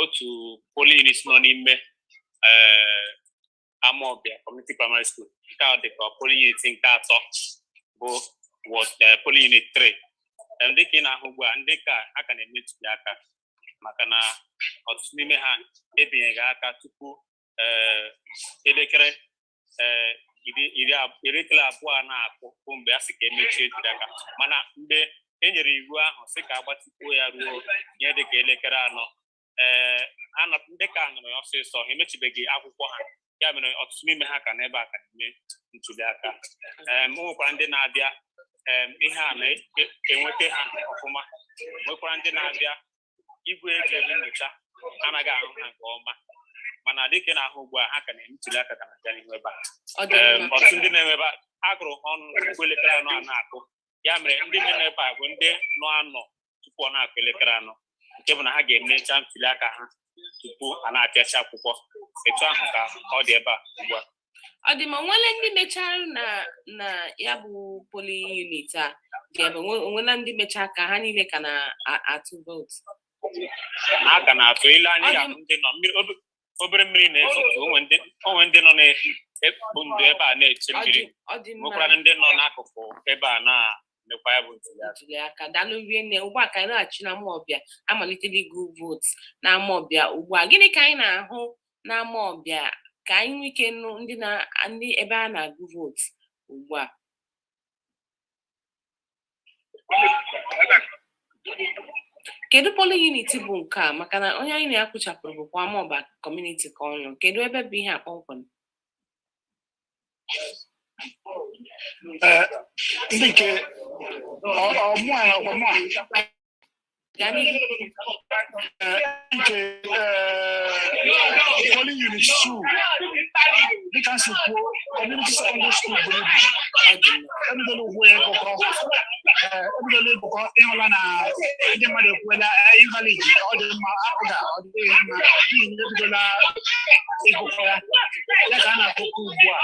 Otu polling unit nọ n'ime Amawbia Community Primary School. Nke a dị ka polling unit nke atọ, bụ ward polling unit 3. Dịka ị na-ahụ ugbu a, ndị ka ha ka na-eme ntuli aka, maka na ọtụtụ n'ime ha ebinyeghị aka tupu elekere 20 na-akụ, bụ mgbe a sị ka emechie ntuli aka. Mana mgbe e nyere iwu ahụ sị ka agbatịkwuo ya ruo ihe dịka elekere 4, ndị ka nụrụ ya ọsịsọ, ha emechibeghị akwụkwọ ha. Ya mere ọtụtụ n'ime ha ka n'ebe a ka na-eme ntuli aka. O nwekwara ndị na-abịa, ihe a na-enweta ha ọfụma, nwekwara ndị na-abịa, igwe eji eme nyocha anaghị ahụ ha nke ọma. Mana dịka ị na-ahụ ugbu a, ha ka na-eme ntuli aka, ka na-abịa n'ihu ebe a. Ọ dị mma. Ọtụtụ ndị na-eme ebe a, a gụrụ ha ọnụ tupu elekere 4 a na-akụ. Ya mere ndị nọ n'ebe a bụ ndị nọ anọ tupu ọ na-akụ elekere 4, nke bụ na ha ga-emecha ntuli aka ha tupu a na-apịachi akwụkwọ. Etu ahụ ka ọ dị ebe a ugbu a. Ọ dị ma nwele ndị mechara na ya bụ polling unit a dị ebe, onwela ndị mechaa ka ha niile ka na-atụ vootu? Ha ka na-atụ ile anya. Ọ dị ya bụ ndị nọ mmiri, obere mmiri na-ezotu. Onwe ndị nọ na-ekpu ndụ ebe a na-eche Ọ dị mmiri. Ọ dị mma. Nwekwara ndị nọ n'akụkụ ebe a na-emekwa ya bụ ntuli aka. Ntuli aka. Daalụ rinne. Ugbu a ka anyị laghachi na Amawbia. Amalitela ịgụ vootu na Amawbia ugbu a. Gịnị ka anyị na-ahụ na Amawbia? Ka anyị nwee ike nụ ndị na ndị ebe a na-agụ vootu ugbu a. Kedu polling unit bụ nke a? Maka na onye anyị na-akwụchapụrụ bụkwa Amawbia Community ka ọ nọ. Kedu ebe bụ ihe a kpọmkwem? Ee, ndị nke ọ mụ a, ọkwa mụ a. Gaa n'ihu. Ee, nke polling unit 2, dịka m si kwuo, Community Secondary School buru ibu. Ọ dị mma. Ebidola ugwu ịgụkọ. Ee, ebidola ịgụkọ. Ịhụla na ndị mmadụ ekwuela invalid. Ọ dị mma, apụga ọ dịghị mma, n'ihi na ebidola ịgụkọ ya, ya ka a na-akụkọ ugbu a.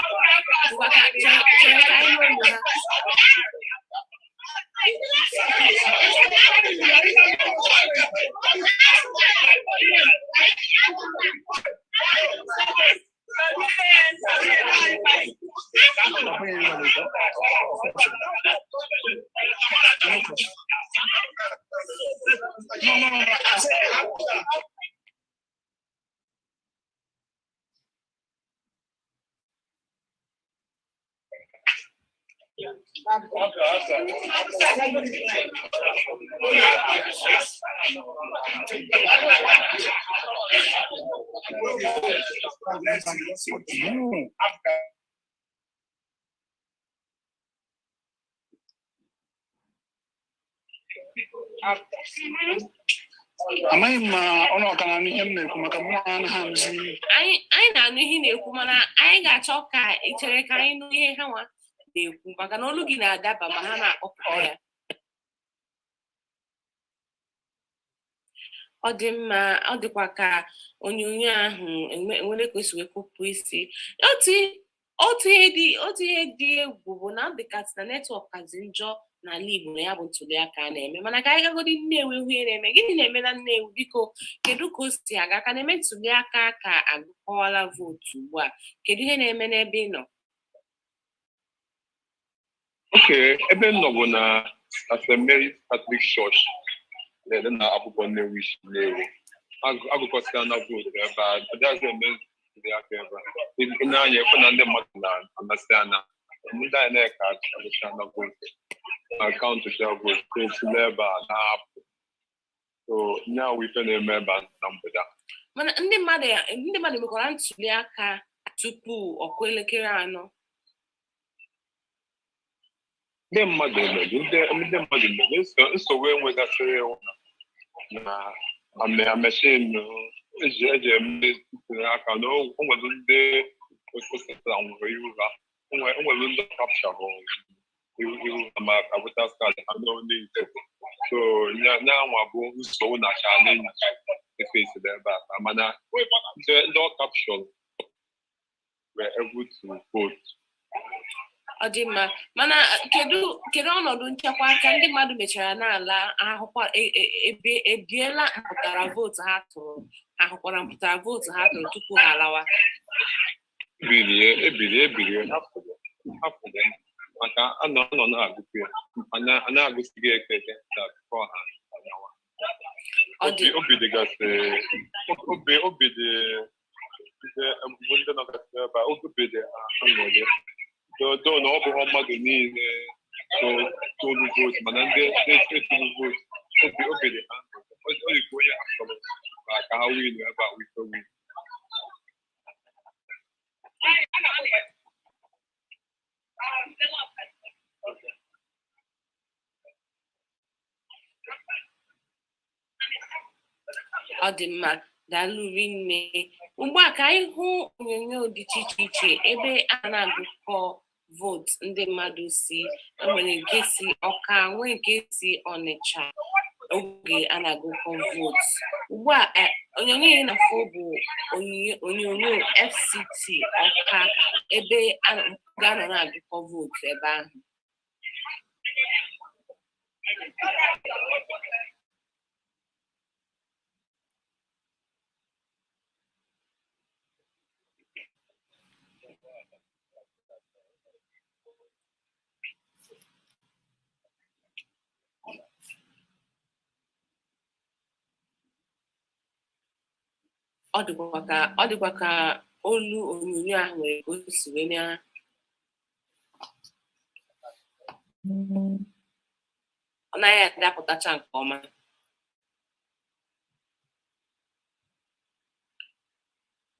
Ngwa, ka chere chere ka anyị nụ olu ha. Ọ bụghị invalid, No, I said, No. Amaghị m ma ọnụ ọka na ihe m na-ekwu, maka mụ anaghị anụzi. Anyị na-anụ ihe ị na-ekwu, mana anyị ga-achọ ka ị chere ka anyị nụ ihe ha nwa na-ekwu, maka na olu gị na-adaba ma ha na-akpọpụta ya. Ọ dị mma. Ọ dịkwa ka onyonyo ahụ enwere ka o si wee kụpụ isi. Otu ihe dị egwu bụ na ọ dịkasị na network kazi njọ n'ala Igbo na ya bụ ntuli aka a na-eme. Mana ka anyị gagodi Nnewi hụ ihe na-eme. Gịnị na-eme na Nnewi? Biko, kedu ka o si aga? Ka na-eme ntuli aka, ka agụkọwala vootu ugbu a? Kedu ihe na-eme n'ebe ị nọ? Okay, ebe m nọ bụ na St. Mary's Catholic Church na-ede na akwụkwọ Nnewi isi Nnewi. Agụkọsịa na vootu ebe a, adịghịzị eme ntuli aka ebe a. Ị na-anya ekwe na ndị mmadụ na-amasị ana ndị anyị na-eke agụcha na vootu na countụcha vootu esila ebe a na-apụ. So nye awụ ife na-eme ebe a na mgbede a. Mana ndị mmadụ mekwara ntuli aka tupu ọkụ elekere 4? Ndị mmadụ mere, ndị mmadụ mere. Nsogbu enwegasịrị na na machine eji eme ntuli aka na o nwere ndị osisara nwere ihu ha, o nwere ndị capture ihu ha ma ka voters card ha n'onye ite. So nyanwa bụ nsogbu na challenge efesiri ebe a, mana ndị ọ capture were able to vote. Ọ dị mma, mana kedu ọnọdụ nchekwa ka ndị mmadụ mechara na-ala ahụkwa ebe ebiela mpụtara vootu ha tụrụ, ha hụkwara mpụtara vootu ha tụrụ tupu ha alawa? Ebirie, ebirie, ebirie, hapụrụ, hapụrụ, maka anọ anọ na-agụkwu ya, a na-agụsighị eke eke na akụkọ ha anyawa. Ọ dị Obi dịgasị obi dị ndị bụ ndị nọgasị ebe a, obi dị ha aṅụrị, do na ọ bụghị mmadụ niile tolu vootu, mana ndị etolu vootu, obi dị ha aṅụrị. Ọ dị ka onye ha chọrọ ka ha win ebe a, wike win. Ọ dị mma, daalụ rinne. Ugbu a ka anyị hụ onyonyo dị iche iche ebe a na-agụkọ vootu ndị mmadụ si. Enwere nke si Ọka, nwee nke si Ọnịcha, oge a na-agụkọ vootu ugbu a. Onyonyo ị na-afụ bụ onyonyo FCT Ọka, ebe a ga-anọ na-agụkọ vootu ebe ahụ. Ọ dịkwa ka olu onyonyo ahụ nwere ka o si wee na ọ naghị adapụtacha nke ọma.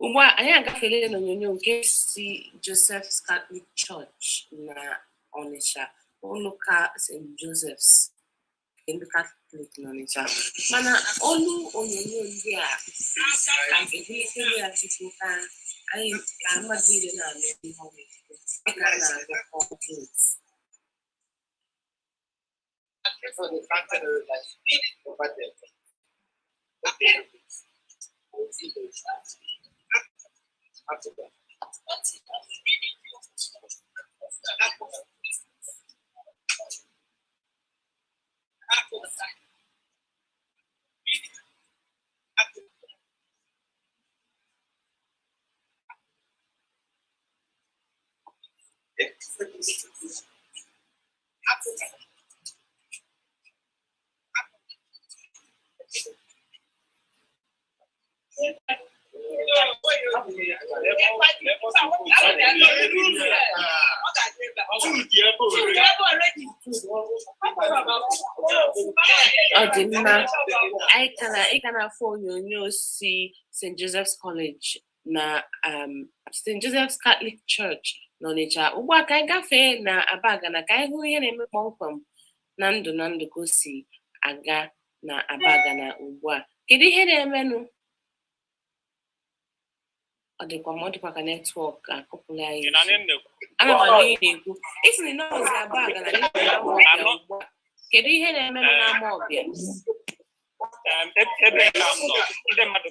Ugbu a anyị agafeela n'onyonyo nke si Joseph's Catholic Church na Onitsha, ụlọụka St. Joseph's nke ndị Katọlik n'Ọnịcha. Mana olu onyonyo ndị a ka ebulitelu ya tupu ka anyị ka mmadụ niile na-anụ ihe ọ na-ekwu dịka a na-agụkọ vootu. So they can't like over there. Okay. We'll see those. After that. Ọ dị mma, anyị ka na ị ka na-afụ onyonyo si St. Joseph's College na St. Joseph's Catholic Church n'Ọnịcha. Ugbu a ka anyị gafee na Abagana ka anyị hụ ihe na-eme kpọmkwem na ndụ na ndụ, ka o si aga na Abagana ugbu a. Kedu ihe na-emenụ? Ọ dịkwa ma ọ dịkwa ka network akụpụla anyị. Ị na-anụ m na-ekwu? Ana m anụ ihe na-ekwu. Isi na ịnọzi Abagana na ịnọ n'Amawbịa ugbu a. Kedu ihe na-emenụ n'Amawbịa? Ebe nke m nọ, ndị mmadụ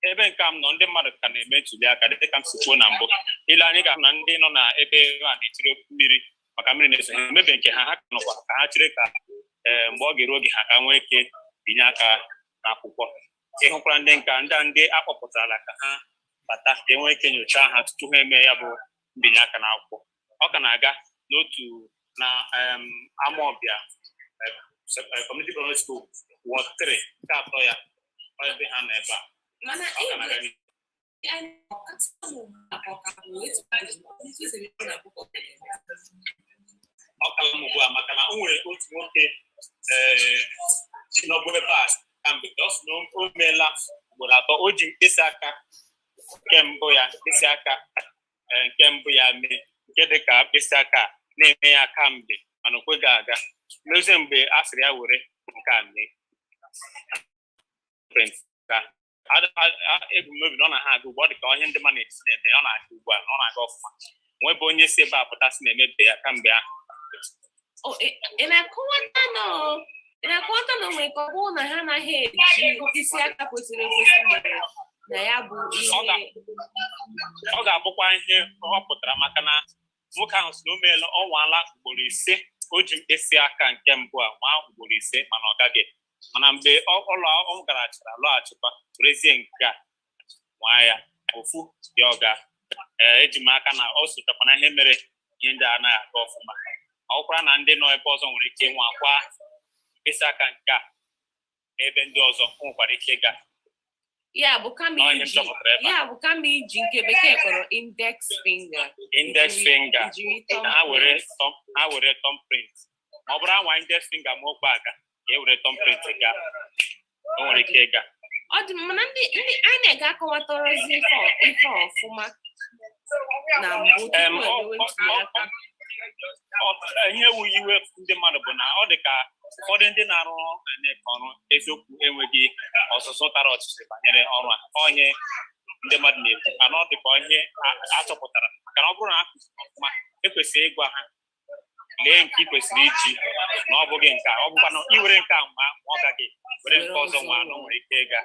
ebe nke m nọ, ndị mmadụ ka na-eme ntuli aka dịka m si kwuo na mbụ. Ile anyị ga-ahụ na ndị nọ na ebe a na-etiri mmiri maka mmiri na-eso ha emebe nke ha, ha ka nọkwa ka ha chere ka ee mgbe ọ ga-eru oge ha ka nwee ike binye aka n'akwụkwọ. Ịhụkwara ndị nka ndị a ndị akpọpụtara ka ha bata ka e nwee ike nyochaa ha tupu ha eme ya bụ mbinye aka n'akwụkwọ. Ọ ka na-aga n'otu na Amawbịa Community Primary School, Ward 3 nke atọ ya, ọ ebe ha nọ ebe a. Mana Ọ ka na-aga n'ihu. anyị ọkacha ugbu a ka ọ ka bụ etu etu esiri na akwụkwọ. Ọ kala m ugbu a maka na o nwere otu nwoke ee si n'ọbụ ebe a kamgbe. Ọ sị na o meela ugboro atọ. O ji mkpịsị aka nke mbụ ya, mkpịsị aka nke mbụ ya mee nke dị ka mkpịsị aka a, na-eme ya kamgbe, mana o kweghị aga mezie mgbe a sịrị ya were nke a mee print ka ebumnobi na ọ na ha aga ugbu ọ dị ka onye ndị mmadụ na-esi na-eme. Ọ na-aga ugbu a, ọ na-aga ọfụma. Nwebe onye si ebe a pụta si na-emebe ya kamgbe ahụ. O, ị na-akọwata na o nwere ka ọ bụrụ na ha anaghị eji mkpịsị aka kwesịrị ekwesị mere na ya bụ ihe? Ọ ga-abụkwa ihe ọ pụtara maka na Nwoke ahụ sị na o meela, ọ nwaala ugboro 5, o ji mkpịsị aka nke mbụ a nwaa ugboro 5, mana ọ gaghị. Mana mgbe ọ garachara lọghachikwa, werezie nke a nwaa ya ofu ya ọ ga. Ee, eji m aka na ọ sochakwana ihe mere ihe ndị a anaghị aga ọfụma. Ọ bụkwara na ndị nọ ebe ọzọ nwere ike ịnwakwa mkpịsị aka nke a n'ebe ndị ọzọ, o nwekwara ike ịga. Ya bụ kama Ọ ihe m iji chọpụtara ebe a. Ya bụ kama iji nke bekee kpọrọ index finger, Index finger, ijiri na ha were thumbprint. Ha were thumbprint. Ma ọ bụrụ anwa index finger ma okpe aga, ka e were thumbprint gaa, o nwere ike ịga. Ọ dị mma na ndị INEC akọwatọrọzi ife ọfụma na mbụ tupu emewe ntuli aka. Ihe wu iwe ndị mmadụ bụ na ọ dị ka ụfọdụ ndị na-arụ INEC ọrụ eziokwu enweghị ọzụzụ tara ọchịchị banyere ọrụ a. Onye ndị mmadụ na-ekwu mana ọ dị ka ihe a chọpụtara, maka na ọ bụrụ na a kụziri ọfụma, ekwesịrị ịgwa ha lee nke ị kwesịrị iji na ọ bụghị nke a, ọ bụkwa na iwere nke a nwa ma ọ gaghị, were nke ọzọ nwa anụ nwere ike ịga.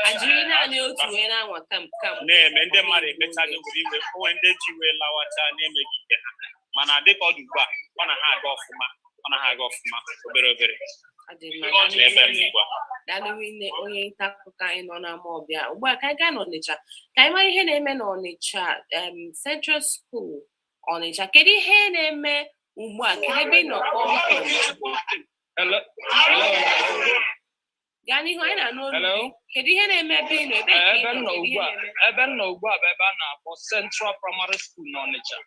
Ha jiri naanị otu wee na-anwa kam Na-eme ndị mmadụ emechago were iwe, o nwere ndị ji iwe lawacha na-emeghị nke ha. Mana dịka ọ dị ugbu a, ọ na ha aga ọfụma, ọ na ha aga ọfụma obere obere. Ọ dị mma. N'ebe m ugbu a. Daalụ nne, onye nta akụkọ anyị nọ n'Amawbịa. Ugbu a ka anyị gaa n'Ọnịcha ka anyị mara ihe na-eme n'Ọnịcha, Central School Ọnịcha. Kedu ihe na-eme ugbu a? Kedu ebe ị nọ kpọmkwem? Hello. Hello. Gaa n'ihu, anyị na-anụ olu Hello. gị. Kedu ihe na-eme ebe ị nọ? Ebe ka ị Ebe m nọ? nọ Kedu ihe ugbu a, na-eme? ebe m nọ ugbu a bụ ebe a na-akpọ Central Primary School n'Ọnịcha.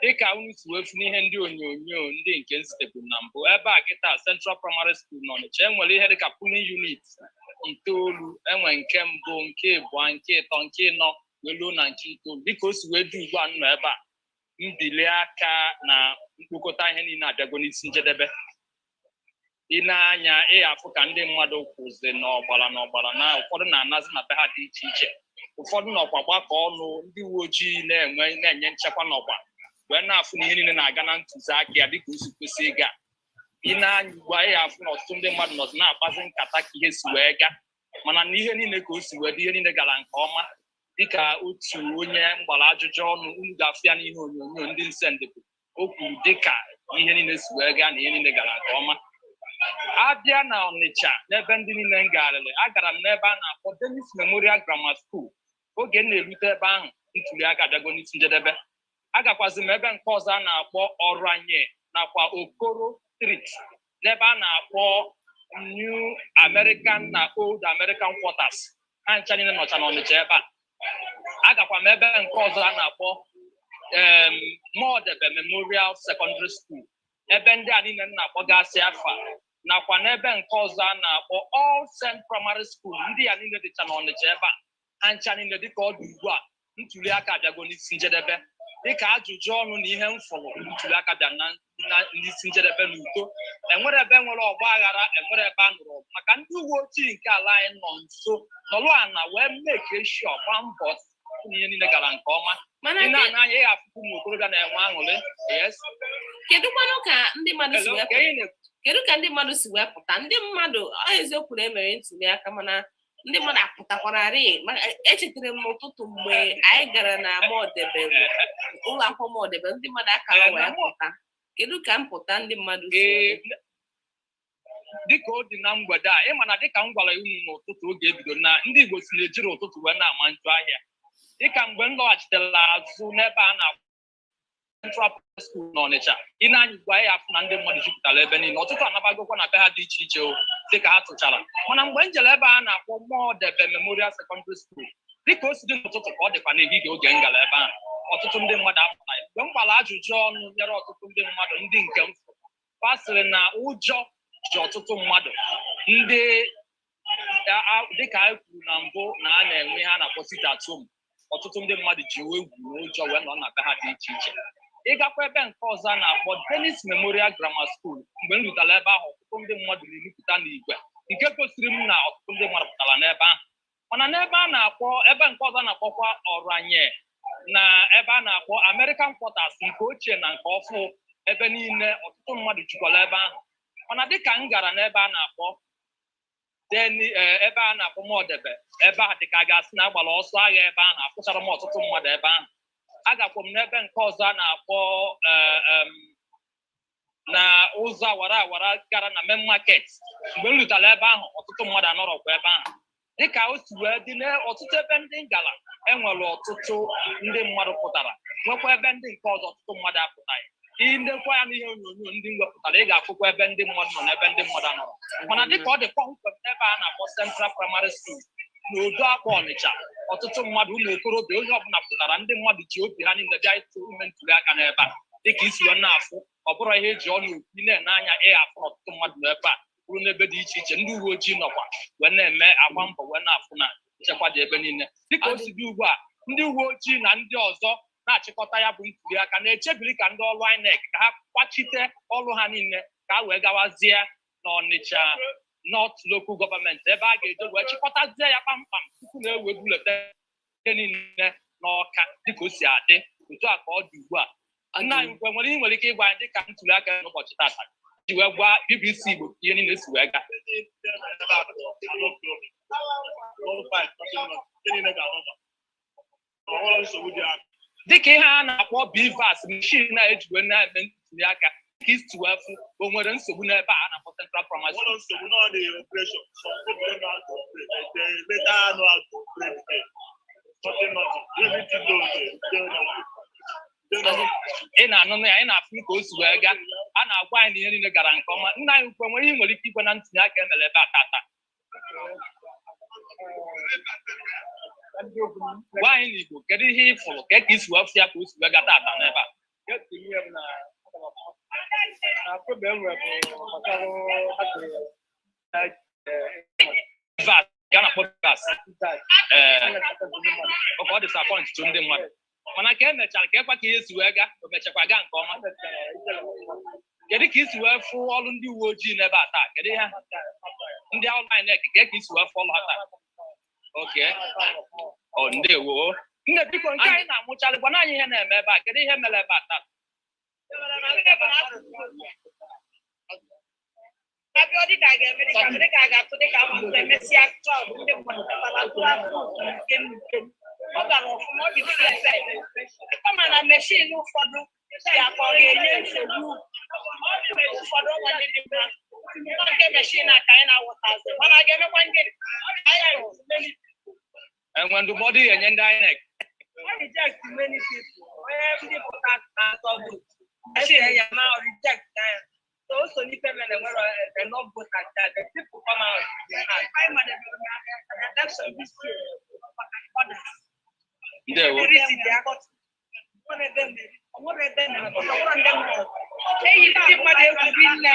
Dịka unu si wee fụ n'ihe ndị onyonyo ndị nke nzitebụ na mbụ, ebe a kịta Central Primary School n'Ọnịcha, enwere ihe dịka polling unit 9, enwe nke mbụ, nke ịbụọ, nke ịtọ, nke ịnọ, wee luo na nke 9. Dịka o si wee dị ugbu a nọ ebe a, mbili aka na mkpokọta ihe niile abịago n'isi njedebe. Ị na-anya ị afụ ka ndị mmadụ kwụzi n'ọgbara n'ọgbara, na ụfọdụ na-anazi na be ha dị iche iche, ụfọdụ nọkwa gbakọ ọnụ, ndị uwe ojii na-enwe na-enye nchekwa n'ọkwa wee na-afụ na ihe niile na-aga na ntụziaka ya dịka o si kwesị ịga. Ị na-anya ugbu a, ị ga-afụ na ọtụtụ ndị mmadụ nọzi na-akpazi nkata ka ihe si wee gaa, mana na ihe niile ka o si wee dị, ihe niile gara nke ọma. Dịka otu onye mgbara ajụjụ ọnụ unu ga-afụ ya n'ihe onyonyo ndị nsendịbụ o kwuru, dịka ihe niile si wee gaa na ihe niile gara nke ọma. Abịa na Ọnịcha, n'ebe ndị niile m garịrị, agara m n'ebe a na-akpọ Dennis Memorial Grammar School. Oge m na-erute ebe ahụ, ntuli aka abịago n'isi njedebe. Agakwazi m ebe nke ọzọ a na-akpọ Ọranye nakwa Okoro Street, n'ebe a na-akpọ New American na Old American Quarters. Ha ncha niile nọcha n'Ọnịcha ebe a. Agakwa m ebe nke ọzọ a na-akpọ Modebe Memorial Secondary School. Ebe ndị a niile m na-akpọgasị afa nakwa n'ebe nke ọzọ a na-akpọ All Saint Primary School, ndị ya niile dịcha n'Ọnịcha ebe a. Ha ncha niile, dịka ọ dị ugbu a, ntuli aka abịago n'isi njedebe. Dịka ajụjụ ọnụ na ihe m fụrụ, ntuli aka bịa na n'isi njedebe n'udo. Enwere ebe nwere ọgba aghara, enwere ebe a nụrụ ọgụ, maka ndị uwe ojii nke ala anyị nọ nso nọlụ ana wee make sure, gbaa mbọ hụ na ihe niile gara nke ọma. Mana Ị na-anya anya, ị ga-afụkwu ụmụ okorobịa na-enwe aṅụrị. Yes. Kedu kwanụ ka ndị mmadụ si Hello, wee ka ihe na- kedu ka ndị mmadụ si wee pụta? Ndị mmadụ, ọ eziokwu na emere ntuli aka, mana ndị mmadụ apụtakwararị. Echetara m n'ụtụtụ mgbe anyị gara na Modebe, ụlọ akwụkwọ Modebe, ndị mmadụ akara wee pụta. Kedu ka mpụta ndị mmadụ si wee dị? Dịka ọ dị na mgbede a, ịma na dịka m gwara unu n'ụtụtụ oge ebido, na ndị Igbo si na-ejiri ụtụtụ wee na-ama njụ ahịa. Dịka mgbe m lọghachitere azụ n'ebe a na Central Primary School n'Ọnịcha, ị na-anya ugbu a, ya afụ na ndị mmadụ jupụtara ebe niile. Ọtụtụ anabagokwa na be ha dị iche iche o dịka ha tụchara. Mana mgbe m jere ebe a na-akpọ Modebe Memorial Secondary School, dịka o si dị n'ụtụtụ ka ọ dịkwa n'ehihie oge m gara ebe ahụ, ọtụtụ ndị mmadụ apụtaghị. Mgbe m gbara ajụjụ ọnụ nyere ọtụtụ ndị mmadụ, ndị nke m fụrụ, fa sịrị na ụjọ ji ọtụtụ mmadụ ndị dịka anyị kwuru na mbụ na a na-enwe ihe a na-akpọ sit at home. Ọtụtụ ndị mmadụ ji egwu na ụjọ wee nọ na be ha dị iche iche. Ịgakwa ebe nke ọzọ a na-akpọ Dennis Memorial Grammar School, mgbe m rutere ebe ahụ, ọtụtụ ndị mmadụ na-enupụta n'igwe, nke gosiri m na ọtụtụ ndị mmadụ pụtara n'ebe ahụ. Mana n'ebe a na-akpọ ebe nke ọzọ a na-akpọkwa Ọranye na ebe a na-akpọ American Quarters, nke ochie na nke ọfụ, ebe niile ọtụtụ mmadụ jukwara ebe ahụ. Mana dịka m gara n'ebe a na-akpọ Deni, ebe a na-akpọ Modebe, ebe a dịka a ga-asị na agbara ọsọ agha ebe ahụ, afụchara m ọtụtụ mmadụ ebe ahụ. Agakwa m n'ebe nke ọzọ a na-akpọ na ụzọ awara awara gara na main market. Mgbe m rutere ebe ahụ, ọtụtụ mmadụ anọrọkwa ebe ahụ. Dịka o si wee dị n'ọtụtụ ebe ndị ngala, enwere ọtụtụ ndị mmadụ pụtara, nwekwa ebe ndị nke ọzọ ọtụtụ mmadụ apụtaghị. Ndekwa ya n'ihe onyonyo ndị m wepụtara, ị ga-afụkwa ebe ndị mmadụ nọ na ebe ndị mmadụ anọrọ. Mana dịka ọ dị kpọmkwem n'ebe a na-akpọ Central Primary School n'Odo Akpa Ọnịcha, ọtụtụ mmadụ, ụmụ okorobịa, onye ọbụla pụtara. Ndị mmadụ ji obi ha niile bịa ịtụ ime ntuli aka n'ebe a. Dịka isi wee na-afụ, ọ bụrụ ihe eji ọnụ okwu na-ene anya, ị afụ na ọtụtụ mmadụ nọ ebe a kwuru n'ebe dị iche iche. Ndị uwe ojii nọkwa wee na-eme agba mbọ wee na-afụ na nchekwa dị ebe niile. Dịka o si dị ugbu a, ndị uwe ojii na ndị ọzọ na-achịkọta ya bụ ntuli aka na-echebiri ka ndị ọrụ INEC ka ha kwachite ọrụ ha niile, ka ha wee gawazie n'Ọnịcha North Local Government, ebe a ga-eje wee chịkọtazie ya kpamkpam tupu na-ewe bulletin ihe niile n'Ọka. Dịka o si adị otu a ka ọ dị ugbu a. Nna anyị ukwu, nwere ihe nwere ike ịgwa anyị dịka ntuli aka n'ụbọchị tata iji wee gwa BBC Igbo ihe niile si wee gaa? Dịka ihe a na-akpọ BVAS machine na-eji wee na-eme ntuli aka, ka isi wee fụ, o nwere nsogbu n'ebe a na-akpọ Central Primary School? Nwere nsogbu na ọ dị operation. Some people don't know how to operate. Like, they later know how to operate the thing. Nothing, nothing. Everything dey okay. Dey normal. Dey normal. Ị na-anụ ya, ị na-afụ ka o si wee gaa. A na-agwa anyị na ihe niile gara nke ọma. Nna anyị ukwu, nwere ihe nwere ike ikwe na ntinye aka emere ebe a tata? Gwa anyị n'Igbo, kedu ihe ị fụrụ ka isi wee fụ ya, ka o si wee gaa tata n'ebe a? Na problem bụ gbasara BVAS, ka a na-akpọ BVAS. Ee, ọ disappoint to ndị mmadụ, mana ka emechara ka ekwa ka ihe si wee gaa, o mechakwa gaa nke ọma. Kedu ka isi wee fụ ọrụ ndị uwe ojii n'ebe a taa? Kedu ihe ndị ọrụ INEC, ka isi wee fụ ọrụ ha taa? Oke ọ, ndewo nne. Biko, nke anyị na-amụcharị, gwana anyị ihe na-eme ebe a. Kedu ihe mere ebe a taa? Abịa, ọ dịka a ga-eme, dịka a ga-atụ, dịka akwụkwọ emesịa crowd, ndị mmadụ pụtara tụọ vote nke m nke m. Ọ gara ọfụma, ọ dị perfect, kama na machine ụfọdụ si aka ọ ga-enye nsogbu ụfọdụ. Ọnwa ndị dị mma nọ nke machine a ka anyị na-awụtazi, mana a ga-emekwa ndị anyị. Enwe ndụmọdụ ị ga-enye ndị INEC? Reject many people. Onye ndị pụta na-azọ vote machine ya ma reject ya. So also n'ife mere nwere enough voters that the people come out. Election this year maka others. Ndewo. Security dị akọtụ. Eyi ndị mmadụ egwu rinne.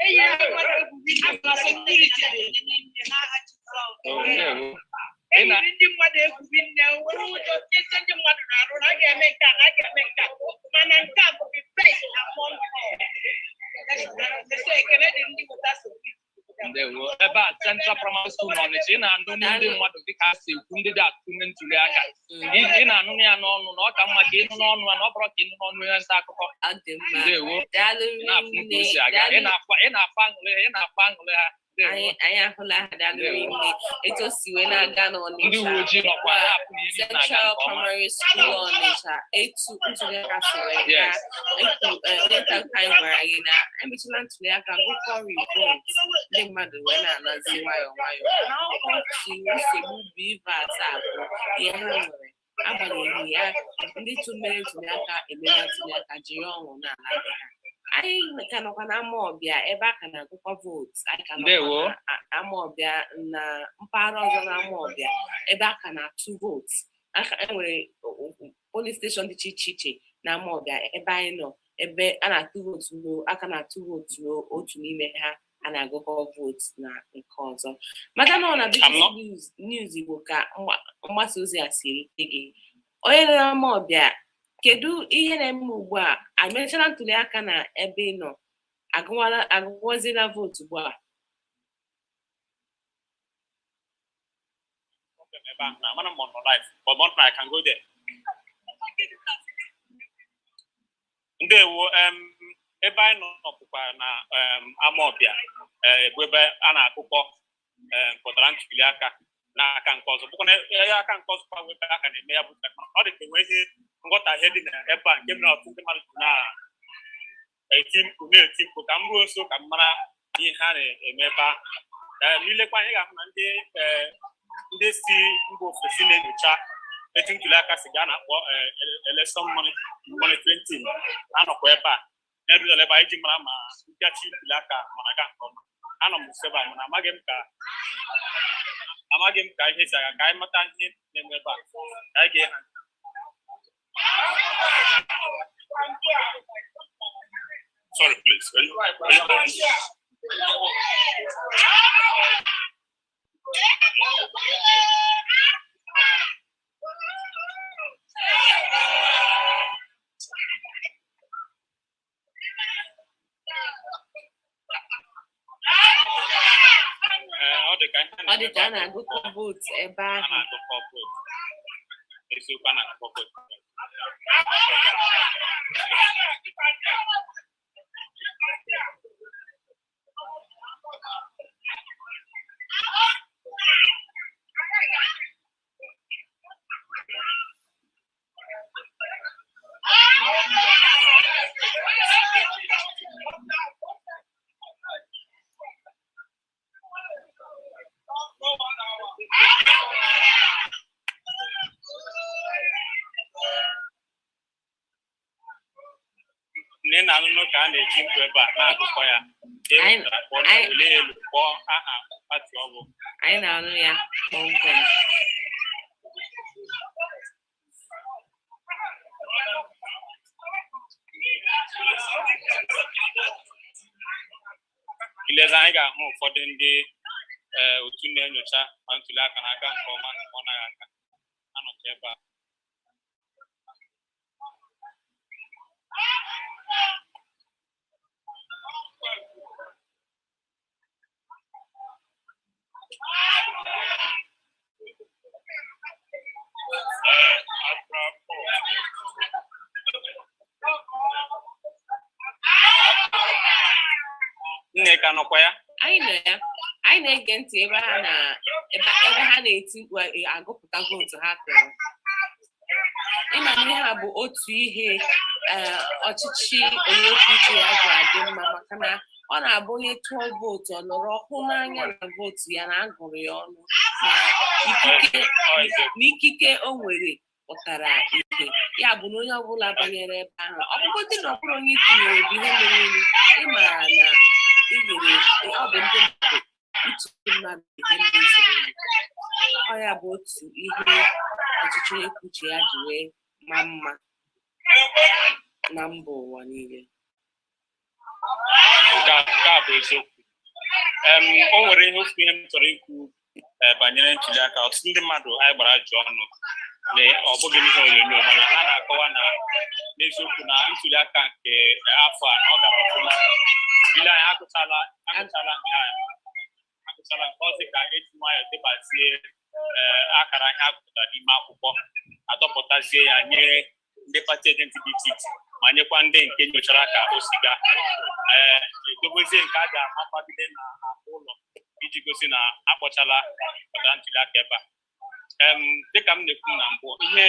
Eyi ndị mmadụ egwu rinne. Security dị n'aha Jizọs. Oh, ndewo. Ị na Eyiri ndị mmadụ egwu rinne, were ụjọ tie ndị mmadụ na-arụ na a ga-eme nke a, na a ga-eme nke a, mana nke a bụ the best among all. So ekele dị ndị weta security. Ndewo. Ebe a, Central Primary School n'Ọnịcha, ị na-anụ ndị mmadụ dịka ha si ekwu, ndị dị atụ ime ntuli aka. Ị na-anụ ya n'ọnụ na ọ ka mma ka ịnụ n'ọnụ ya na ọ bụrụ ka ịnụ n'ọnụ onye nta akụkọ. Ọ dị mma. Ndewo. Daalụ. Ị na-afụ ka o nne si aga. Ị daalụ. na-afụ aṅụrị ha, ị na-afụ aṅụrị ha. Ndewo. Anyị ahụla ha. Daalụ nne. Etu o si wee na-aga Ndị n'Ọnịcha uwe ojii nọkwa na-apụ na ihe na-aga Central nke ọma. Primary School Ọnịcha, etu ntuliaka si wee gaa. Ekwu onye nta akụkọ anyị gwara gị na emechala ntuliaka, gụkọ result, ndị mmadụ wee na-anazi nwayọọ nwayọọ. Na ọkụ otu nsogbu BVAS a bụ ihe ha nwere. Agbanyeghị ya, ndị tụmere ntuliaka emela ntuliaka, jiri ọṅụ na-ala be ha. Anyị ka nọkwa na Amawbịa, ebe a ka na-agụkwa vote. Anyị ka nọkwa Ndewo. na Amawbịa, na mpaghara ọzọ na Amawbịa, ebe a ka na-atụ vote. Aka enwere polling station dị iche iche iche na Amawbịa ebe anyị nọ, ebe a na-atụ vote aka na-atụ vote n'otu n'ime ha, a na-agụkọ vote na nke ọzọ. Maka na ọ na BBC News Igbo ka mgbasa ozi a si erute gị. Onye nọ n'Amawbịa, kedu ihe na-eme ugbu a? Emechala ntuli aka na ebe ị nọ? Agụwala, agụwazila vote ugbu a? Ebe ahụ na amara m on live, but not I can go there. Ndewo. Ebe anyị nọ bụkwa na Amawbịa, bụ ebe a na-akụkọ mpụtara ntuli aka. N'aka nke ọzọ bụkwa na ya aka nke ọzọ kwa ebe aka na-eme ya bụ ntakịrị. Ọ dị ka enwe ihe nghọtahie dị na ebe a nke mere ọtụtụ ndị mmadụ ji na-eti mkpu na-eti mkpu ka m ruo nso ka m mara ihe ha na-eme ebe ahụ. Ee, n'ilekwa anyị ga-ahụ na ndị ndị si mba ofesi na-enyocha etu ntuli aka si gaa na-akpọ election monitoring team anọkwa ebe a na-ebidola ebe a iji mara ma mpịachi ntuli aka ma na-aga nke ọma. Anọ m nso ebe a, mana amaghị m ka ihe si aga, ka anyị mata ihe na-eme ebe a ka anyị ga ha. Sorry, please. Are you Ee, ọ dị ka ihe Ọ dị ka a na-agụkọ vootu ebe a ahụ. Na-agụkọ vootu. Eziokwu, a na-agụkọ vootu. Nne na anụnụ ka a na-eji mkpu ebe a na-agụkọ ya ka e wepụtara kpọọ na welie elu kpọọ aha pati ọ bụ. Anyị na-anụ ya kpọmkwem. Ilezi anyị ga-ahụ ụfọdụ ndị otu na-enyocha ma ntuli aka na-aga nke ọma ma ọ naghị aga anọcha ebe a. Nneka nọkwa ya. Anyị nọ ya, anyị na-ege ntị ebe ha na ebe ha na-eti mkpu agụpụta vootu ha tụrụ. Ịma na ihe a bụ otu ihe ọchịchị onye kwuo uche ya ji adị mma, maka na ọ na-abụ onye tụọ vootu, ọ nọrọ ọhụ n'anya na vootu ya na agụrụ ya ọnụ na ikike Ọ eziokwu. Na ikike o nwere pụtara ihe ya bụ na onye ọbụla banyere ebe ahụ, ọ bụgodị na ọ bụrụ onye i tinyere bụ ihe mere elu, ị maara na ị nyere ọ bụ ndị mmadụ uche mmadụ ihe meziri elu. Ọ ya bụ otu ihe ọchịchị onye kwuo uche ya ji wee maa mma na mba ụwa niile. Nke a bụ eziokwu. O nwere ihe ofu ihe m chọrọ ikwu banyere ntuli aka. Ọtụtụ ndị mmadụ anyị gbara ajụjụ ọnụ na ọ bụghị n'ihe onyonyo, mana ha na-akọwa na n'eziokwu na ntuli aka nke afọ a na ọ gara ọfụma. Ile anyị agụchala nke a, agụchala nke ọzọ, ka eji nwayọọ debazie akara ihe agụpụtara n'ime akwụkwọ, adọpụtazie ya nye ndị party agent dị iche iche, ma nyekwa ndị nke nyochara ka o si gaa, edobezie nke a ga-amapagide na akpa ụlọ iji gosi na akpọchala pụtara ntuli aka ebe a. Dịka m na-ekwu na mbụ, ihe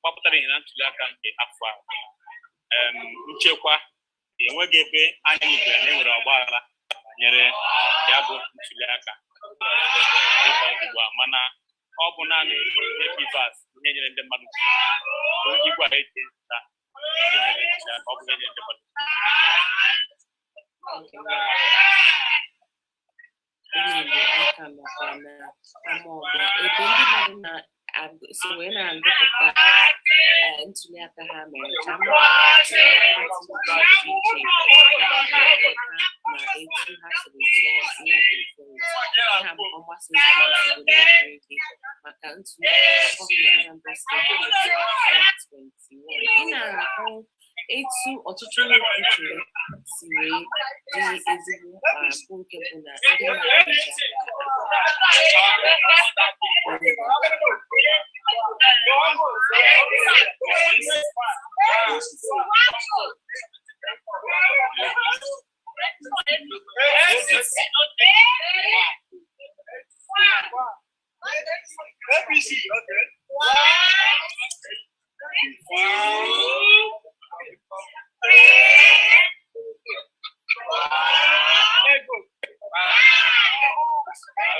gbapụtara ihe na ntuli aka nke afọ a, nchekwa enweghị ebe anyị nụbere na enwere ọgbaghara banyere ya bụ ntuli aka dịka ọ dị ugbu a, mana ọ bụ naanị ihe BVAS, ihe nyere ndị mmadụ bụ igwe a eji ezita ndị na-eme ntuli aka, ọ bụ ihe nyere ndị mmadụ. Ndị Igbo, aka nọkwa na Amawbịa ebe ndị mmadụ na-so wee na-agụpụta ntuli aka ha mere ka mara pati dị iche iche na etu ha siri tụọ ya bụ vootu. Ihe a bụkwa mgbasa ozi na-esogbu na-ege maka ntuli aka gọvanọ Anambra Steeti 2021. Ị na-ahụ etu ọchịchị onye kwuo uche ya si wee dị ezigbo mkpa, bụ nke bụ na ndị mmadụ ji aka onye ga Thank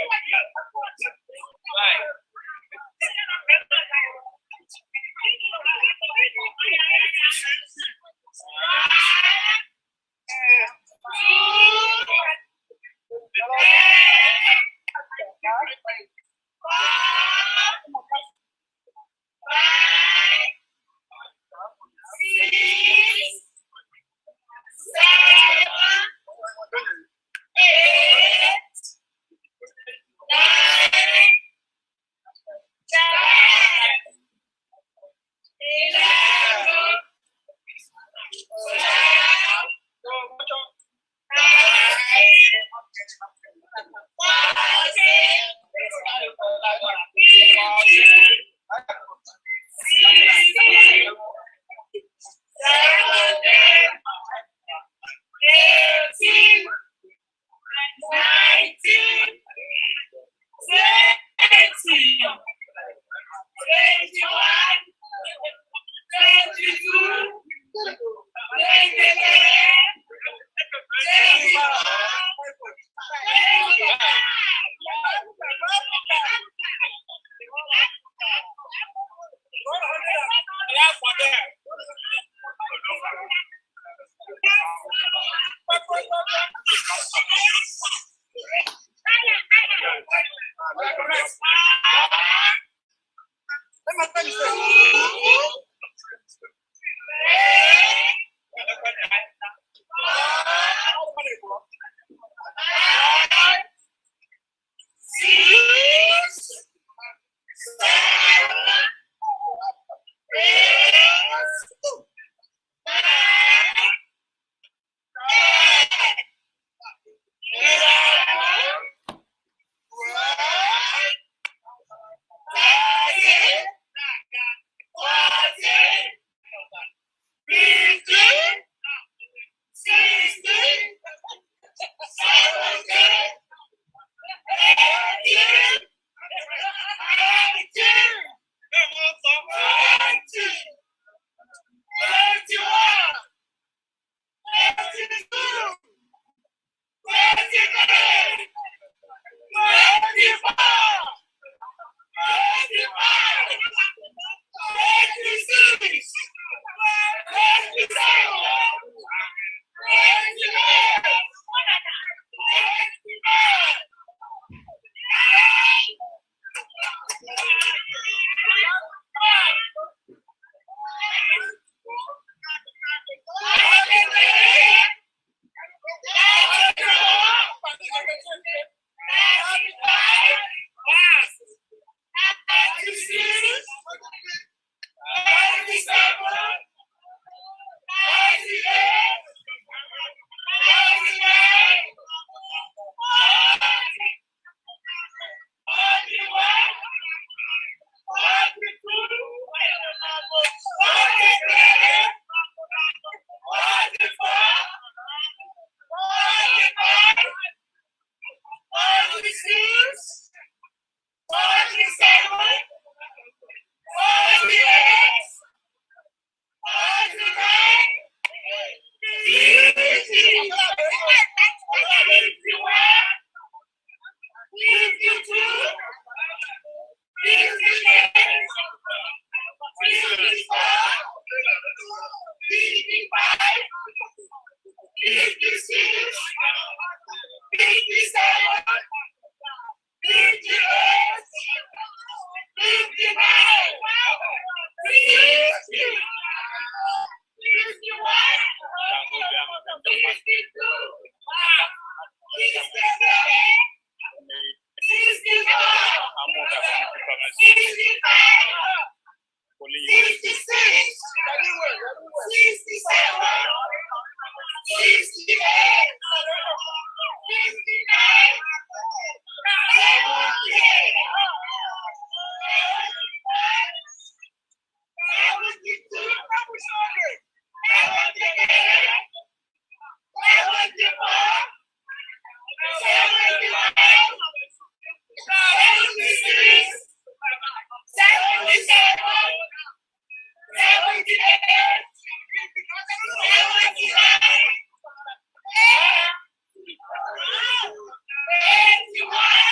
you.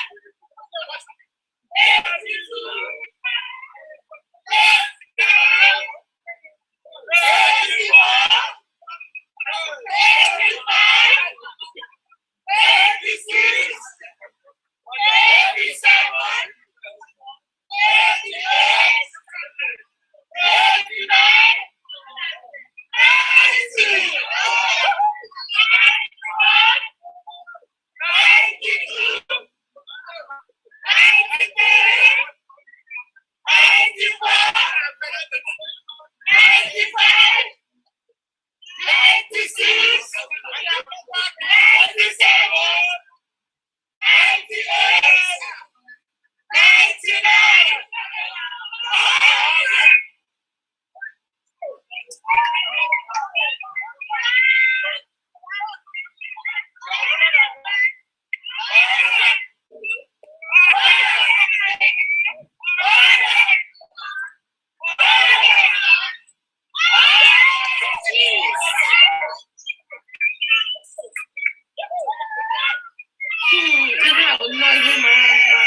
nnọọ ihe mara mma.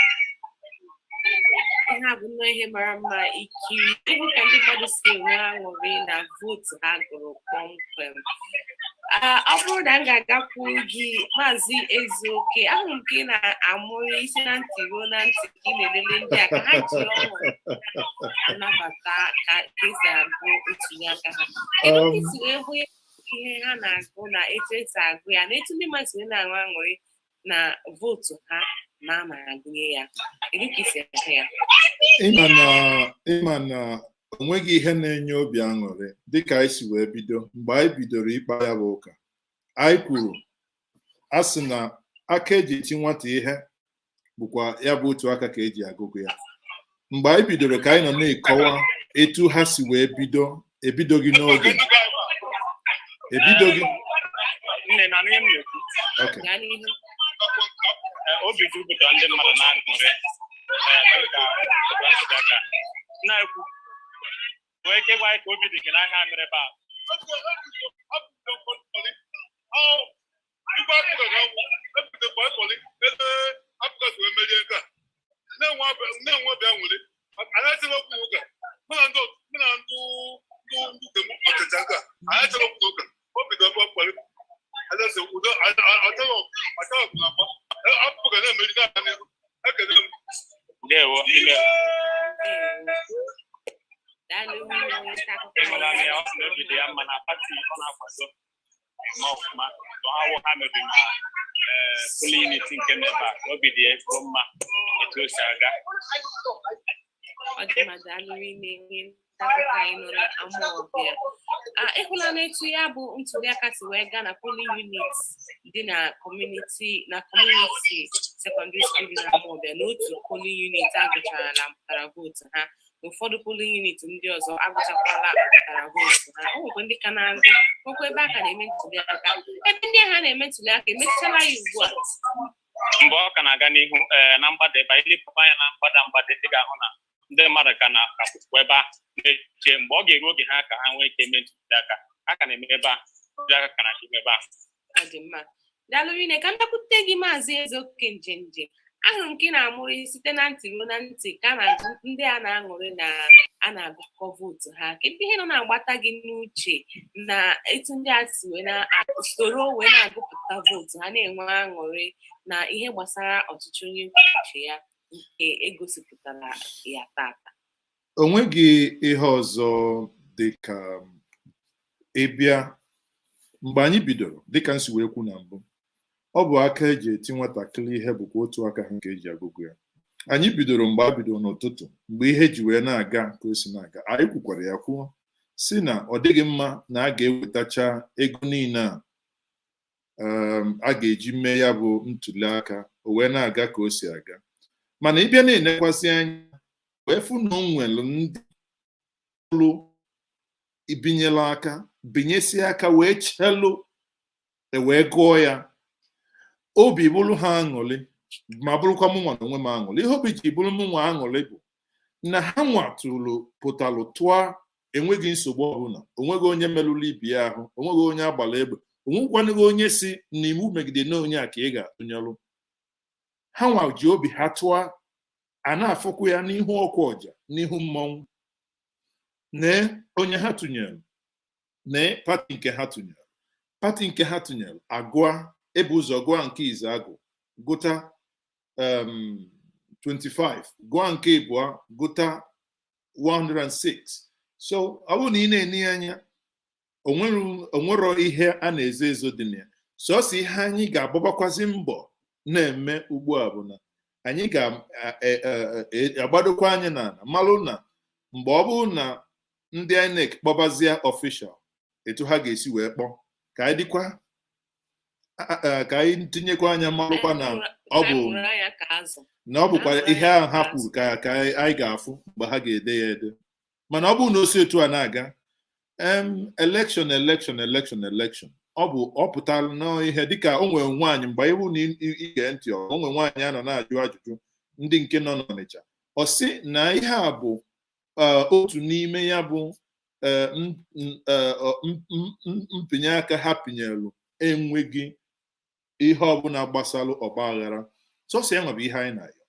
Ihe a bụ nnọọ ihe mara mma ikiri, ịhụ ka ndị mmadụ si enwe aṅụrị na vootu ha gụrụ kpọmkwem. Ah, ọ bụrụ na m ga-agakwuru gị, Maazị Ezeoke, ahụrụ m ka ị na-amụrụ isi na ntị ruo na ntị ka ị na-elele ndị a ka ha ji ọṅụ anabata ka esi agụ ntuli aka ha. Kedu ka isi wee hụ ihe ha na-agụ na etu esi agụ ya na etu ndị mmadụ si wee na-aṅụ aṅụrị na vootu ha na a na-agụnye ya? Kedu ka isi ahụ ya? Ịma na onweghị ihe na-enye obi aṅụrị dịka anyị si wee bido. Mgbe anyị bidoro ịkpa ya bụ ụka, anyị kwuru, a sị na aka eji eti nwata ihe bụkwa ya bụ otu aka ka eji agụgụ ya. Mgbe anyị bidoro ka anyị nọ na-ekọwa etu ha si wee bido, ebidoghị n'oge, ebidoghị. Nne na ihe m na-ekwu. Okay. Gaa n'ihu. Obi jupụtara ndị mmadụ na-aṅụrị dịka oge ntuli aka na-ekwu. Nwee ike ịgwa anyị ka obi dị gị n'ahịa mere ebe a? Igwe Afrịka ga-anwụ ebute kpọịkpọlị ebe Afrịka si wee merie nke a na-enwe obi aṅụrị. Anyị achọrọ okwu ụka, mụ na ndị nke m ọchịcha nke a. Anyị achọrọ okwu ụka, obi dị ọkụ kpọlị adasị udo achọrọ achọrọ na mgba Afrịka na-emeri na-aga n'ihu. Ekele m. Ndewo, ime. Ndewo. Daalụ, onye nta akụkọ. Ịhụla na ya, ọ sị na obi dị ya mma na pati ọ na-akwado eme ọfụma. Awụ ha mebiri na polling unit nke nọ ebe a, ka obi dị ya ezigbo mma etu o si aga. Ọ dị mma, daalụ rinne, onye nta akụkọ anyị nọ na Amawbịa. Ah, ịhụla n'etu ya bụ ntuliaka si wee gaa na polling unit dị na community secondary school dị na Amawbịa. N'otu polling unit, agụchara na mpụtara vootu ha. N'ụfọdụ polling unit ndị ọzọ, agụchakwala mpụtara vootu ha. O nwekwa ndị ka na-agụ, nwekwa ebe a ka na-eme ntuliaka. Ebe ndị ha na-eme ntuliaka emechala ya ugbu a. Mgbe ọ ka na-aga n'ihu na mgbada ebe anyị lepụ anya na mgbada mgbada, ị ga-ahụ na ndị mmadụ ka na-akwụkwọ ebe ahụ na-eche mgbe ọ ga-eru oge ha ka ha nwee ike mee ntuli aka. A ka na-eme ebe a, ntuli aka ka na-eme ebe a. Ọ dị mma, daalụ rinne. Ka m bịakwute gị, Maazị Ezeoke Njenje. Ahụrụ m ka ị na-amụrị site na ntị ruo na ntị ka a na-agụ ndị a na-aṅụrị na a na-agụkọ vootu ha. Kedu ihe nọ na-agbata gị n'uche na etu ndị a si wee na soro wee na-agụpụta vootu ha, na-enwe aṅụrị na ihe gbasara ọchịchị onye kwuo uche ya nke egosipụtara ya tata? O nweghị ihe ọzọ dị ka ịbịa. Mgbe anyị bidoro, dịka m si wee kwu na mbụ, ọ bụ aka eji eti nwatakịrị ihe bụkwa otu aka ha ka eji agụgụ ya. Anyị bidoro mgbe a bidoro n'ụtụtụ, mgbe ihe ji wee na-aga ka o si na-aga, anyị kwukwara ya kwuo si na ọ dịghị mma na a ga-ewetacha ego niile a a ga-eji mee ya bụ ntuli aka, o wee na-aga ka o si aga. Mana ịbịa na-enekwasị anya wee fụ na o nwere ndị ọrụ ibinyela aka, binyesie aka wee chelu e wee gụọ ya, obi bụrụ ha aṅụrị, ma bụrụkwa mụ nwa na onwe m aṅụrị. Ihe obi ji bụrụ mụ nwa aṅụrị bụ na ha nwatụrụ pụtalụ tụọ, enweghị nsogbu ọbụla, onweghị onye merụrụ ibi ya ahụ, onweghị onye agbara egbe, onwekwanụghị onye si na iwu megide na onye a ka ị ga-atụnyelụ. Ha nwa ji obi ha tụọ, a na-afụkwu ya n'ihu ọkwa ọja, n'ihu mmọnwụ, nee onye ha tụnyere, nee pati nke ha tụnyere. Pati nke ha tụnyere, agụa ebu ụzọ gụa nke izu agụ gụta 25, gụa nke ịbụọ gụta 106. So ọ bụrụ na ị na-ene ya anya, onwero ihe a na-ezo ezo dị na ya. Sọsọ ihe anyị ga-agbabakwazi mbọ na-eme ugbu a bụ na anyị ga-agbadokwa anya n'ala, malụ na mgbe ọ bụrụ na ndị INEC kpọbazie official, etu ha ga-esi wee kpọọ, ka anyị dịkwa ka anyị tinyekwa anya, malụkwa na ọ bụ na ọ bụkwa ihe ahụ ha kwuru ka anyị ga-afụ mgbe ha ga-ede ya ede. Mana ọ bụrụ na o si etu a na-aga, election, election, election, election, ọ bụ ọ pụtara n'ihe dịka o nwere nwaanyị mgbe iwu na ige ntị, o nwere nwaanyị a nọ na-ajụ ajụjụ ndị nke nọ n'Ọnịcha, ọ sị na ihe a bụ otu n'ime ya bụ mpinye aka ha pinyelu enweghị ihe ọbụla gbasara ọgba aghara. So Sọsọ ya nwa bụ ihe anyị na-ayọ,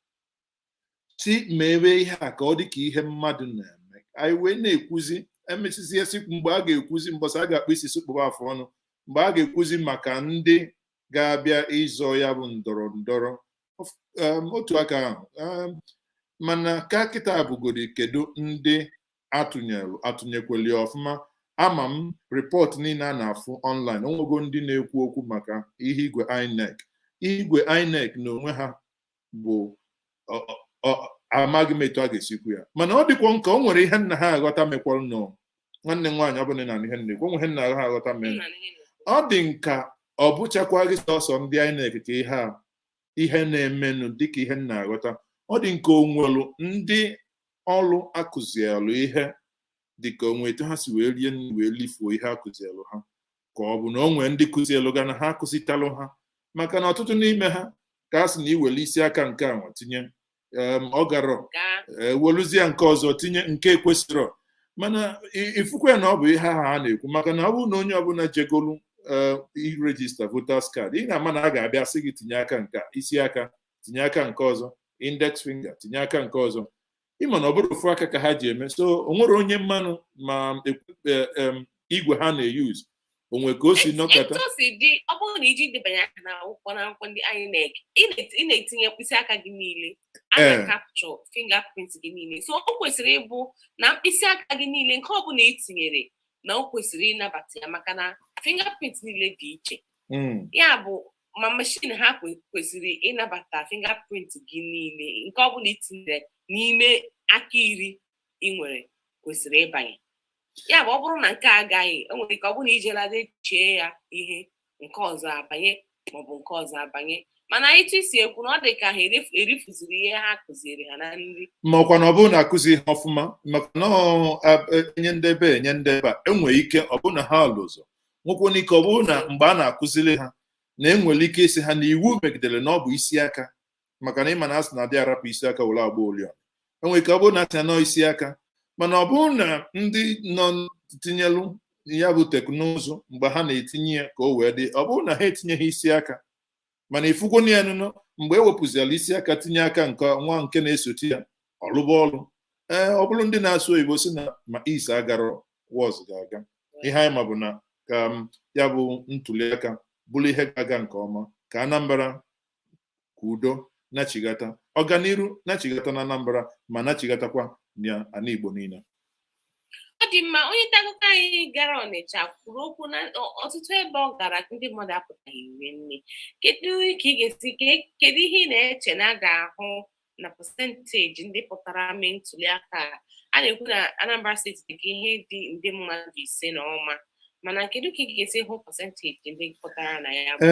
si mewe ihe a ka ọ dị ka ihe mmadụ na-eme. Anyị wee na-ekwuzi, emesizie sị mgbe a ga-ekwuzi, mbọsị a ga-akpụ isi sụkpụrụ afọ ọnụ, mgbe a ga-ekwuzi maka ndị ga-abịa ịzọ ya bụ ndọrọ ndọrọ, otu aka ahụ. Mana ka kịta bụgodi, kedu ndị atụnyelụ, atụnyekweli ọfụma? Ama m report niile a na-afụ online, onwego ndị na-ekwu okwu maka ihe igwe INEC. Igwe INEC na onwe ha bụ amaghị m etu a ga-esikwu ya, mana ọ dịkwa nka o nwere ihe nna ha aghọta mekwara nọ. Nwanne m nwaanyị, ọ bụla na ihe nna ekwu, onwe ihe nna ha aghọta mere. Ọ dị nka ọ bụchakwaghị sọsọ ndị INEC ka ihe a ihe na-emenụ. Dịka ihe nna aghọta, ọ dị nke onwelu ndị ọrụ akụzielụ ihe, dịka onwe etu ha si wee rie nri wee lifuo ihe akụzielụ ha, ka ọ bụ na o nwee ndị kụzielụ ga na ha akụzitalụ ha, maka na ọtụtụ n'ime ha ka a sị na iwere isi aka nke a nwa tinye, ọ garọ, weluzie nke ọzọ tinye nke ekwesịrọ. Mana ifukwe na ọ bụ ihe ahụ a na-ekwu, maka na ọ bụrụ na onye ọbụla jegolu iregister voters card, ị ga-ama na a ga-abịa sị gị tinye aka nke isi aka, tinye aka nke ọzọ, index finger, tinye aka nke ọzọ. Ịma na ọ bụrụ ofu aka ka ha ji eme, so o nwere onye mmanụ ma igwe ha na-eyuz onwe ka o si nọkọta. Etu o si dị, ọ bụrụ na iji debanye aka na akwụkwọ ndị INEC, ị na-etinye mkpịsị aka gị niile, a na-capture fingerprint gị niile, so o kwesịrị ịbụ na mkpịsị aka gị niile, nke ọbụla ị tinyere, na o kwesịrị ịnabata ya, maka na fingerprint niile dị iche. Ya bụ, ma machine ha kwesịrị ịnabata fingerprint gị niile, nke ọbụla ị tinyere n'ime aka 10 ị nwere kwesịrị ịbanye. Ya bụ, ọ bụrụ na nke a agaghị, o nwere ike ọ bụrụ na ijela chee ya ihe nke ọzọ abanye, maọbụ nke ọzọ abanye. Mana etu isi ekwu na ọ dị ka ha erifuziri ihe ha kụziri ha na nri. Ma ọkwa na ọ bụrụ na akụzi ihe ọfụma, maka na enye ndebe enye ndebe a, enwere ike ọ bụrụ na ha lụzọ nwekwana ike, ọ bụrụ na mgbe a na-akụziri ha na enwere ike isi ha na iwu megidere na ọ bụ isi aka, maka na ịma na asị na adị arapụ isi aka were agba oriọna. Enwere ike ọ bụrụ na asị na nọọ isi aka, mana ọ bụrụ na ndị nọ tinyelụ ya bụ teknụzụ, mgbe ha na-etinye ya ka o wee dị, ọ bụrụ na ha etinyeghị isi aka, mana ifugoni ya nụnụ, mgbe e wepụziala isi aka tinye aka nke nwa nke na-esote ya, ọlụba ọlụ. Ee, ọ bụrụ ndị na-asụ oyibo si na ma is agara wọz ga-aga. Ihe anyị ma bụ na ka ya bụ ntụliaka bụrụ ihe ga-aga nke ọma, ka Anambra, ka udo nachigata, ọganiru nachigata na Anambra, ma nachigatakwa na ala Igbo niile. Ọ dị mma. Onye nta akụkọ anyị gara Ọnịcha kwuru okwu na ọtụtụ ebe ọ gara, ndị mmadụ apụtaghị rie nne. Kedu ka ị ga-esi, kedu ihe ị na-eche na a ga-ahụ na percentage ndị pụtara mee ntụliaka a? A na-ekwu na Anambra Steeti dị ka ihe dị nde mmadụ 5 na ọma, mana kedu ka ị ga-esi hụ percentage ndị pụtara na ya bụ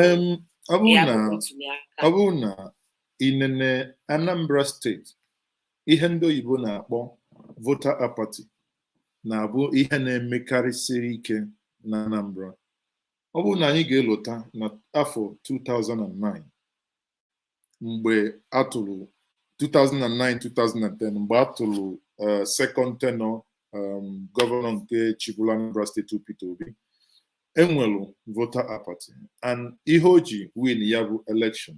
Ọ bụrụ ya na bụ ntụliaka? Ọ bụrụ na inene Anambra Steeti, ihe ndị oyibo na-akpọ voter apathy na-abụ ihe na-emekarịsịrị ike na Anambra. Ọ bụrụ na anyị ga-elota na afọ 2009, mgbe atụrụ 2009 2010, mgbe atụrụ second tenure gọvanọ nke chịburu Anambra Steeti, Peter Obi, enwelu voter apathy, and ihe o ji win ya bụ election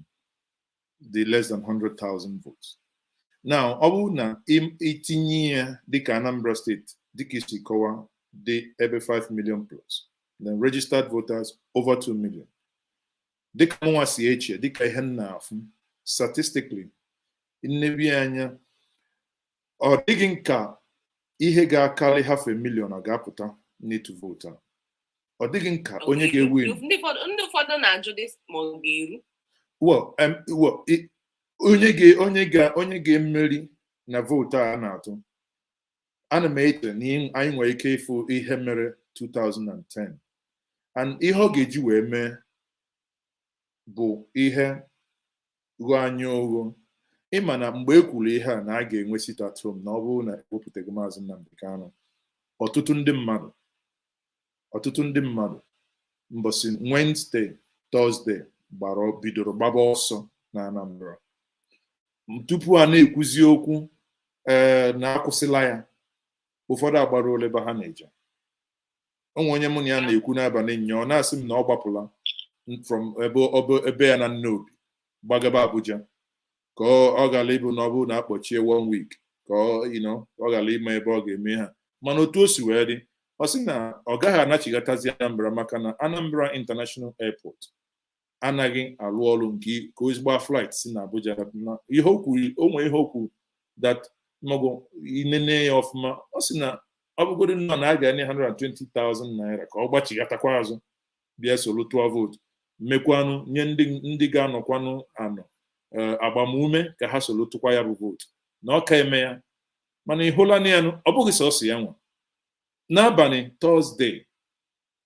dị less than 100,000 votes. Now, ọ bụrụ na itinye ya dịka Anambra Steeti, dịka isi kọwaa, dị ebe 5 million plus, then registered voters over 2 million, dịka mụnwa si eche, dịka ihe m na-afụ statistically, nnebi anya, ọ dịghị nka ihe ga-akarị half a million a ga-apụta n'ịtụ vootu a. Ọ dịghị nka onye ga-ewin. Ndị ụfọdụ na-ajụ dị ma ọ ga-eru. Well, onye ga onye ga onye ga-emeri na vootu a na-atụ, ana m eche na anyị nwere ike ịfụ ihe mere 2010, and ihe ọ ga-eji wee mee bụ ihe ghọọ anya ogho. Ịma na mgbe e kwuru ihe a na a ga-enwe sit at home, na ọ bụrụ na ewepụtaghị Maazị Nnamdi Kanu, ọtụtụ ndị mmadụ mbọsị Wednesday, Thursday gbara bidoro gbaba ọsọ na Anambra tupu a na-ekwuzi okwu ee na akwụsịla ya. Ụfọdụ agbara ole ebe ha na-eje. Onwe onye mụ na ya na-ekwu n'abalị nnyaa, ọ na-asị m na ọ gbapụla from ebe ebe ya na Nnobi gbagaba Abuja. Ka ọ gara ịbụ na ọ bụrụ na akpọchie one week, ka ọ ọ gara ime ebe ọ ga-eme ha. Mana otu o si wee dị, ọ sị na ọ gaghị anachighatazi Anambra, maka na Anambra International Airport anaghị arụ ọrụ nke ka ozigbo flight si na Abuja. Na ihe o kwuru, o nwee ihe o kwuru that mago inene ya ọfụma. Ọ sị na ọ bụgodị nọ na a ga-enye 120,000 naira ka ọ gbachighatakwa azụ bịa soro tụọ vootu, mekwanụ nye ndị ga-anọkwanụ anọ agbamume ka ha soro tụkwa ya bụ vootu, na ọ ka eme ya. Mana ị hụla na ya, ọ bụghị sọsọ ya nwa. N'abalị Tọzdee,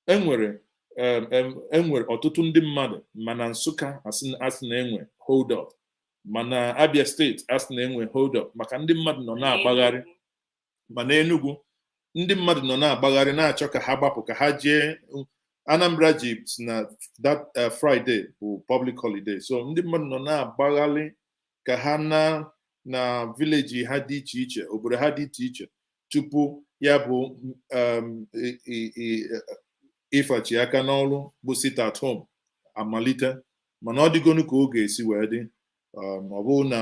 enwere ọtụtụ ndị mmadụ, mana Nsụka asị na enwe hold up, mana Abia Steeti asị na enwe hold up, maka ndị mmadụ nọ na-agbagharị. Mana Enugu, ndị mmadụ nọ na-agbagharị na-achọ ka ha gbapụ ka ha jee. Anambra ji na that Friday bụ public holiday, so ndị mmadụ nọ na-agbagharị ka ha na village ha dị iche iche, obodo ha dị iche iche, tupu ya bụ ịfachi aka n'ọrụ bụ sit at home amalite. Mana ọ dịgonu ka ọ ga-esi wee dị, ọ bụrụ na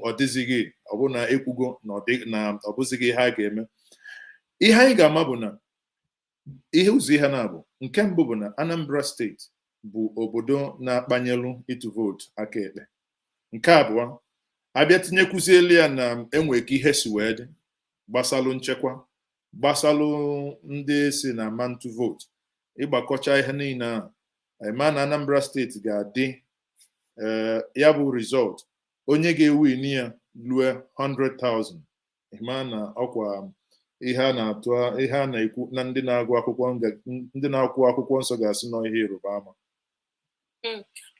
ọ dịzighị, ọ bụrụ na ekwugo na ọ bụzighị ihe a ga-eme, ihe anyị ga-ama bụ na ihe ụzọ ihe na-abụ. Nke mbụ bụ na Anambra Steeti bụ obodo na-akpanyelu ịtụ vootu aka ekpe. Nke abụọ, abịa tinyekwuzielu ya na enwe ka ihe si wee dị gbasalụ nchekwa, gbasalụ ndị si na mantụ vootu. Ịgbakọcha ihe niile a, ịma na Anambra Steeti ga-adị ya bụ result onye ga-ewin ya lue 100,000. Ịma na ọkwa ihe a na-atụ, ihe a na-ekwu na ndị na-agụ akwụkwọ, ndị na-akwụ akwụkwọ nsọ ga-asị nọ ihe ịrụba ama.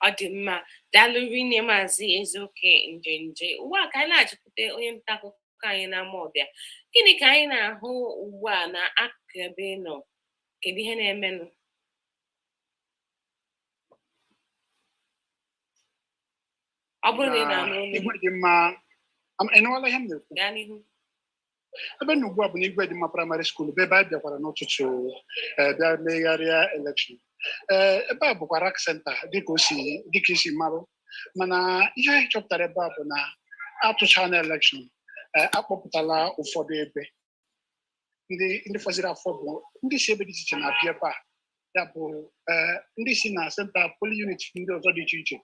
Ọ dị mma, daalụ rinne, Maazị Ezeoke Njenje. Ugbu a ka anyị na-achịpụta onye nta akụkọ anyị na Amawbịa. Gịnị ka anyị na-ahụ ugbu a na akụkụ ebe ị nọ? Kedu ihe na-emenụ? Ọ bụrụ na ị na-anụ olu. Igwe dị mma, ị nụwala ihe m na-ekwu? Gaa n'ihu. Ebe na ugbu a bụ na Igwe dị mma Primary School, bụ ebe a bịakwara n'ụtụtụ bịa megharịa election. Ee, ebe a bụkwa RAC center dịka o si dịka isi marụ. Mana ihe anyị chọpụtara ebe a bụ na atụcha na election, akpọpụtala ụfọdụ ebe ndị fọziri afọ bụ ndị si ebe dị iche iche na-abịa ebe a. Ya bụ, ndị si na center polling unit ndị ọzọ dị iche iche,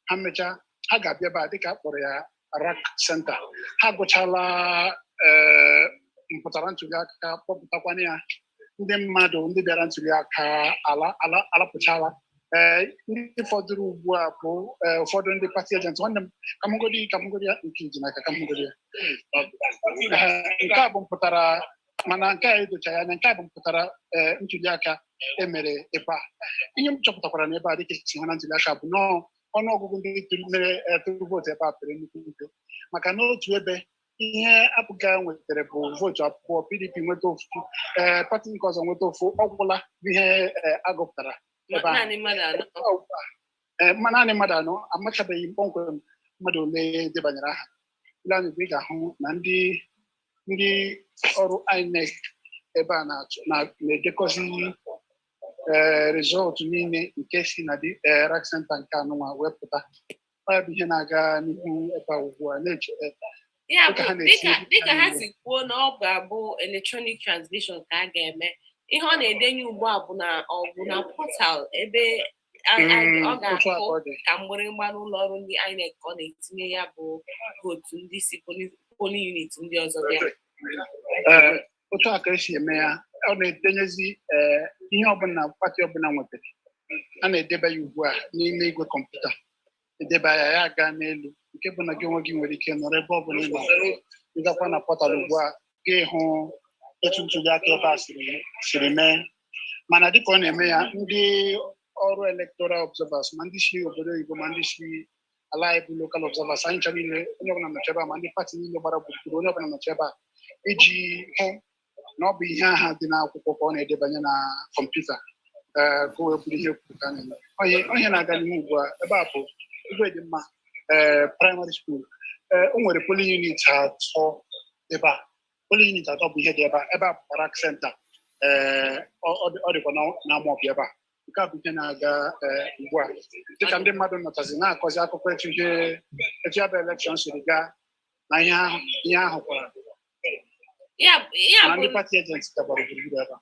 ha mechaa, ha ga-abịa ebe a dịka a kpọrọ ya RAC center. Ha gụchala mpụtara ntuli aka, kpọpụtakwana ya. Ndị mmadụ ndị bịara ntuli aka ala ala alapụchala. Ndị fọdụrụ ugbu a bụ ụfọdụ ndị party agent. Nwanne m, ka m godi ya nke iji n'aka, ka m godi ya. Nke a bụ mpụtara, mana nke a edochaghị anya. Nke a bụ mpụtara ntuli aka emere ebe a. Ihe m chọpụtakwara na ebe a, dịka esi hụ na ntuli aka, bụ nọọ ọnụọgụgụ ndị mere tụrụ vootu ebe a pere nnukwu mpe, maka n'otu ebe ihe APGA nwetara bụ vootu 2, PDP nweta ofu, pati nke ọzọ nweta ofu. Ọgwụla bụ ihe agụpụtara ebe ahụ. Naanị mmadụ 4. Ee, ma naanị mmadụ 4. Amachabeghị kpọmkwem mmadụ ole debanyere aha. Ile anya ugbu, ị ga-ahụ na ndị ọrụ INEC ebe a na-edekọzi result niile nke si na dị RAC center nke anụnwa wepụta. Ọ ya bụ ihe na-aga n'ihu ebe a ugbu a na-eche Ya dịka bụ ha na-esi dịka ha si kwuo na ọ ga-abụ electronic transmission ka a ga-eme. Ihe ọ na-edenye ugbu a bụ na ọ bụ na portal ebe ọ Otu a ka ga-akụ ọ dị. Ka mgbịrịgba n'ụlọ ọrụ ndị INEC ka ọ na-etinye ya bụ vootu ndị si polling unit ndị ọzọ bịa. Ee, otu a ka esi eme ya. Ọ na-edenyezi ihe ọbụla pati ọbụla nwetara, a na-edebe ya ugbu a n'ime igwe kọmputa, edeba ya, ya gaa n'elu, nke bụ na gị onwe gị nwere ike nọrọ ebe ọbụla ị nọ, ịgakwa na portal ugbu a, gị hụ etu ntuli aka ebe a siri mee. Mana dịka ọ na-eme ya, ndị ọrụ electoral observers, ma ndị si obodo oyibo ma ndị si ala anyị bụ local observers, anyị ncha niile, onye ọbụla nọchi ebe a, ma ndị pati niile gbara gburugburu, onye ọbụla nọchi ebe a iji hụ na ọ bụ ihe aha dị n'akwụkwọ ka ọ na-edebanye na kọmputa, ka o wee bụrụ ihe kwuru ka a na-eme. Onye na-aga n'ihu ugbu a ebe a bụ Igwe dị mma Primary School. O nwere polling unit 3 ebe a. Polling unit 3 bụ ihe dị ebe a. Ebe a bụ RAC center. Ee, ọ dịkwa na Amawbịa ebe a. Nke a bụ ihe na-aga ugbu a, dịka ndị mmadụ nọchazi na-akọzi akụkọ etu ihe etu ya bụ election siri gaa na ihe ahụ kwara. Ya na bụ ndị party agents gagbara gburugburu ebe a.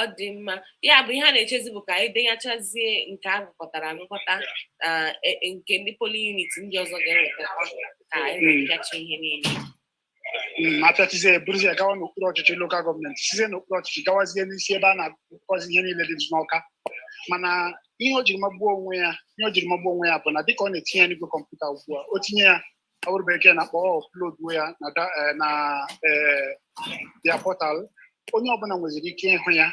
Ọ dị mma. Ya bụ, ihe a na-echezi bụ ka anyị denyachazie nke a gụkọtara agụkọta na nke ndị polling unit ndị ọzọ ga-ewetakwa ka anyị wee pịachi ihe niile. Ma apịachizie, eburuzie ya gawa n'okpuru ọchịchị local government, sizie n'okpuru ọchịchị gawazie n'isi ebe a na-akọzi ihe niile dị n'Ọka. Mana ihe o jiri magbuo onwe ya bụ na dịka ọ na-etinye ya n'igwe kọmputa ugbu a, o tinye ya, ọ bụrụ bekee na-akpọ upload ya na ya portal, onye ọbụla nweziri ike ịhụ ya.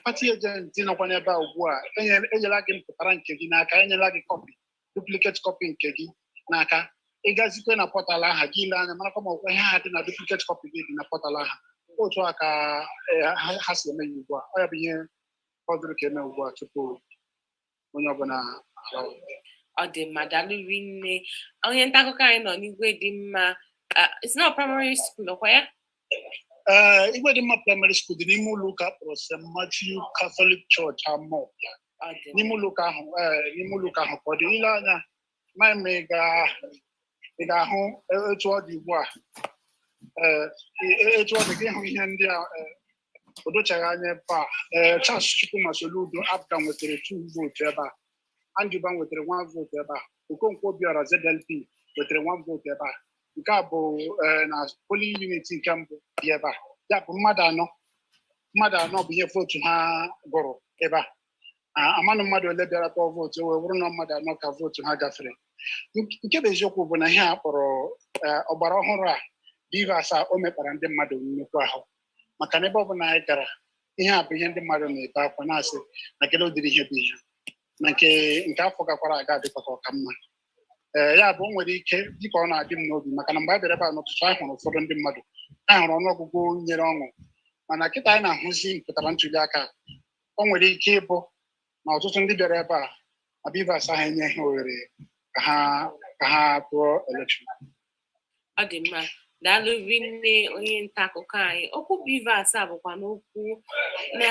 Party agent nọkwa n'ebe a ugbu a, enyela gị mpụtara nke gị n'aka, enyela gị copy, duplicate copy nke gị n'aka. Ị gazikwe na portal aha gị, ile anya marakwa ma ọkwa ihe aha dị na duplicate copy gị dị na portal aha. Otu a ka ha si eme ya ugbu a. Ọ ya bụ ihe fọdụrụ ka eme ugbu a tupu onye ọbụla alawa. Ọ dị mma, daalụ rinne, onye nta akụkọ anyị nọ n'Igwe dị mma. It's not primary school, ọkwa ya? Ee, Igwe dị mma Primary School dị n'ime ụlọ ụka akpọrọ St. Matthew Catholic Church, Amawbia. Ọ dị mma. N'ime ụlọ ụka ahụ, ee, n'ime ụlọ ụka ahụ ka ọ dị. Ile anya ma ị ga-ahụ etu ọ dị ugbu a. Ee, etu ọ dị gị hụ ihe ndị a, o dochaghị anya ebe a. Ee, Charles Chukwuma Soludo, APGA, nwetara 2 vote ebe a. Anjuba nwetara 1 vote ebe a. Okonkwo Obiora, ZLP, nwetara 1 vote ebe a. Nke a bụ na polling unit nke mbụ dị ebe a. Ya bụ mmadụ anọ bụ ihe vote ha gụrụ ebe a. Amanụ mmadụ ole bịara tụọ vote, wee bụrụ na mmadụ anọ ka vote ha gafere. Nke bụ eziokwu bụ na ihe a kpọrọ ọgbara ọhụrụ a, BVAS a, o mekpara ndị mmadụ nnukwu ahụ, maka na ebe ọ bụla anyị gara, ihe a bụ ihe ndị mmadụ na-ebe akwa na-asị na kedu ụdịrị ihe bụ ihe na nke afọ gakwara aga dịkwa ka ọka mma. Ee, ya bụ, o nwere ike dịka ọ na-adị m n'obi, maka na mgbe a bịara ebe a n'ụtụtụ, anyị hụrụ ụfọdụ ndị mmadụ, anyị hụrụ ọnụọgụgụ nyere ọṅụ, mana kịta anyị na-ahụzi mpụtara ntuli aka, o nwere ike ịbụ na ọtụtụ ndị bịara ebe a na BVAS ahụ enyeghị ohere ka ha tụọ election. Ọ dị mma, daalụ rinne, onye nta akụkọ anyị. Okwu BVAS a bụkwa n'okwu na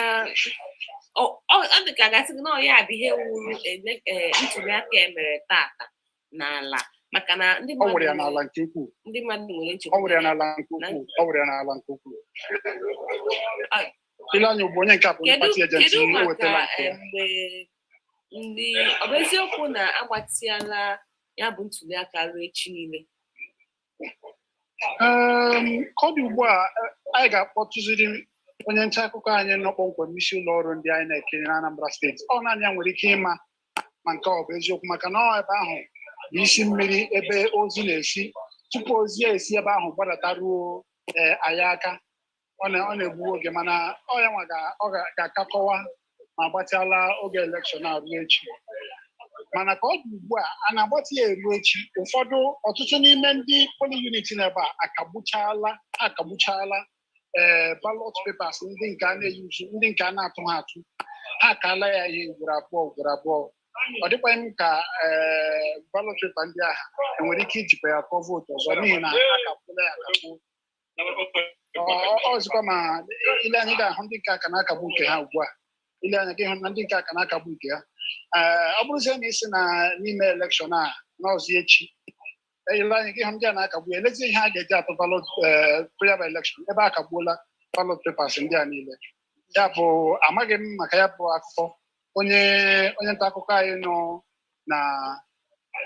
ọ dị ka gasị gị na ọ ya bụ ihe wuru ntuli aka emere tata n'ala, maka na ndị Ọ wụrụ ya mmadụ n'ala nke ukwuu. Ndị mmadụ nwere Ọ nchekwube wụrụ ya n'ala nke ukwuu. Ọ wụrụ ya n'ala nke ukwuu. Ile anya ugbu, onye nke a bụ onye Kedu party agent kedu o maka wetala nke ya. Mgbe ndị, ọ bụ eziokwu na agbatịala ya bụ ntuli aka ruo echi niile? Ka ọ dị ugbu a, anyị ga-akpọtụziri onye nta akụkọ anyị nọ kpọmkwem n'isi ụlọ ọrụ ndị anyị na-ekiri na Anambra Steeti. Ọ naanị ya nwere ike ịma ma nke ọ bụ eziokwu, maka na ọ ebe ahụ bụ isi mmiri ebe ozi na-esi tupu ozi ya esi ebe ahụ gbadata ruo ee anyị aka. Ọ na-egbu oge, mana ọ ya nwa ọ ga-akakọwa ma agbatịala oge election a ruo echi. Mana ka ọ dị ugbu a, a na-agbatị ya eruo echi. Ụfọdụ, ọtụtụ n'ime ndị polling unit n'ebe a akagbuchaala ee ballot papers ndị nke a na-eyuzu, ndị nke a na-atụ ha atụ, ha akaala ya ihe ugboro abụọ, ugboro abụọ. Ọ dịkwaghị m ka ee ballot paper ndị agha enwere ike ijikwa ya tụọ vote ọzọ, n'ihi na akagbuola ya akagbuo. Ọzọkwa, ma ile anyị ga-ahụ ndị nke aka na-akagbu nke ha ugbu a. Ile anya gị hụ na ndị nke aka na-akagbu nke ha. Ee, ọ bụrụzie na isi na n'ime election a n'ọzọ echi, ile anya gị hụ ndị a na-akagbu ya, elezie ihe a ga-eji atụ ballot tụ ya bụ election ebe a kagbuola ballot papers ndị a niile. Ya bụ, amaghị m maka ya bụ akụkọ. Onye nta akụkọ anyị nọ na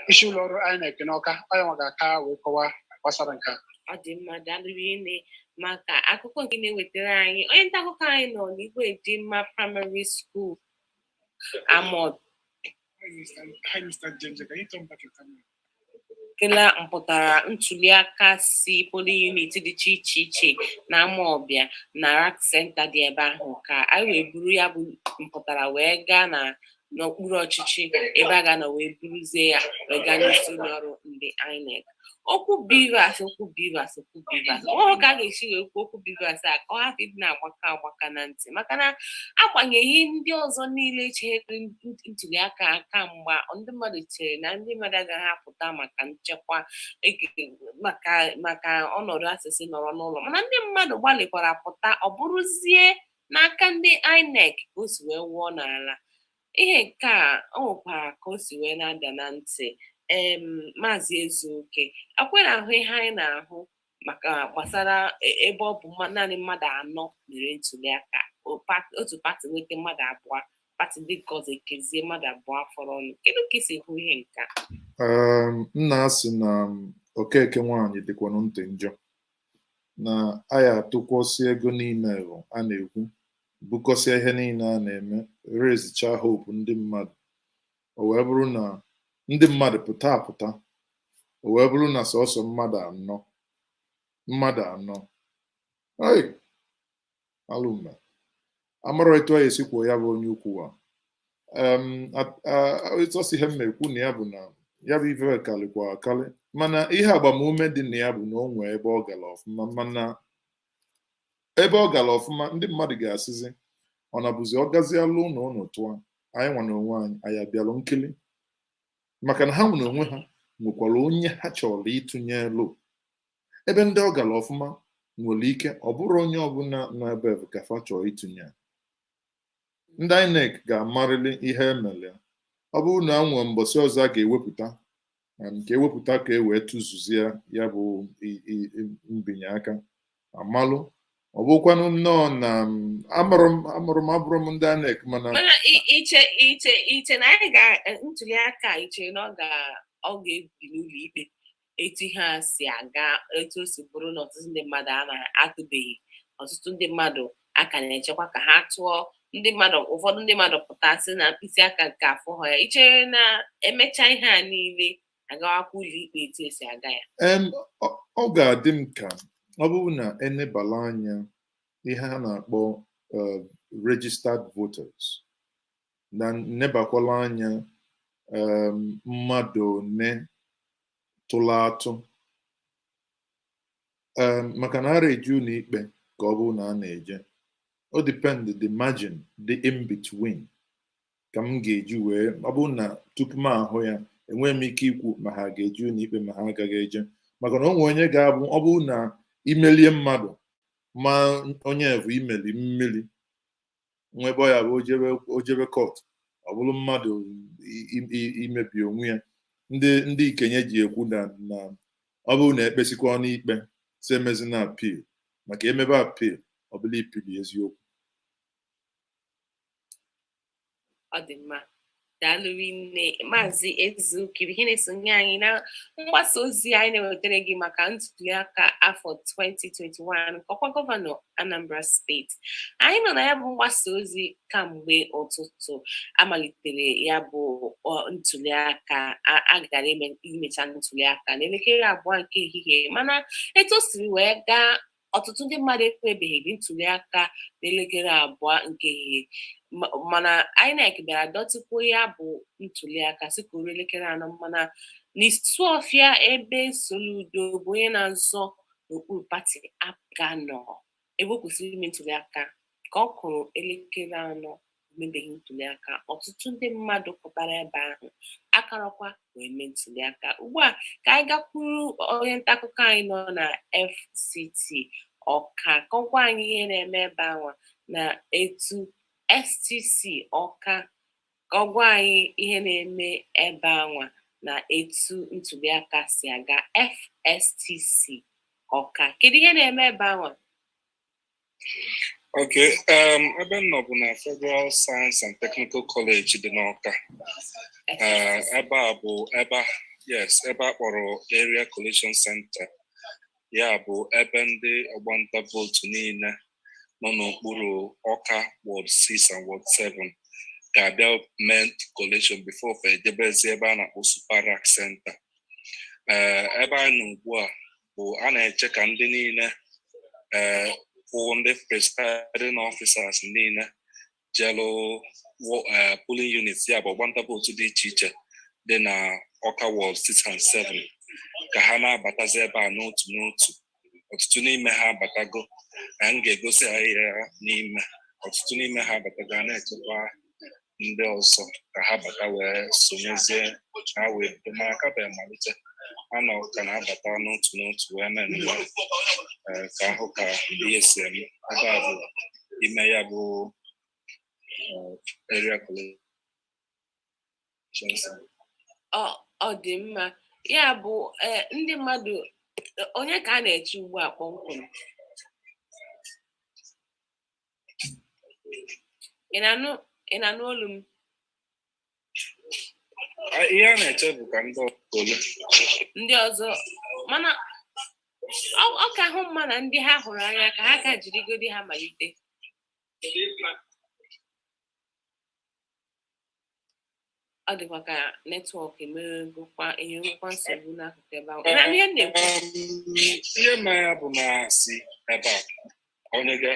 isi ụlọ ọrụ INEC n'Ọka, onye nwa ga-aka wee kọwaa gbasara nke a. Ọ dị mma, daalụ rinne maka akụkọ nke na-ewetara anyị. Onye nta akụkọ anyị nọ n'Igwe dị mma Primary School, Amod. Hi, Mr. James. Can you turn back your camera? Kela mpụtara ntuliaka si polling unit dị iche iche iche na Amawbia na RAC Center dị ebe ahụ, ka anyị wee buru ya bụ mpụtara wee gaa na n'okpuru ọchịchị ebe a ga-anọ wee buruzie ya wee gaa n'isi ụlọ ọrụ ndị INEC. Okwu BVAS, okwu BVAS, okwu BVAS, ọ ka a ga-esi wee kwuo okwu BVAS a ka ọ hapụ ịdị na-agbaka agbaka na ntị, maka na agbanyeghị ndị ọzọ niile chere ntuliaka aka mgba, ndị mmadụ chere na ndị mmadụ agaghị apụta maka nchekwa, maka ọnọdụ asịsị nọrọ n'ụlọ, mana ndị mmadụ gbalịkwara pụta. Ọ bụrụzie n'aka ndị INEC ka o si wee wụọ n'ala. Ihe nke a o nwekwara ka o si wee na-ada na ntị. Maazị Ezeoke, akwe na-ahụ ihe anyị na-ahụ maka gbasara ebe ọ bụ naanị mmadụ 4 mere ntuliaka, otu pati nweta mmadụ 2, pati ndị nke ọzọ ekezie mmadụ 2 fọrọ ọnụ. Kedu ka isi hụ ihe nke a? Nna asị na Okeke nwaanyị dịkwanụ ntị njọ na anyị atụkwọsị ego niile a na-ekwu, bukọsịa ihe niile a na-eme, rezicha hope ndị mmadụ, o wee bụrụ na ndị mmadụ pụta apụta, o wee bụrụ na sọsọ mmadụ 4. Ei, alụme amara etu a esi kwuo ya bụ onye ukwu wa. Ịtọsi ihe m na-ekwu na ya bụ na ya bụ ife kalịkwa akali, mana ihe agbamume dị na ya bụ na o nwee ebe ọ gara ọfụma, mana ebe ọ gara ọfụma ndị mmadụ ga-asịzi ọ na-bụzi ọ gazialụ ụnụ ụnụ tụọ anyị nwa na onwe anyị, anyị abịalụ nkili, maka na ha nwere onwe ha nwekwara onye ha chọrọ ịtụnye elu. Ebe ndị ọ gara ọfụma nwere ike ọ bụrụ onye ọbụla nọ ebe ka fa chọrọ ịtụnye. Ndị INEC ga-amarịrị ihe emere ya. Ọ bụrụ na nwee mbọsị ọzọ a ga-ewepụta ka ewepụta ka e wee tụzuzie ya bụ mbinye aka amalụ, ọ bụkwanụ nnọọ na amụrụ m abụrụ m ndị INEC, mana iche na anyị ga ntuli aka, iche na ọ ga-ebi n'ụlọ ikpe etu ihe a si aga, etu o si bụrụ na ọtụtụ ndị mmadụ a na-atụbeghị, ọtụtụ ndị mmadụ a ka na-echekwa ka ha tụọ, ndị mmadụ ụfọdụ ndị mmadụ pụta sị na mkpịsị aka nke afọ ha ya. Ichere na emecha ihe a niile agawakwa ụlọ ikpe etu esi aga ya? Ọ ga-adị m ka ọ bụrụ na enebala anya ihe a na-akpọ registered voters, na nnebakwala anya mmadụ one tụrụ atụ, maka na ara eji ụlọ ikpe ka ọ bụrụ na a na-eje, o depend the margin dị in between ka m ga-eji wee, ọ bụrụ na tupu m ahụ ya enweghị m ike ikwu ma ha ga-eji ụlọ ikpe ma ha agaghị eje, maka na o nwere onye ga-abụ ọ bụrụ na imelie mmadụ ma onye bụ imeli mmiri nwa ebe ọ ya bụ ojebe court, ọ bụrụ mmadụ imebi onwe ya. Ndị ikenye ji ekwu na ọ bụrụ na ekpesikwa ọnụ ikpe si emezina appeal, maka emebe appeal ọ bụla ipili eziokwu. Ọ dị mma, daalụ nne Maazị Ezeoke, ihe na-esonye anyị na mgbasa ozi anyị na-ewetara gị maka ntuliaka afọ 2021 nke ọkwa gọvanọ Anambra steeti. Anyị nọ na ya bụ mgbasa ozi kamgbe ụtụtụ amalitere ya bụ ntuliaka, a gara imecha ntuliaka n'elekere 2 nke ehihie, mana etu o siri wee gaa ọtụtụ ndị mmadụ ekpebeghị ntuliaka n'elekere 2 nke ehihie, mana INEC bịara dọtịkwuo ya bụ ntuliaka sị ka o ruo elekere 4, mana n'Isuọfịa ebe Soludo bụ onye na-azọ n'okpuru pati APGA nọ ebe o kwesịrị ime ntuliaka ka ọ kụrụ elekere 4 emebeghị ntuliaka, ọtụtụ ndị mmadụ pụtara ebe ahụ akarakwa wee mee ntuliaka. Ugbu a ka anyị gakwuru onye nta akụkọ anyị nọ na FCT Ọka kọkwa anyị ihe na-eme ebe ahụ na etu STC Ọka kọgwa anyị ihe na-eme ebe ahụ na etu ntuliaka si aga FSTC Ọka. Kedu ihe na-eme ebe ahụ? Okay, ebe m nọ bụ na Federal Science and Technical College dị n'Ọka. Ebe a bụ ebe ebe a kpọrọ Area Collation Center. Ya bụ ebe ndị ọgbanta vootu niile nọ n'okpuru Ọka Ward 6 and Ward 7 ga-abịa mee collation before fa ejebezi ebe a na-akpọ Super Rack Center. Ebe anyị nọ ugbu a bụ a na-eche ka ndị niile kwụ ndị presiding officers niile jelu polling units, ya bụ ọgbanta vootu dị iche iche dị na Ọka Ward 6 and 7 ka ha na-abatazi ebe a n'otu n'otu. Ọtụtụ n'ime ha abatago, anyị ga-egosi ha ihe n'ime. Ọtụtụ n'ime ha abatago, a na-echekwa ndị ọzọ ka ha bata wee sonyezie ha wee bido, mana aka bịa malite ha nọ ka na-abata n'otu n'otu wee na-eme ka ahụ ka ihe si eme. Ebe a bụ ime ya bụ area collation. Center. Ọ dị mma. Ya bụ, ndị mmadụ, onye ka a na-eche ugbu a kpọmkwem? Ị na-anụ olu m? Ihe a na-eche bụ ka ndị ole ndị ọzọ, mana ọ ka hụ mma na ndị ha hụrụ anya ka ha ka jirigodi ha malite. Ọ dịkwa ka netwọk emeghegokwa enyewekwa nsogbu n'akụkụ ebe ahụ. Ị na-anụ ihe m na-ekwu? Ihe mere ya bụ na si ebe a onye ga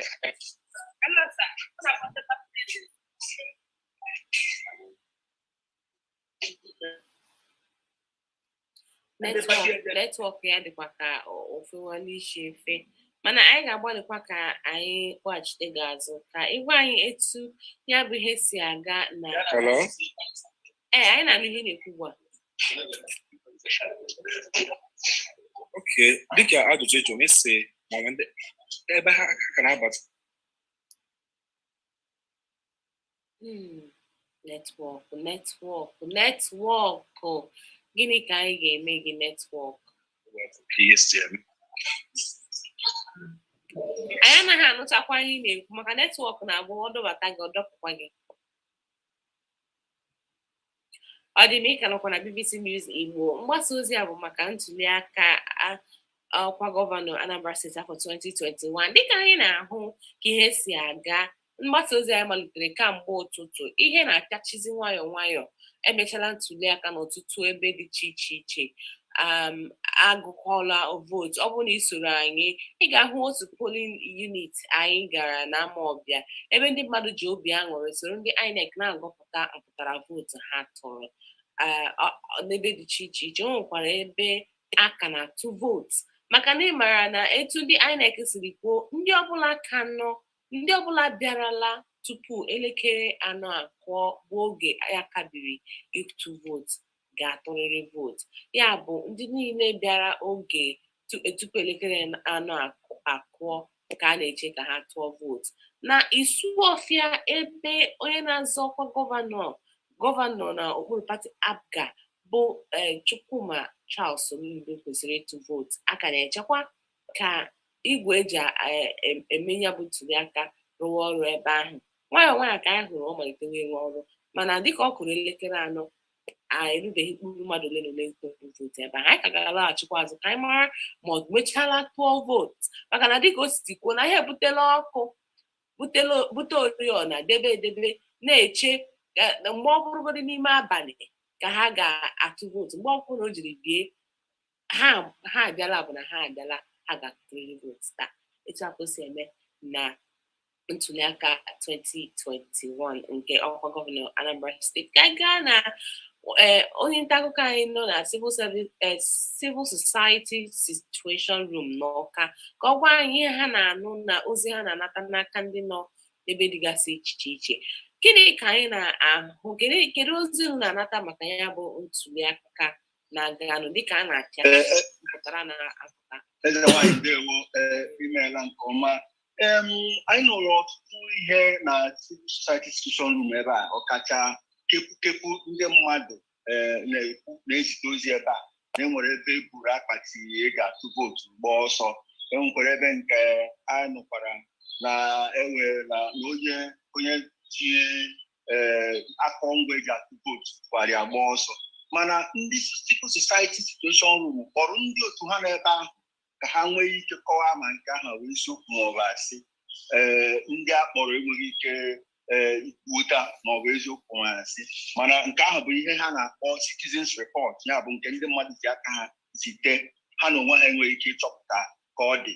Netwọk ya dịkwa ka ofewala isi efe, mana anyị ga-agbalịkwa ka anyị kpọghachite gị azụ ka ị gwa anyị etu ya bụ ihe si aga na. Hello? Ee, anyị na-anụ ihe ị na-ekwu ugbu a. Okay, dịka ajụjụ jụrụ m isi ma ndị ebe ha ka na-abata. Netwọk, netwọk, netwọk, gịnị ka anyị ga-eme gị, netwọk? Ka ihe si eme. Anyị anaghị anụchakwa ihe ị na-ekwu maka netwọk na-abụ ọ dọbata gị, ọ dọpụkwa gị. Ọ dị m ịka nọkwa na BBC News Igbo. Mgbasa ozi a bụ maka ntuli aka ọkwa gọvanọ Anambra Steeti afọ 2021. Dịka anyị na-ahụ ka ihe si aga, mgbasa ozi anyị malitere kamgbe ụtụtụ, ihe na-apịachizi nwayọọ nwayọọ. Emechala ntuli aka n'ọtụtụ ebe dị iche iche iche, agụkọla vootu. Ọ bụrụ na ị soro anyị, ị ga-ahụ otu polling unit anyị gara n'Amawbịa, ebe ndị mmadụ ji obi aṅụrị soro ndị INEC na-agụpụta mpụtara vootu ha tụrụ n'ebe dị iche iche iche. O nwekwara ebe a ka na-atụ vootu, maka na ị maara na etu ndị INEC siri kwuo, ndị ọbụla ka nọ, ndị ọbụla bịarala tupu elekere 4 akụọ bụ oge ya kabiri ịtụ vootu ga-atụrịrị vootu. Ya bụ, ndị niile bịara oge tupu elekere 4 akụọ ka a na-eche ka ha tụọ vootu. Na Isuọfịa, ebe onye na-azọ ọkwa gọvanọ na okpuru pati APGA bụ Chukwuma Charles Soludo kwesịrị ịtụ vootu, a ka na-echekwa ka igwe eji eme ya bụ ntuliaka rụwa ọrụ ebe ahụ. Nwayọọ nwayọọ ka anyị hụrụ ọ malitewe ịrụ ọrụ, mana dịka ọ kụrụ elekere 4, a erubeghị mkpụrụ mmadụ ole na ole tụrụ vootu ebe ahụ. Anyị ka ga-alaghachikwa azụ ka anyị mara ma ọ mechala tụọ vootu, maka na dịka o si kwuo na ihe ebutela ọkụ, bute oriọna debe edebe, na-eche mgbe ọ bụrụgodị n'ime abalị ka ha ga-atụ vootu. Mgbe ọkụ na o jiri bie, ha abịala, bụ na ha abịala, ha ga-atụrịrị vootu taa. Etu a ka o si eme na ntuliaka 2021 nke ọkwa gọvanọ Anambra Steeti. Ka anyị gaa na onye nta akụkọ anyị nọ na Civil Society Situation Room n'Awka ka ọ gwa anyị ihe ha na-anụ na ozi ha na-anata n'aka ndị nọ n'ebe dịgasị iche iche. Gịnị ka anyị na-ahụ? Kedu ozi unu na-anata maka ya bụ ntuliaka na-aganụ dịka a na-apịa mpụtara na-apụta? Eze nwaanyị, ndewo. Imeela nke ọma. Anyị nụrụ ọtụtụ ihe na Civil Society Situation Room ebe a, ọkacha kepụkepụ ndị mmadụ na-ekwu na-ezite ozi ebe a na enwere ebe e buru akpati e ga-atụ vootu gbaa ọsọ. Enwekwara ebe nke a nụkwara na enwere na onye onye ji akụrụngwa eji atụ vootu kwara agba ọsọ. Mana ndị Civil Society Situation Room kpọrọ ndị otu ha n'ebe ahụ ka ha nwee ike kọwaa ma nke ahụ wee isiokwu ma ọ bụ asị. Ndị a kpọrọ enweghị ike ikwuta ma ọ bụ eziokwu ma asị, mana nke ahụ bụ ihe ha na-akpọ citizens report, ya bụ nke ndị mmadụ ji aka ha zite, ha na onwe ha enweghị ike ịchọpụta ka ọ dị.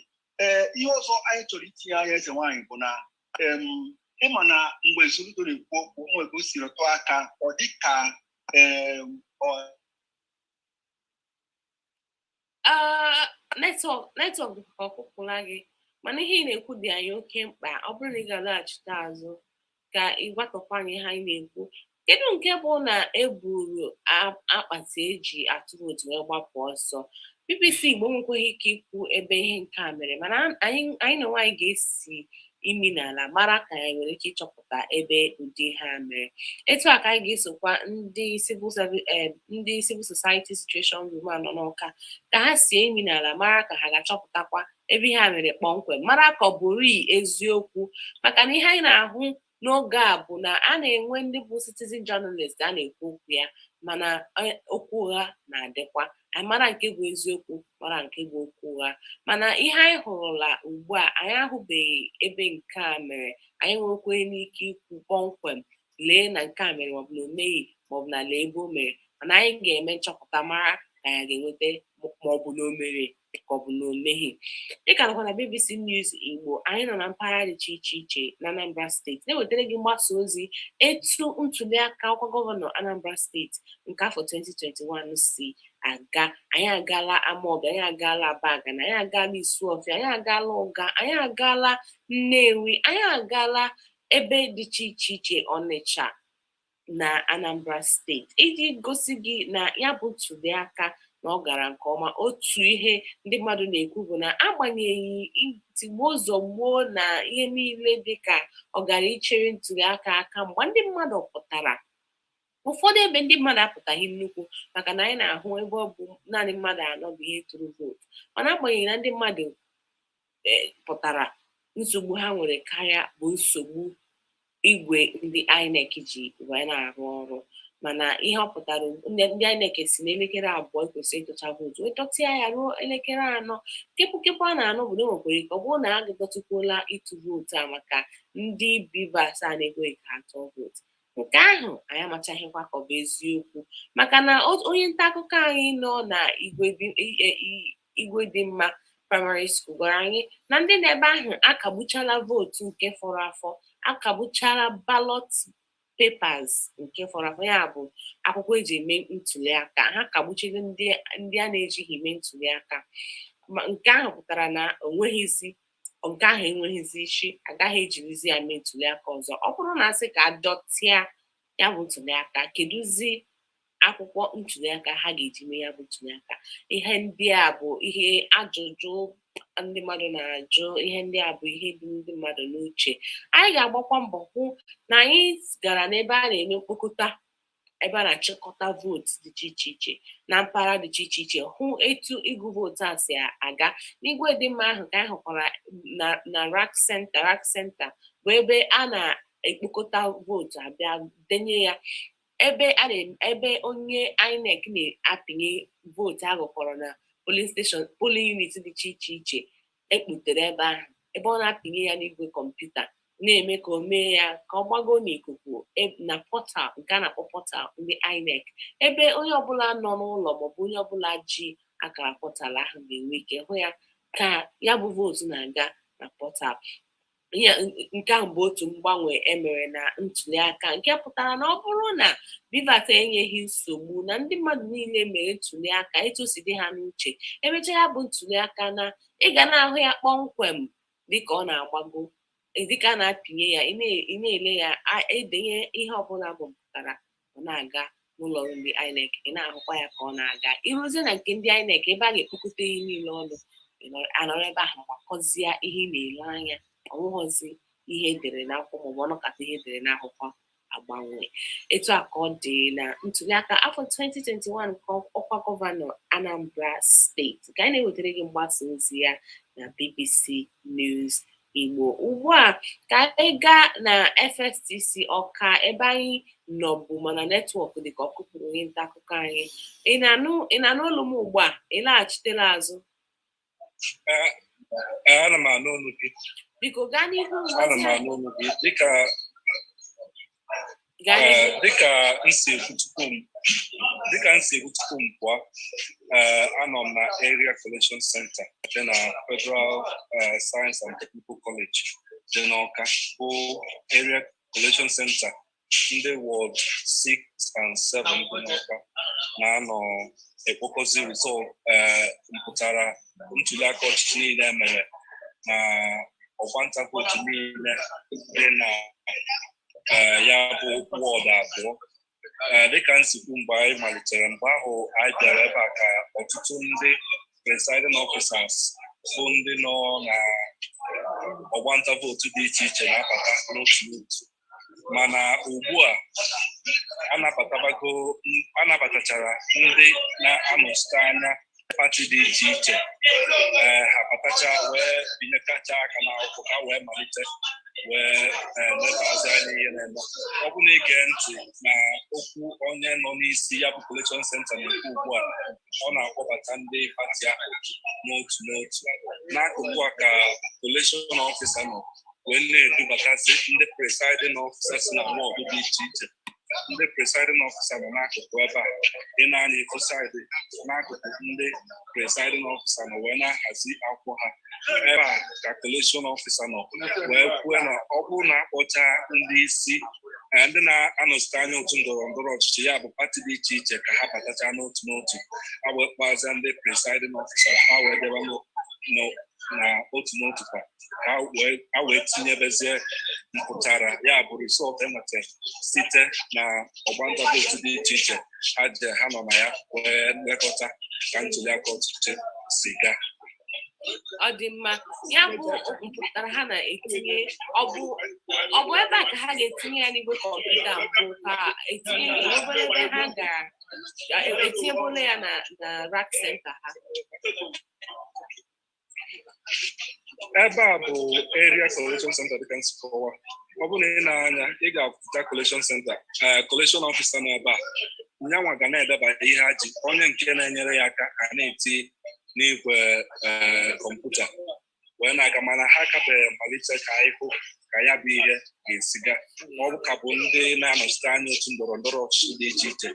Ihe ọzọ anyị chọrọ itinye anya, eze nwaanyị, bụ na ịma na mgbe Soludo na-ekwu okwu, o nwere ka o siri tụọ aka, ọ dị ka Netwọk ka ọkụpụla gị, mana ihe ị na-ekwu dị anyị oke mkpa. Ọ bụrụ na ị ga-alaghachite azụ ka ị gwatọkwa anyị ihe anyị na-ekwu. Kedu nke bụ na eburu akpati eji atụ vootu wee gbapụ ọsọ? BBC Igbo nwekwaghị ike ikwu ebe ihe nke a mere, mana anyị na nwaanyị ga-esi Imi n'ala mara ka anyị nwere ike ịchọpụta ebe ụdị ha mere. Etu a ka anyị ga-esokwa ndị civil service, ndị civil society situation room anọ n'Ọka, ka ha sie imi n'ala mara ka ha ga-achọpụtakwa ebe ihe a mere kpọmkwem, mara ka ọ bụrụ eziokwu, maka na ihe anyị na-ahụ n'oge a bụ na a na-enwe ndị bụ citizen journalist a na-ekwu okwu ya, mana okwu ụgha na-adịkwa. Anyị mara nke bụ eziokwu, mara nke bụ okwu ụgha. Mana ihe anyị hụrụla ugbu a, anyị ahụbeghị ebe nke a mere. Anyị nwekwe n'ike ikwu kpọmkwem lee na nke a mere, maọbụ na o meghị, maọbụ na lee ebe o mere. Mana anyị ga-eme nchọpụta mara ka anyị ga-enweta maọbụ na o mere ka ọ bụ na o meghị. Dịka nọkwa na BBC News Igbo, anyị nọ na mpaghara dị iche iche iche na Anambra Steeti na-ewetara gị mgbasa ozi etu ntuliaka ọkwa gọvanọ Anambra Steeti nke afọ 2021 si aga. Anyị agaala Amawbia, anyị agaala Abagana, anyị agaala Isuofia, anyị agaala Ụga, anyị agaala Nnewi, anyị agaala ebe dị iche iche iche, Ọnịcha na Anambra Steeti, iji gosi gị na ya bụ ntuliaka na ọ gara nke ọma. Otu ihe ndị mmadụ na-ekwu bụ na agbanyeghị tigbuo zọgbuo na ihe niile dịka ọ gara ichere ntuliaka aka mgbe, ndị mmadụ pụtara. Ụfọdụ ebe ndị mmadụ apụtaghị nnukwu, maka na anyị na-ahụ ebe ọ bụ naanị mmadụ anọ bụ ihe tụrụ vootu. Mana agbanyeghị na ndị mmadụ pụtara, nsogbu ha nwere karịa bụ nsogbu igwe ndị INEC ji wee na-arụ ọrụ. Mana ihe ọ pụtara, ndị INEC si n'elekere 2 ekwesịrị ịtụcha vootu wee dọtịa ya ruo elekere 4. Kepụkepụ a na-anụ bụ na o nwekwara ike ọ bụrụ na a dọtịkwuola ịtụ vootu a maka ndị BVAS a na-ekweghị ka ha tụọ vootu. Nke ahụ anyị amachaghịkwa ka ọ bụ eziokwu, maka na onye nta akụkọ anyị nọ na Igwe dị mma Primary School gwara anyị na ndị na-ebe ahụ akagbuchala vootu nke fọrọ afọ, akagbuchala ballot papers nke fọrọ afọ, ya bụ akwụkwọ eji eme ntuliaka. Ha kagbuchiri ndị a na-ejighị eme ntuliaka. Ma nke ahụ pụtara na onweghịzi, nke ahụ enweghịzi isi, agaghị ejirizi ya mee ntuliaka ọzọ. Ọ bụrụ na asị ka adọtịa ya bụ ntuliaka, kedụzi akwụkwọ ntuliaka ha ga-eji mee ya bụ ntuliaka? Ihe ndị a bụ ihe ajụjụ ndị mmadụ na-ajụ. Ihe ndị a bụ ihe dị ndị mmadụ n'uche. Anyị ga-agbakwa mbọ hụ na anyị gara n'ebe a na-eme mkpokọta, ebe a na-achịkọta vootu dị iche iche na mpaghara dị iche iche, hụ etu ịgụ vootu a si aga n'Igwe dị mma ahụ ka anyị hụkwara na RAC Center. RAC Center bụ ebe a na-ekpokọta vootu, abịa denye ya ebe a na ebe onye INEC na-apịnye vootu agụkọrọ na polling station, polling unit dị iche iche iche ekputere ebe ahụ, ebe ọ na-apịnye ya n'igwe kọmputa, na-eme ka o mee ya ka ọ gbago n'ikuku na portal nke a na-akpọ portal ndị INEC, ebe onye ọbụla nọ n'ụlọ maọbụ onye ọbụla ji akara portal ahụ ga-enwe ike hụ ya ka ya bụ vootu na-aga na portal. Ihe nke ahụ bụ otu mgbanwe emere na ntuliaka, nke pụtara na ọ bụrụ na BVAS enyeghị nsogbu, na ndị mmadụ niile mere ntuliaka etu o si dị ha n'uche, emechaa ya bụ ntuliaka, na ị ga na-ahụ ya kpọmkwem dịka ọ na-agbago, dịka a na-apịnye ya, ị na-ele ya, edenye ihe ọbụla bụ mpụtara, ọ na-aga n'ụlọ ọrụ ndị INEC, ị na-ahụkwa ya ka ọ na-aga. Ịrụzie na nke ndị INEC, ebe a ga-ekpokọta ihe niile ọnụ, anọrọ ebe ahụ gbakọzie ihe ị na-ele anya. Ọnwụghọzi ihe edere n'akwụkwọ maọbụ ọnọkata ihe edere n'akwụkwọ agbanwe. Etu a ka ọ dị na ntuliaka afọ 2021 nke ọkwa gọvanọ Anambra Steeti ka anyị na-ewetara gị mgbasa ozi ya na BBC News Igbo. Ugbu a ka anyị gaa na FSTC Ọka, ebe anyị nọbụ, mana network dị ka ọ kụpụrụ onye nta akụkọ anyị. Ị na-anụ olu m ugbu a? Ị laghachitela azụ? Ee, ana m anụ olu gị. Biko gaa n'ihu. Ana m anụ olu gị dịka Gaa n'ihu. Dịka m si ekwu tupu m pụọ, ee, anọ m na Area Collation Center dị na Federal Science and Technical College dị n'Ọka, bụ Area Collation Center ndị Ward 6 and 7 dị n'Ọka na-anọ ekpokọzi result, mpụtara ntuliaka ọchịchị niile emere na ọgbanta vootu niile dị na ya bụ wọdụ abụọ. Dịka nsikwu mgbe anyị malitere, mgbe ahụ anyị bịara ebe a, ka ọtụtụ ndị presiding officers bụ ndị nọ na Ọgbanta vootu dị iche iche na-abata n'otu n'otu, mana ugbu a anabatabago, anabatachara ndị na-anọchite anya pati dị iche iche. Ee, ha batacha wee binyekacha aka n'akwụkwọ ka wee malite wee lebazi anya ihe na-eme. Ọ bụ na ige ntị na okwu onye nọ n'isi ya bụ collation center na-ekwu ugbu a, ọ na-akpọbata ndị pati ahụ n'otu n'otu. N'akụkụ a ka collation officer nọ wee na-edubatasị ndị presiding officer si na wọdụ dị iche iche. Ndị presiding officer nọ n'akụkụ ebe a ị na-anya ifu side n'akụkụ. Ndị presiding officer nọ wee na-ahazi akwụkwọ ha. Ebe a ka collation officer nọ wee kwuo na ọ bụrụ na akpọcha ndị isi, ndị na-anọchite anya otu ndọrọ ndọrọ ọchịchị, ya bụ pati dị iche iche, ka ha batacha n'otu n'otu, ha wee kpọazịa ndị presiding officer, ha wee bịaba na otu n'otu kwa ka ha wee tinyebezie mpụtara, ya bụ result enweta site na ọgbanta vootu dị iche iche ha je ha nọ na ya wee lekọta ka ntuliaka ọchịchị si gaa. Ọ dị mma. Ya bụ mpụtara ha na-etinye, ọ bụ ebe a ka ha ga-etinye ya n'igwe kọmputa mbụ, ka etinye obere ebe ha ga-etinyebụla ya na rack center ha? Ebe a bụ area collation center. Dịka nsi kọwa, ọ bụrụ na ị na-anya, ị ga-afụta collation center, collation officer nọ ebe a. Nyanwa ga na-edeba ihe ha ji, onye nke na-enyere ya aka a na-eti n'igwe kọmputa wee na-aga, mana ha kabeghị malite ka anyị hụ ka ya bụ ihe ga-esi gaa. Ọ bụ ka bụ ndị na-anọchite anya otu ndọrọ ndọrọ ọchịchị dị iche iche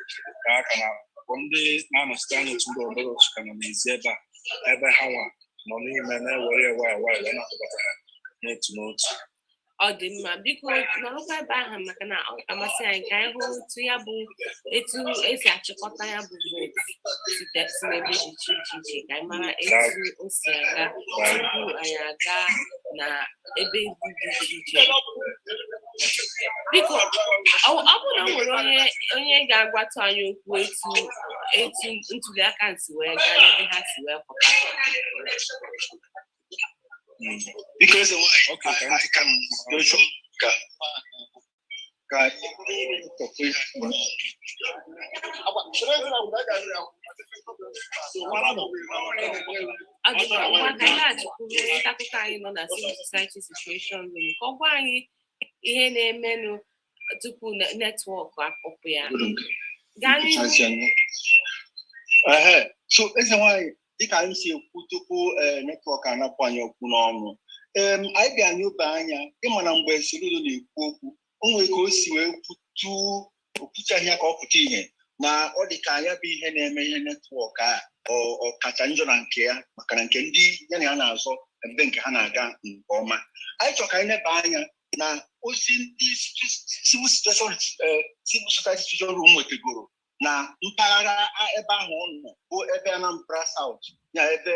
ka a ka na-bụ ndị na-anọchite anya otu ndọrọ ndọrọ ọchịchị ka nọ n'ezi ebe a, ebe ha nwa nọ n'ime na-ewere ya nwayọ nwayọ wee na-akpọbata ha n'otu n'otu. Ọ dị mma. Biko nọrọkwa ebe ahụ, maka na ọ ga-amasị anyị ka anyị hụ otu ya bụ etu esi achịkọta ya bụ vootu site si n'ebe dị iche iche iche, ka anyị mara etu o si aga tupu anyị aga na ebe dị iche iche. Biko, ọ bụrụ na o nwere onye ga-agwatụ anyị okwu etu ntuliaka si wee gaa n'ebe ha si wee pụta. Biko, eze nwanyị, Okay, ka anyị ka situation ka anyị tọpụ ihe. Ọ dị mma. Ngwa, ka anyị laghachikwuru onye nta akụkọ anyị nọ na Civil Society Situation Room ka ọ gwa anyị ihe na-emenụ tupu network akpọpụ ya. Gaa n'ihu. Ehe, so eze nwanyị, dịka anyị si ekwu tupu network anapụ anyị okwu n'ọnụ, anyị bịa nyoba anya, ịma na mgbe Soludo na-ekwu okwu, o nwere ka o si wee kwutu okwuchaghị ya ka ọ pụta ihe na ọ dị ka anya bụ ihe na-eme ihe network a ọ kacha njọ na nke ya, maka na nke ndị ya na ya na-azọ ebe nke ha na-aga nke ọma. Anyị chọrọ ka anyị neba anya na ozi ndị civil society situation room nwetagoro na mpaghara ebe ahụ ọ nọ, bụ ebe Anambra South ya, ebe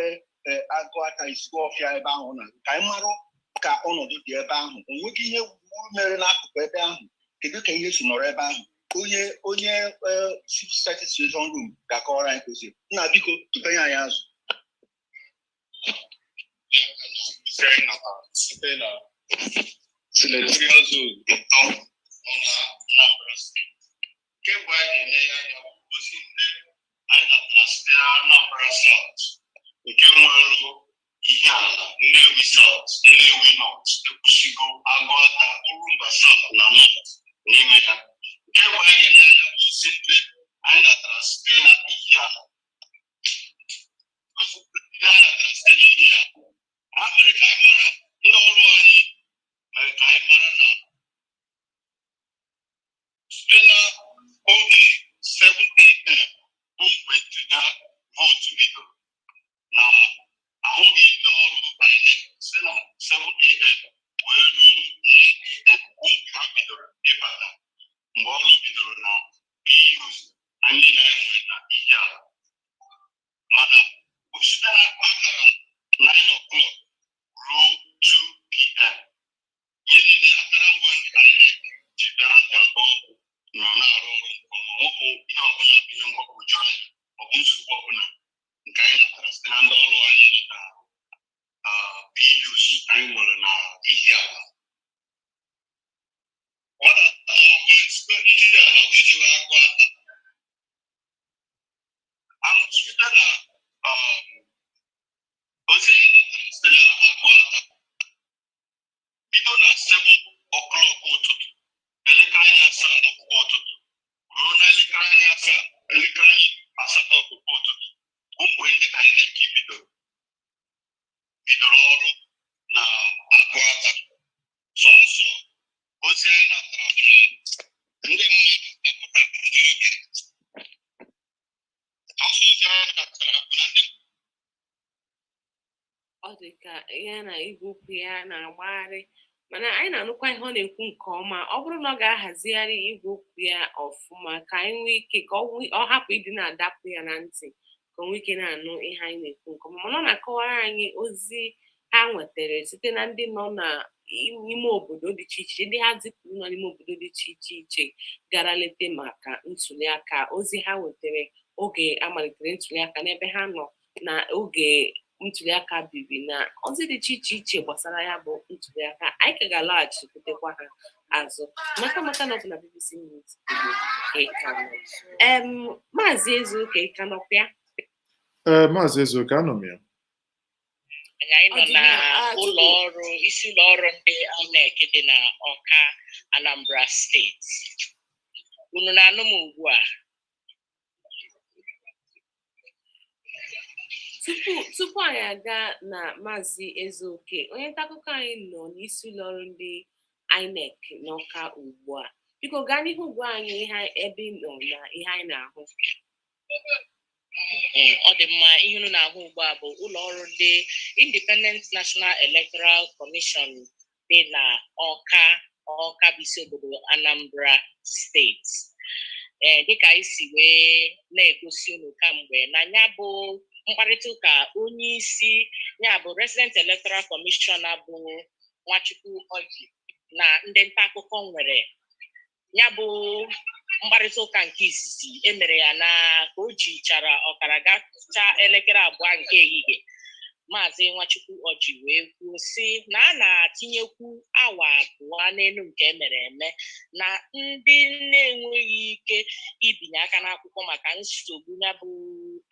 Agụata, Isuọfịa, ebe ahụ nọ, ka anyị marụ ka ọnọdụ dị ebe ahụ. O nweghị ihe wuru mere n'akụkụ ebe ahụ? Kedu ka ihe si nọrọ ebe ahụ? Onye civil society situation room ga-akọwara anyị kwesịrị. Nna, biko, tụpenye anyị azụ. Site na senatorial zone ịtọ nọ na Anambra Steeti. Kemgbe anyị na-enye anya bụ ozi ndị anyị natara site na Anambra South nke nwere Ihiala, Nnewi South, Nnewi North, Ekwusigo, Agụata, Orumba South na North n'ime ya. Nke mbụ anyị ga-enye anya bụ ozi ndị anyị natara site na Ihiala. Ozi ndị anyị natara site n'Ihiala, ha mere ka anyị mara, ndị ọrụ anyị mere ka anyị mara na site na oge 7 a.m. bụ mgbe ntụnye vootu bidoro, na ahụghị ndị ọrụ INEC site na 7 a.m. wee ruo 9 a.m. bụ mgbe ha bidoro ịbata, mgbe ọrụ bidoro na PUs anyị na-enwe na Ihiala. Mana site na akara Dị ka ya na igwe okwu ya na-agbagharị, mana anyị na-anụkwa ihe ọ na-ekwu nke ọma. Ọ bụrụ na ọ ga-ahazigharị igwe okwu ya ọfụma ka anyị nwee ike ka ọ hapụ ịdị na-adapụ ya na ntị, ka o nwee ike na-anụ ihe anyị na-ekwu nke ọma. Mana ọ na-akọwara anyị ozi ha nwetara site na ndị nọ n'ime obodo dị iche iche, ndị ha zipụrụ nọ n'ime obodo dị iche iche iche gara lete maka ntuliaka, ozi ha nwetara oge amalitere ntuliaka n'ebe ha nọ na oge ntuliaka biri, na ozi dị iche iche iche gbasara ya bụ ntuliaka. Anyị ka ga-alọghachikwutekwa ha azụ maka na ọ bụ na BBC News Igbo ka ị ka nọ. Maazị Ezeoke, ị ka nọkwa ya? Ee, Maazị Ezeoke, anọ m ya. Anyị Ọ nọ dị na mma. Ụlọ ọrụ, isi ụlọ ọrụ ndị INEC dị na Ọka, Anambra Steeti. Unu na-anụ m ugbu a? Tupu anyị aga na Maazị Ezeoke, onye nta akụkọ anyị nọ n'isi ụlọ ọrụ ndị INEC n'Ọka ugbu a. Biko gaa n'ihu gwa anyị ihe ebe ị nọ na ihe anyị na-ahụ. Ọ dị mma. Ihe unu na-ahụ ugbu a bụ ụlọ ọrụ ndị Independent National Electoral Commission dị na Ọka. Ọka bụ isi obodo Anambra Steeti. Ee, dịka anyị si wee na-egosi unu kamgbe na ya bụ mkparịta ụka onye isi ya bụ Resident Electoral Commissioner bụ Nwachukwu Ọjị na ndị nta akụkọ nwere, ya bụ mkparịta ụka nke izizi emere ya na ka o jichara ọkara gachaa elekere 2 nke ehihie. Maazị Nwachukwu Ọjị wee kwuo sị na a na-atinyekwu awa 2 n'elu nke emere eme na ndị na-enweghị ike ibinye aka n'akwụkwọ maka nsogbu ya bụ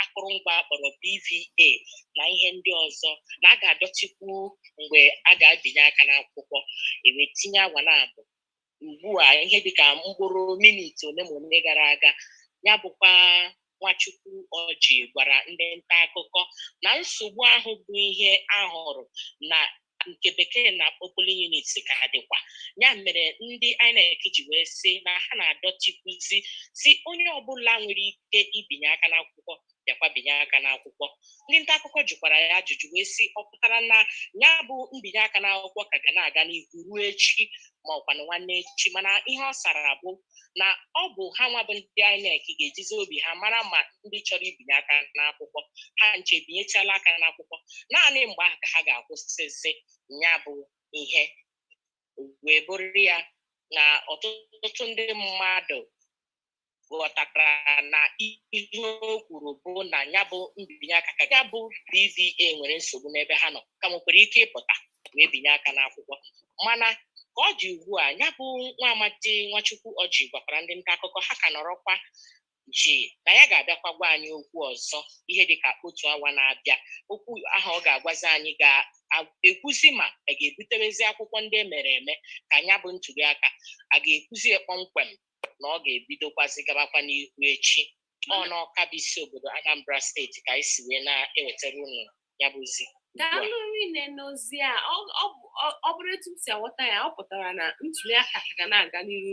akụrụngwa akpọrọ BVA na ihe ndị ọzọ, na a ga-adọtikwu mgbe a ga-abinye aka n'akwụkwọ, ewee tinye awa na abụọ. Ugbu a, ihe dịka mkpụrụ minit ole ma ole gara aga, ya bụkwa Nwachukwu Ọjị gwara ndị nta akụkọ na nsogbu ahụ bụ ihe ahụrụ na nke Bekee na-akpọ polling units ka dịkwa. Ya mere ndị INEC ji wee sị na ha na-adọchikwuzi si onye ọbụla nwere ike ibinye aka n'akwụkwọ bịakwa binye aka n'akwụkwọ. Ndị nta akụkọ jụkwara ya ajụjụ wee sị ọ pụtara na ya bụ mbinye aka n'akwụkwọ ka ga na-aga n'ihu ruo echi ma ọkwanụ nwanne echi? Mana ihe ọ sara bụ na ọ bụ ha nwa bụ ndị INEC ga-ejizi obi ha mara ma ndị chọrọ ibinye aka n'akwụkwọ ha nche binyechala aka n'akwụkwọ, naanị mgbe ahụ ka ha ga-akwụsịsị ya bụ ihe. Wee bụrụ ya na ọtụtụ ndị mmadụ ghọtara na ihe o kwuru bụ na ya bụ mbinye aka ka ya bụ BVA nwere nsogbu n'ebe ha nọ ka nwekwara ike ịpụta wee binye aka n'akwụkwọ. Mana ka ọ dị ugbu a, ya bụ nwa amadi Nwachukwu Ọjị gwakwara ndị nta akụkọ ha ka nọrọkwa ji na ya ga-abịakwa gwa anyị okwu ọzọ ihe dịka otu awa na-abịa. Okwu ahụ ọ ga-agwazi anyị ga-ekwuzi ma a ga-ebutewezi akwụkwọ ndị e mere eme ka ya bụ ntuli aka a ga-ekwuzi kpọmkwem na ọ ga-ebidokwazi gabakwa n'ihu echi. Ọ n'Ọka bụ isi obodo Anambra Steeti ka anyị si wee na-ewetara unu ya bụ ozi ugbu a. Daalụ rinne n'ozi a. Ọ bụrụ etu m si aghọta ya, ọ pụtara na ntuliaka ka ga na-aga n'ihu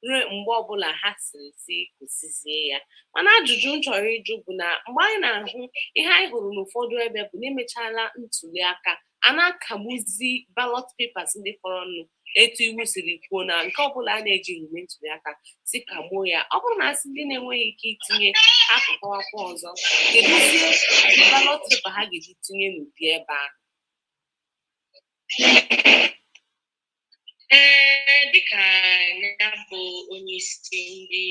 ruo mgbe ọbụla ha siri si kwụsịzie ya. Mana ajụjụ m chọrọ ịjụ bụ na mgbe anyị na-ahụ ihe anyị hụrụ n'ụfọdụ ebe bụ na emechala ntuliaka, a na-akagbuzi ballot papers ndị fọrọnụ etu iwu siri kwuo na nke ọbụla a na-ejighị eme ntuliaka si kagbuo ya. Ọ bụrụ na asị ndị na-enweghị ike itinye apụtawakwa ọzọ, kedụzie ballot paper ha ga-eji tinye n'ụdị ebe ahụ? Ee, dịka ya bụ onye isi ndị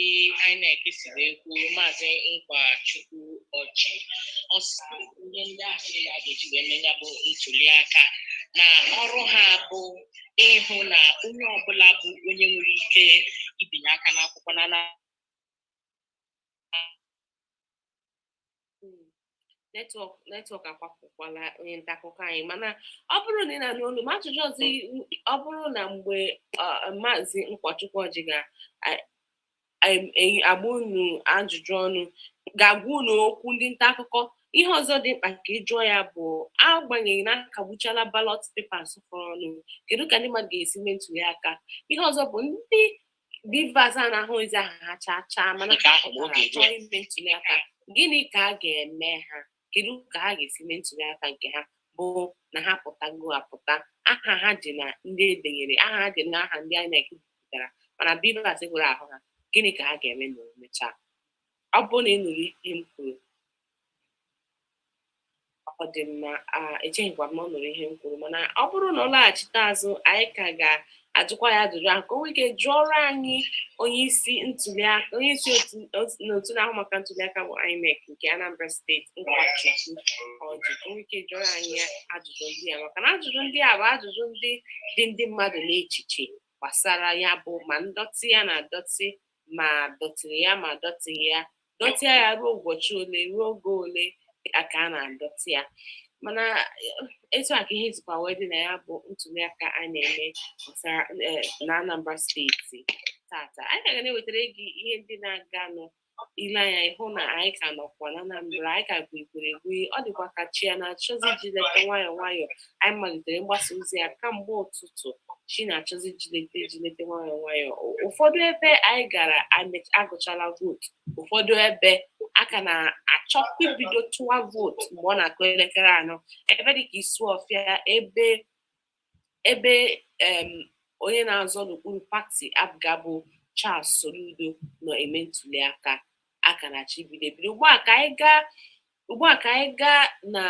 INEC si wee kwuo, Maazị Nkwachukwu Ọjị, ọ sị ihe ndị ahụ niile a ga-eji wee mee ya bụ ntuli aka na ọrụ ha bụ ịhụ na onye ọbụla bụ onye nwere ike ibinye aka n'akwụkwọ na Network akwapụkwala onye nta akụkọ anyị. Mana ọ bụrụ na ị na-anụ olu m, ajụjụ ọzọ, ọ bụrụ na mgbe Maazị Nkwachukwu Ọjị ga-agba unu ajụjụ ọnụ, ga-agwa unu okwu ndị nta akụkọ, ihe ọzọ dị mkpa ka ị jụọ ya bụ, agbanyeghị na akagbuchala ballot papers fọrọ ọnụ, kedu ka ndị mmadụ ga-esi mee ntuli aka? Ihe ọzọ bụ ndị BVAS a na-ahụghịzi aha ha chaa chaa, mana Nke ha ahụ bụ pụtara oge chọọ ime ntuli aka, gịnị ka a ga-eme ha? Kedu ka ha ga-esi mee ntuli aka nke ha? Bụ na ha pụtago apụta, aha ha dị na ndị edenyere aha ha dị na aha ndị INEC bipụtara, mana BVAS ekwere ahụ ha. Gịnị ka ha ga-eme ma o mechaa? Ọ bụrụ na ị nụrụ ihe m kwuru, ọ dị mma. Echeghịkwa m na ọ nụrụ ihe m kwuru, mana ọ bụrụ na ọ laghachite azụ, anyị ka ga-ajụkwa ya ajụjụ ahụ ka o nwee ike jụọrọ anyị onye isi ntuliaka, onye isi otu n'otu na-ahụ maka ntuliaka bụ INEC nke Anambra Steeti, Nkwachukwu Ọjị, ka o nwee ike jụọrọ anyị ajụjụ ndị a, maka na ajụjụ ndị a bụ ajụjụ ndị dị ndị mmadụ n'echiche gbasara ya, bụ ma ndọtị ya na-adọtị, ma dọtịrị ya ma dọtịghị ya, dọtịa ya ruo ụbọchị ole, ruo oge ole ka a na-adọtị ya. Mana etu a ka ihe sikwa wee dị na ya bụ ntuliaka a na-eme gbasara na Anambra Steeti tata. Anyị ka ga na-ewetara gị ihe ndị na-aganụ. Ile anya ịhụ na anyị ka nọkwa na Anambra, anyị ka bụ igweregwe. Ọ dịkwa ka chi ya na-achọzi ijilete nwayọọ nwayọọ. Anyị malitere mgbasa ozi ya kamgbe ụtụtụ, chi na-achọzi ijilete ijilete nwayọọ nwayọọ. Ụfọdụ ebe anyị gara agụchala vootu, ụfọdụ ebe a ka na-achọkwa ibido tụwa vootu mgbe ọ na-akụ elekere 4, ebe dịka Isuọfịa, ebe onye na-azọ n'okpuru pati APGA bụ Charles Soludo nọ eme ntuliaka, aka na-achọ ibido ebido ugbu a. Ka anyị gaa ugbu a, ka anyị gaa na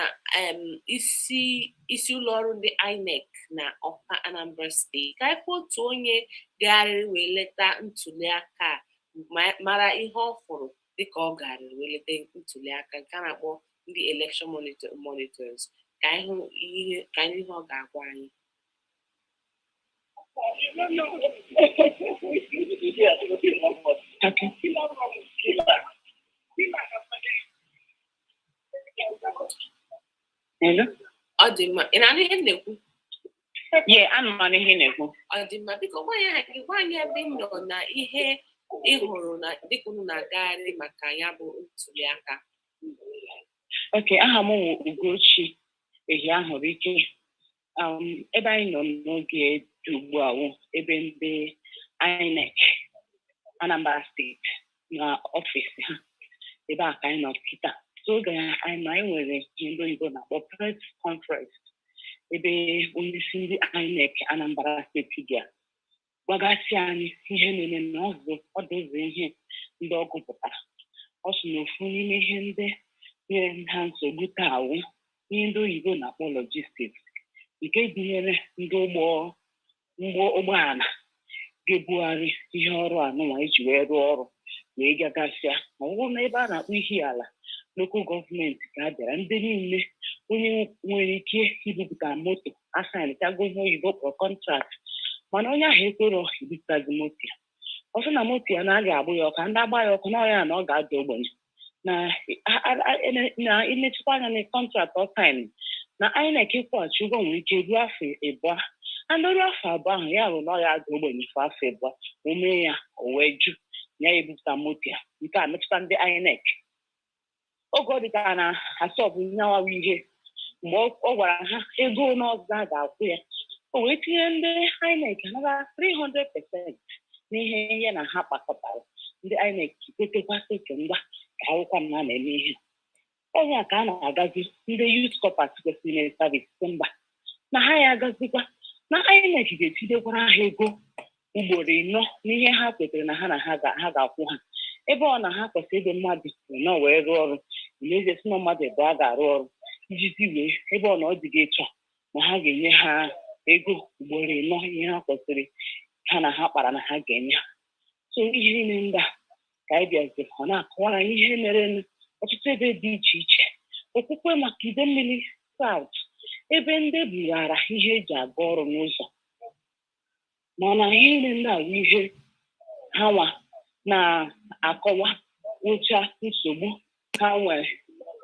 isi isi ụlọ ọrụ ndị INEC na Ọka, Anambra Steeti, ka anyị fụ otu onye gagharịrị wee leta ntuliaka a, mara ihe ọ fụrụ dịka ọ gagharịrị wee leta ntuliaka nke a na-akpọ ndị election monitors. Ka anyị hụ ihe, ka anyị ihe ọ ga-agwa anyị. Okay. Hello? Ọ dị mma. Ị na-anụ ihe m na-ekwu? Yeah, ana m anụ ihe ị na-ekwu. Ọ dị mma. Biko gwa anyị aha gị, gwa anyị ebe ị nọ na ihe ị hụrụ na dịka unu na-agagharị maka ya bụ ntuliaka. Okay, aha m wụ Ugochi Ehiahụrụike. Ebe anyị nọ n'oge dị ugbu a wụ ebe ndị INEC Anambra Steeti na ọfịs ha. Ebe a ka anyị nọ kịta. So oge anyị nọ, anyị nwere ihe ndị oyibo na-akpọ press conference, ebe onyeisi ndị INEC Anambra Steeti bịa gwagasị anyị ihe na-eme na ọzọ ọdụ ụzọ, ihe ndị ọ gụpụtara. Ọ sị na ofu n'ime ihe ndị nyere ha nsogbu taa wụ ihe ndị oyibo na-akpọ logistics, nke gụnyere ndị ụgbọ mgbọ ụgbọala ga-ebugharị ihe ọrụ anụnwa iji wee rụọ ọrụ wee gagasịa. Ma ọ bụrụ na ebe a na-akpọ Ihiala Local Government ka a bịara, ndị niile onye nwere ike ibupụta moto asaịnchago ihe oyibo kpọrọ contract, mana onye ahụ ekwerọ ebupụtazi moto ya. Ọ sị na moto ya na-aga agbụ ya ọka, ndị agba ya ọkụ na ọya na ọ ga-ada ogbenye na ilechikwa anya na contract ọ sign na INEC ịkwụghachi ụgwọ nwere ike ruo afọ 2, and ruo afọ 2 ahụ ya bụ na ọ ya ada ogbenye fọ afọ 2. O mee ya, o wee jụ ya ebupụta moto ya. Nke a metụta ndị INEC oge ọ dịka na asọbụ nyawawa ihe. Mgbe ọ gwara ha ego n'ọzọ a ga-akwụ ya, o wee tinye ndị INEC another 300% n'ihe ya na ha kpakọtara. Ndị INEC kwetekwasị oke ngwa ka akwụkwọ m na na-eme ihe onye a ka a na-agazi. Ndị youth corpers kwesịrị ime service mba na ha ya agazikwa na INEC ga-etidekwara ha ego ugboro ịnọ n'ihe ha kwetere na ha na ha ga-akwụ ha, ebe ọ na ha kwesịrị ịdị mmadụ ịnọ wee rụọ ọrụ. N'ezie, si na mmadụ ebe a ga-arụ ọrụ ijizi wee ebe ọ na ọ dị gị etu a na ha ga-enye ha ego ugboro ịnọ ihe ha kwesịrị ha na ha kpara na ha ga-enye ha. So ihe niile ndị a ka anyị bịaziri, ọ na-akọwara anyị ihe mere ọtụtụ ebe dị iche iche. Okwukwe maka Idemmili South, ebe ndị bughara ihe eji aga ọrụ n'ụzọ, mana ihe niile ndị a bụ ihe ha nwa na-akọwa nwụcha nsogbu ha nwere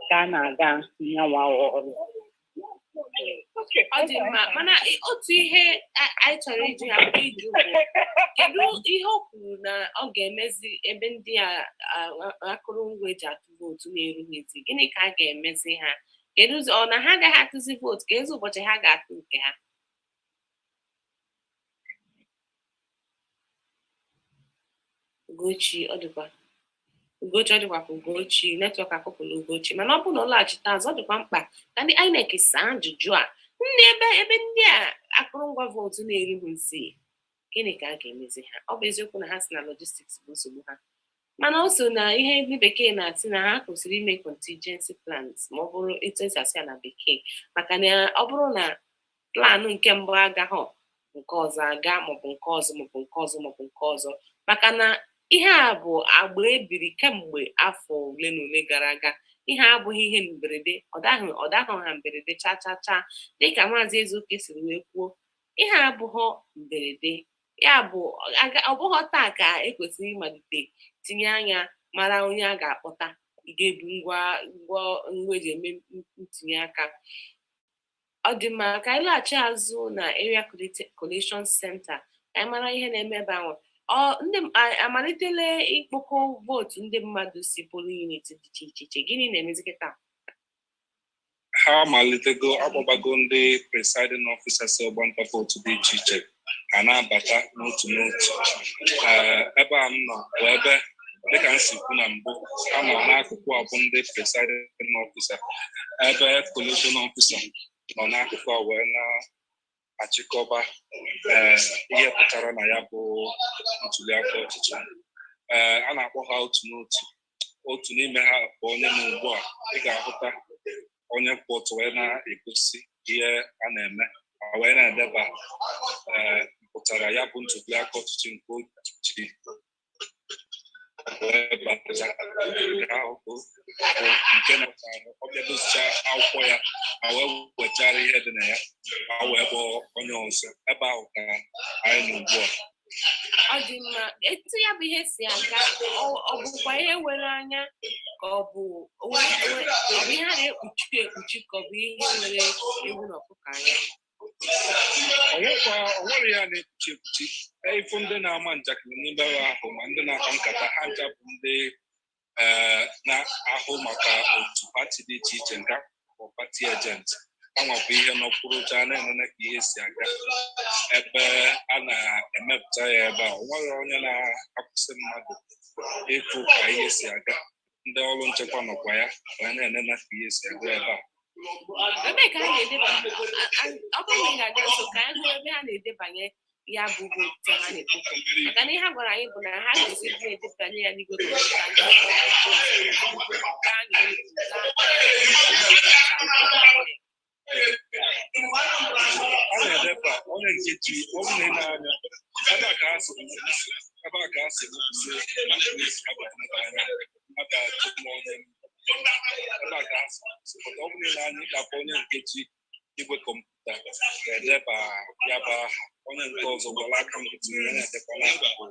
ka a na-aga nyanwa ọrụ. Ọ dị mma, mana otu ihe anyị chọrọ iji ha ịjụ bụ kedu ihe o kwuru na ọ ga-emezi ebe ndị a akụrụngwa eji atụ vootu na-erughị ezi? Gịnị ka a ga-emezi ha? Kedu ụzọ ọ na ha agaghị atụzi vootu ka ezi ụbọchị ha ga-atụ nke ha? Ugochi, ọ dịkwa. Ugochi, ọ dịkwa ka Ugochi network akụpụla Ugochi, mana ọ bụrụ na ọ laghachite azụ, ọ dịkwa mkpa ka ndị INEC saa ajụjụ a. Ndị ebe ndị a akụrụngwa vootu na-erighị nsị, gịnị ka a ga-emezi ha? Ọ bụ eziokwu na ha si na logistics bụ nsogbu ha, mana o so na ihe ndị bekee na-asị na ha kwesịrị ime contingency plans, ma ọ bụrụ etu esi asị ya na bekee, maka na ọ bụrụ na plan nke mbụ agaghọ, nke ọzọ aga, maọbụ nke ọzọ, maọbụ nke ọzọ, maọbụ nke ọzọ, maka na ihe a bụ agba ebiri kemgbe afọ ole na ole gara aga. Ihe a abụghị ihe mberede, ọ daghị ha mberede cha cha cha, dịka Maazị Ezeoke siri wee kwuo. Ihe a abụghọ mberede, ya bụ ọ bụghọ taa ka ekwesịrị ịmalite tinye anya mara onye a ga-akpọta ga-ebu ngwa ngwa ngwa eji eme ntinye aka. Ọ dị mma ka anyị laghachi azụ na Area Collation Center ka anyị mara ihe na-eme ebe ahụ. Ọ ndị amalitela ịkpọkọ vootu ndị mmadụ si polling unit dị iche iche iche. Gịnị na-emezi kịta? Ha amalitego, akpọbago ndị presiding officers ọgbanta vootu dị iche iche, ha na-abata n'otu n'otu. Ebe a m nọ bụ ebe, dịka m si kwu na mbụ, ha nọ n'akụkụ a bụ ndị presiding officer, ebe collation officer nọ n'akụkụ a wee na-achịkọba ihe pụtara na ya bụ ntuliaka ọchịchị. A na-akpọ ha otu n'otu. Otu n'ime ha bụ onye nọ ugbu a, ị ga-ahụta onye kwụ ọtọ wee na-egosi ihe a na-eme ma wee na-edeba mpụtara ya bụ ntuliaka ọchịchị nke ochi wee bata. Nke ahụ bụ nke na-pụtara ọ bịa dozicha akwụkwọ ya ma wee wechara ihe dị na ya ma wee kpọọ onye ọzọ. Ebe ahụ ka anyị nọ ugbu a. Ọ dị mma. Etu ya bụ ihe si aga, ọ bụkwa ihe nwere anya, ka ọ bụ ọ bụ ihe a na-ekpuchi ekpuchi, ka ọ bụ ihe nwere ewu na ọkụkọ anya? Onwekwa onwere ya na-ekpuchi ekpuchi. Ịfụ ndị na-ama njakịrị n'ime ebe ahụ, ma ndị na-akpa nkata, ha ncha bụ ndị na-ahụ maka otu party dị iche iche nke akpọ party agent. Anwa bụ ihe nọkwurucha na-enene ka ihe si aga ebe a na-emepụta ya ebe a. Onweghị onye na-akwụsị mmadụ ịfụ ka ihe si aga. Ndị ọrụ nchekwa nọkwa ya wee na-enene ka ihe si aga ebe a. Ebee ka ha na-edebanye? Ọ bụrụ na ị ga-aga nso ka anyị hụ ebe ha na-edebanye ya bụ vootu ha na-ekpokọ, maka na ihe ha gwara anyị bụ na ha ga-esi na-edebanye ya n'igwe kọmputa ndị gaa n'igwe. A na-edeba onye nke ji ọ bụ na ị na-anya ebe a ka ha si ebe a ka ha si wepụsị na polisi ha ga-eneba anya, ha ga-achụ m onye ebe a ka ha si wepụsị. Pụta, ọ bụ na ị na-anya, ị ga-afụ onye nke ji igwe kọmputa ga-edeba ya bụ aha, onye nke ọzọ gwara aka nkịtị wee na-edekwa n'akụkụ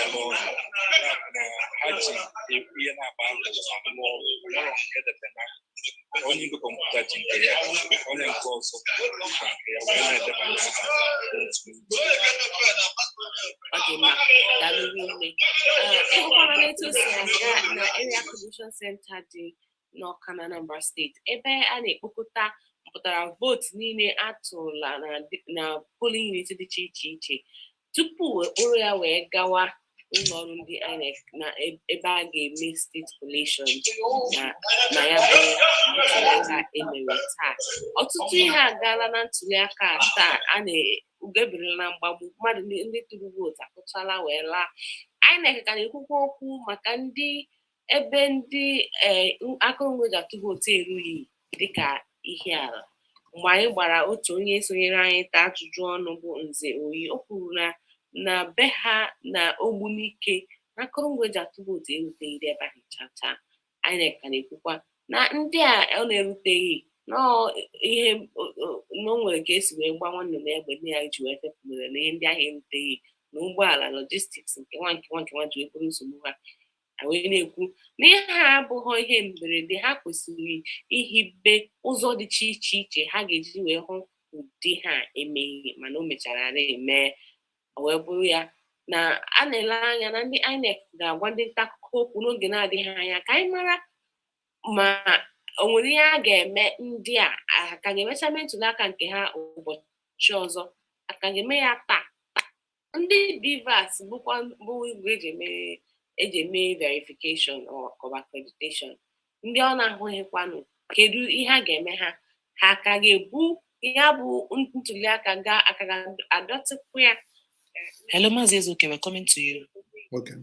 ebe ọ nọ. Ya bụ na ha ji ihe na-akpa ahụ alụ ọrụ. Nwere nke edebe na onye igwe kọmputa ji nke ya, onye nke ọzọ jikwa nke ya wee na-edebanye aha n'otu n'otu. Ọ dị mma, daalụ rinne. Ịhụkwara n'etu o si aga na Area Collation Center dị n'Ọka na Anambra Steeti, ebe a na-ekpokọta mpụtara vootu niile atụrụla na polling unit dị iche iche iche tupu ekporo ya wee gawa ụlọ ọrụ ndị INEC na ebe a ga-eme state collation na ya bụ ntuliaka emere taa. Ọtụtụ ihe agaala na ntuliaka a taa. A na ugebirila na mgbagbu mmadụ, ndị tụrụ vootu akụchala wee laa. INEC ka na-ekwukwa okwu maka ndị ebe ndị akụrụngwa eji atụ vootu erughị, dịka ihe ala. Mgbe anyị gbara otu onye sonyere anyị taa ajụjụ ọnụ, bụ Nze Oyi, o kwuru na be ha na Ogbunike na akụrụngwa eji atụ vootu eruteghị ebe ahụ chacha. INEC ka na-ekwukwa na ndị a ọ na-eruteghị nọọ ihe na o nwere ka esi wee gba nwanne na egbe nne ya ji wee fepụ, mere na ihe ndị ahụ eruteghị na ụgbọala logistics nke nwa nke nwa nke nwa ji wee bụrụ nsogbu ha. Ha wee na-ekwu na ihe ha abụghị ihe mberede, ha kwesịrị ihibe ụzọ dị iche iche iche ha ga-eji wee hụ ụdị ha emeghị, mana o mechara eme. O wee bụrụ ya na a na-ele anya na ndị INEC ga-agwa ndị nta akụkọ okwu n'oge na-adịghị anya ka anyị mara ma o nwere ihe a ga-eme ndị a ka ga-emecha mee ntụliaka nke ha ụbọchị ọzọ, a ka ga-eme ya taa. Ndị BVAS bụkwa bụ igwe eji eme Eji eme verification or accreditation. Ndị ọ na-ahụghịkwanụ, kedu ihe a ga-eme ha? Ha ka ga-ebu ya bụ ntuliaka gaa aka ga-adọtịkwa ya? Hello, Mazi Ezeoke, we're coming to you. Okay.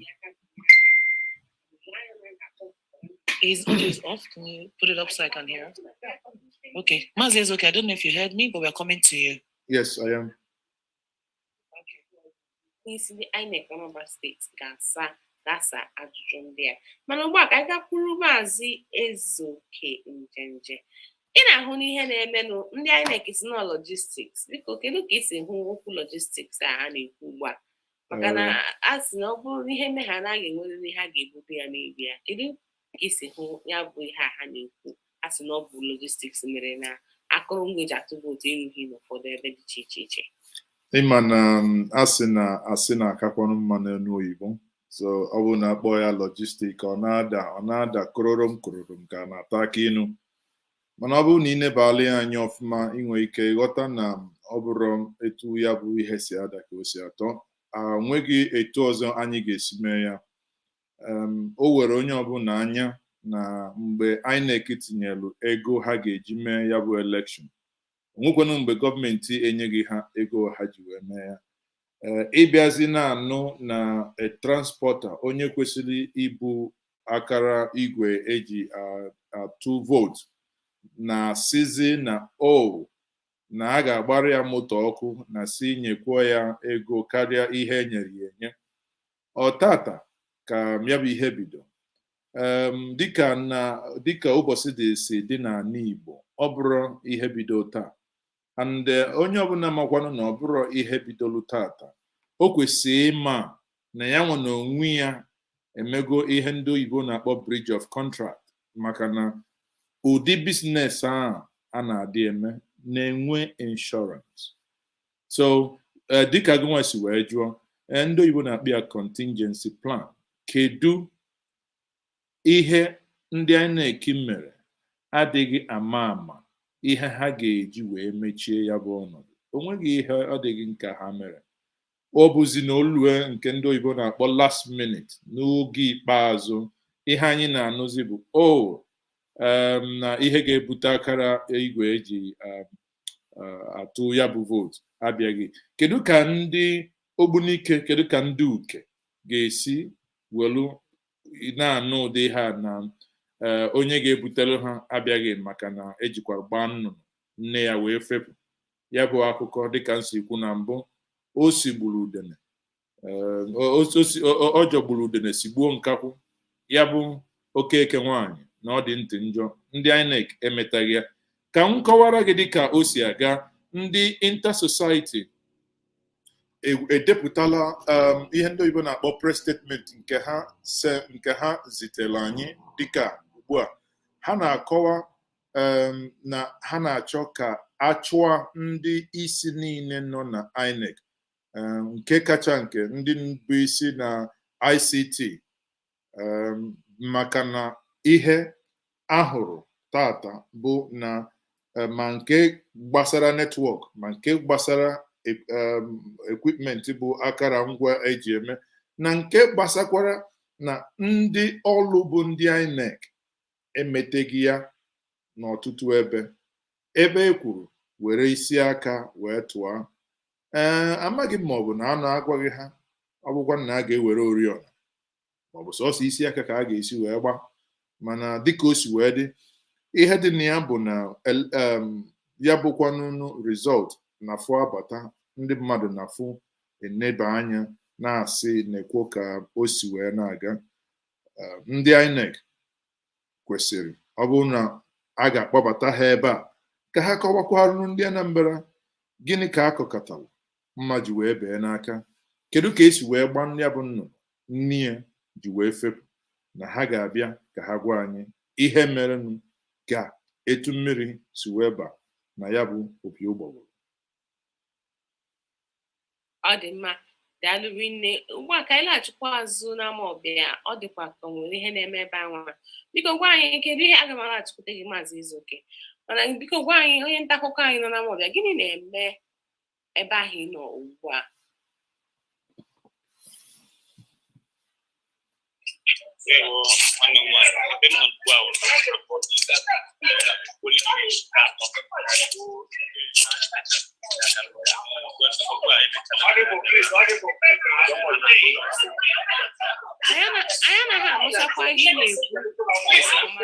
His audio is off. Can you put it up so I can hear? Okay. Mazi Ezeoke, I don't know if you heard me, but we're coming to you. Yes, I am. Onyeisi ndị INEC Anambra Steeti ga-asa ajụjụ ndị a. Mana ugbu a, ka anyị gakwuru Maazị Ezeoke Njenje. Ị na-ahụ n'ihe na-emenụ, ndị INEC si na logistics. Biko, kedu ka isi hụ okwu logistics a ha na-ekwu ugbu a? Maka na a sị na ọ bụrụ na ihe mee ha anaghị enwerịrị ihe a ga-ebudo ya n'ebi ya. Kedu ka isi hụ ya bụ ihe a ha na-ekwu, a sị na ọ bụ logistics mere na akụrụngwa eji atụ vootu erughị n'ụfọdụ ebe dị iche iche iche? Ịma na asị na asị na-akakwanụ mma n'elu oyibo, so ọ bụrụ na akpọ ya logistic, ọ na-ada kororom kororom ka a na-ata aka ịnụ. Mana ọ bụrụ na ị nebala ya anya ọfụma, ị nwere ike ịghọta na ọ bụrụ etu ya bụ ihe si ada ka o si atọ, nweghị etu ọzọ anyị ga-esi mee ya. O were onye ọbụla anya na mgbe INEC tinyelu ego ha ga-eji mee ya bụ election, onwekwanụ mgbe gọọmenti enyeghị ha ego ha ji wee mee ya. Ịbịazi na-anụ na transporter, onye kwesịrị ibu akara igwe eji atụ vootu, na-asịzi na o na a ga-agbara ya moto ọkụ na si nyekwuo ya ego karịa ihe e nyere ya enye. Ọ tata ka ya bụ ihe bido. Dịka na dịka ụbọchị dị si dị n'ala Igbo, ọ bụrụ ihe bido taa, and onye ọbụla makwanụ na ọ bụrụ ihe bidolu tata, o kwesịrị ịma na ya nwe na onwe ya emego ihe ndị oyibo na-akpọ breach of contract, maka na ụdị business ahụ a na-adị eme na-enwe insurance. So dịka gị nwa si wee jụọ, ndị oyibo na-akpọ ya contingency plan. Kedu ihe ndị INEC mere adịghị ama ama ihe ha ga-eji wee mechie ya bụ ọnọdụ? O nweghị ihe ọ dịghị nka ha mere. Ọ bụzi na olue nke ndị oyibo na-akpọ last minute, n'oge ikpeazụ, ihe anyị na-anụzi bụ o na ihe ga-ebute akara igwe eji atụ ya bụ vootu abịaghị. Kedu ka ndị Ogbunike, kedu ka ndị Uke ga-esi welu na-anụ ụdị ha na onye ga-ebutere ha abịaghị, maka na ejikwara gbaa nnụnụ nne ya wee fepụ? Ya bụ akụkọ, dịka m si kwu na mbụ, o sigburu udene, ọ jọgburu udene sigbuo nkakwụ. Ya bụ Okeke nwaanyị na ọ dị ntị njọ. Ndị INEC emetaghị ya. Ka m kọwara gị dịka o si aga. Ndị Inter-Society edepụtala ihe ndị oyibo na-akpọ press statement nke ha se, nke ha zitere anyị. Dịka ugbu a, ha na-akọwa na ha na-achọ ka a chụọ ndị isi niile nọ na INEC, nke kacha nke ndị bụ isi na ICT, maka na ihe ahụrụ tata bụ na ma nke gbasara network, ma nke gbasara equipment bụ akara ngwa eji eme, na nke gbasakwara na ndị ọlụ bụ ndị INEC emeteghị ya n'ọtụtụ ebe. Ebe e kwuru were isi aka wee tụọ, ee, amaghị m ma ọ bụ na anụ agwaghị ha, ọ bụkwa na a ga-ewere oriọna, ma ọ bụ sọsọ isi aka ka a ga-esi wee gba. Mana dịka o si wee dị, ihe dị na ya bụ na ya bụkwanụ result na fụ abata, ndị mmadụ na-afụ eneba anya na-asị na-ekwo ka o si wee na-aga. Ndị INEC kwesịrị, ọ bụrụ na a ga-akpọbata ha ebe a ka ha kọwakwarụ ndị Anambra gịnị ka akọkọtara mma ji wee bee n'aka, kedu ka esi wee gba ndị bụ nnụnụ nne ya ji wee fepụ, na ha ga-abịa ka ha gwa anyị ihe merenụ, ka etu mmiri si wee ba na ya bụ opi ụgbọgụrụ. Ọ dị mma, daalụ rinne. Ugbu a ka anyị laghachikwa azụ n'ama ọbịa. Ọ dịkwa ka o nwere ihe na-eme ebe anwa. Biko gwa anyị kedu ihe. Aga m alaghachikwute gị, Maazị Ezeoke, mana biko gwa anyị, onye nta akụkọ anyị nọ n'ama ọbịa, gịnị na-eme ebe ahụ ị nọ ugbu a? Ndewo, nwanne m nwaanyị. Ebe m nọ ugbu a wụ polling unit nke atọ. Ugbu a emechala. Anyị anaghị anụchakwa ihe ị na-ekwu nke ọma.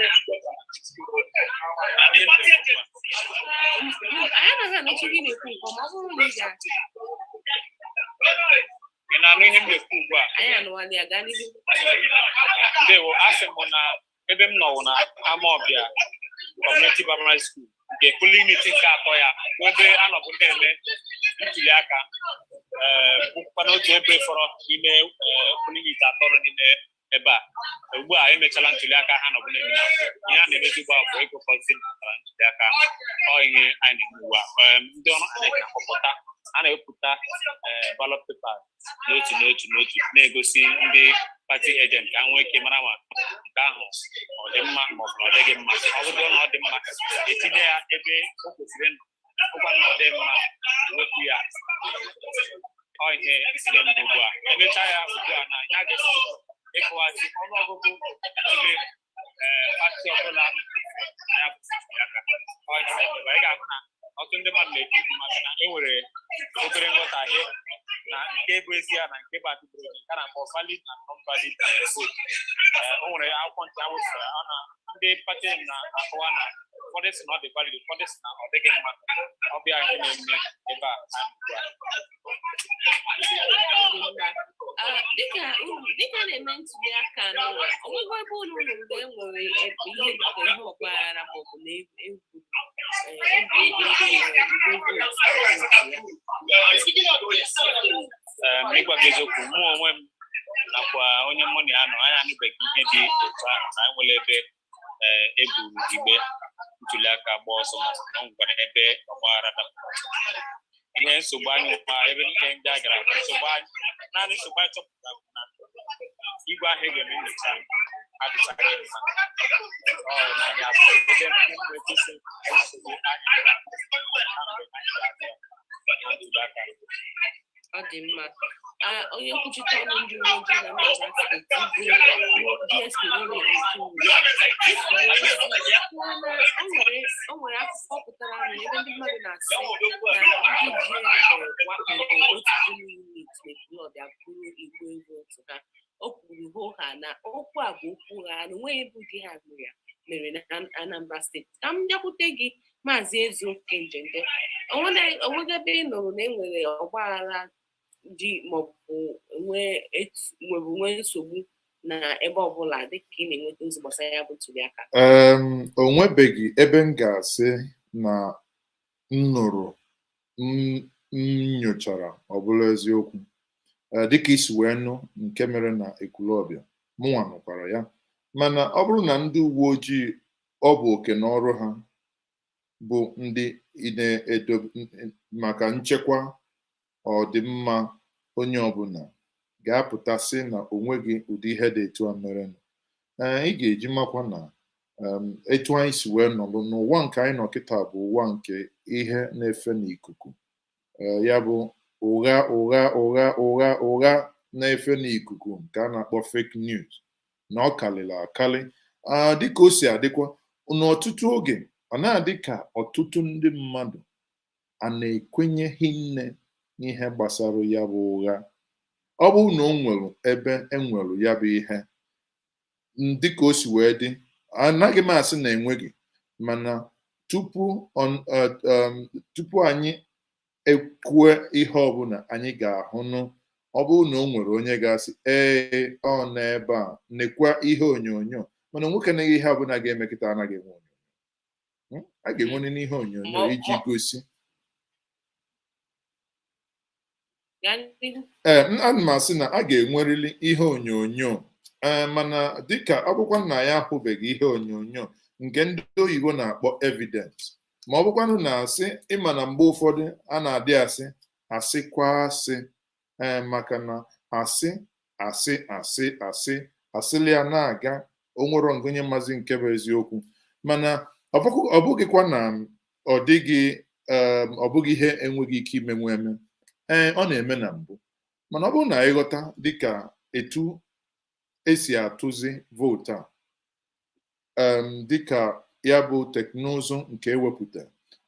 Anyị anaghị anụcha ihe ị na-ekwu nke ọma. Ọ bụrụ na ị ga Ị na-anụ ihe m na-ekwu ugbu a? Anyị anụwala ya, gaa n'ihu. Ndewo, asị m na ebe m nọ wụ na Amawbia Community Primary School nke polling unit nke atọ ya bụ ebe a nọbụ na-eme ntuli aka, bụkwa n'otu ebe fọrọ n'ime polling unit atọ nọ n'ime ebe a. Ugbu a emechala ntuli aka ha nọbụ na-eme na mbụ. Ihe a na-emezi ugbu a bụ ịgụkọzi mpụtara ntuli aka. Ọ ihe anyị na-eme ugbu a. Ndị ọrụ INEC na-akpọpụta, a na-ewepụta ballot paper n'otu n'otu n'otu, na-egosi ndị party agent ka ha nwee ike mara ma nke ahụ ọ dị mma ma ọ bụ na ọ dịghị mma. Ọ bụrụ na ọ dị mma, etinye ya ebe o kwesịrị ịnọ. Ọkwa na ọ dị mma, wepụ ya. Ọ ihe na-eme ugbu a. Emechaa ya ugbu a, na ihe a ga-esi ịkọwazi ọnụọgụgụ ole party ọbụla na ya bụ ntuli aka. Ọ ihe na-eme ebe a. Ị ga-ahụ na ọtụtụ ndị mmadụ na-eti mkpu maka na e nwere obere nghọtahie na nke bụ ezie na nke bụ adịgboroja, nke a na-akpọ valid and non-valid vote. O nwere akwụkwọ nke a wepụtara, ọ na ndị party na-akọwa na ụfọdụ sị na ọ dị valid, ụfọdụ sị na ọ dịghị mma. Ọ bịa ihe na-eme ebe a ugbu a. Ọ dị mma. Ah, dịka a na-eme ntuli aka n'ụwa, o nwego ebe unu nụrụ mgbe e nwere ihe dịka ihe ọgbaghara maọbụ na egwu egwu igbe votu ya? Ịgwa gị eziokwu, mụ onwe m nakwa onye mụ na ya nọ, anyị anụbeghị ihe dị otu ahụ na enwere ebe e buru igbe ntuli aka gba ọsọ, ma ọ bụ na ọ nwekwara ebe ọgbaghara dapụtara. Ihe nsogbu anyị ma ebe niile ndị a gara bụ nsogbu anyị, naanị nsogbu anyị chọpụtara bụ na igwe ahụ e ga-eme nyocha adịchaghị mma. Ọ naanị afọ ebe ndị nwere ike isi nsogbu anyị na mgbe anyị ga-abịa na ntuli aka. Ọ dị mma. Ah, onye nkwuchite ọnụ ndị uwe ojii na Anambra Steeti bụ DSP Willie Otowu kwuo na o nwere akụkọ pụtara nụ ebe ndị mmadụ na-asị na ndị ji egbe wakporo otu polling unit n'Ekwulọbịa buru igbe votu ha. O kwuru hoo-haa na okwu a bụ okwu ụgha, na onweghị ebe ụdị ha mere mere na Anambra Steeti. Ka m bịakwute gị, Maazị Ezeoke Njende, onwego ebe ị nụrụ na enwere ọgbaghara dị maọbụ nwee maọbụ nwee nsogbu na ebe ọbụla dịka ị na-enweta ozi gbasara ya bụ ntuli aka? O nwebeghị ebe m ga-asị na m nụrụ, m nyochara ọ bụla eziokwu. Dịka isi wee nụ nke mere na Ekwulọbịa, mụnwa nụkwara ya. Mana ọ bụrụ na ndị uwe ojii, ọ bụ oke na ọrụ ha bụ ndị na-edo maka nchekwa ọdịmma onye ọbụla ga-apụta sị na o nweghị ụdị ihe dị etu a merenụ. Ee, ị ga-eji makwa na etu anyị si wee nọrọ n'ụwa nke anyị nọ kịta bụ ụwa nke ihe na-efe n'ikuku. Ya bụ ụgha, ụgha, ụgha, ụgha, ụgha na-efe n'ikuku nke a na-akpọ fake news na ọ kalịrị akali. Dịka o si adịkwa n'ọtụtụ oge, ọ na-adị ka ọtụtụ ndị mmadụ a na-ekwenyeghị nne n'ihe gbasara ya bụ ụgha. Ọ bụrụ na o nwere ebe e nwere ya bụ ihe dịka o si wee dị, anaghị m asị na enweghị, mana tupu anyị ekwue ihe ọbụla anyị ga-ahụnụ, ọ bụrụ na o nwere onye ga-asị, "Ee, ọ n'ebe a, nekwa ihe onyonyo." Mana nwoke naghị ihe ọbụla ga-eme kịta anaghị enwe onyonyo. A ga-enwe n'ihe onyonyo iji gosi. Gaa n'ihu. Ee, ana m asị na a ga-enwerịrị ihe onyonyo. Ee, mana dịka ọ bụkwa na ya ahụbeghị ihe onyonyo nke ndị oyibo na-akpọ evidence, ma ọ bụkwanụ na-asị, ịma na mgbe ụfọdụ a na-adị asị asịkwa asị, ee, maka na asị asị asị asị asịlị ya na-aga, o nwero ngụnye mazi nke bụ eziokwu. Mana ọ bụghịkwa na ọ dịghị, ọ bụghị ihe enweghị ike imenwu eme. Ee, ọ na-eme na mbụ, mana ọ bụrụ na ịghọta dịka etu esi atụzi vootu a, dịka ya bụ teknụzụ nke ewepụta,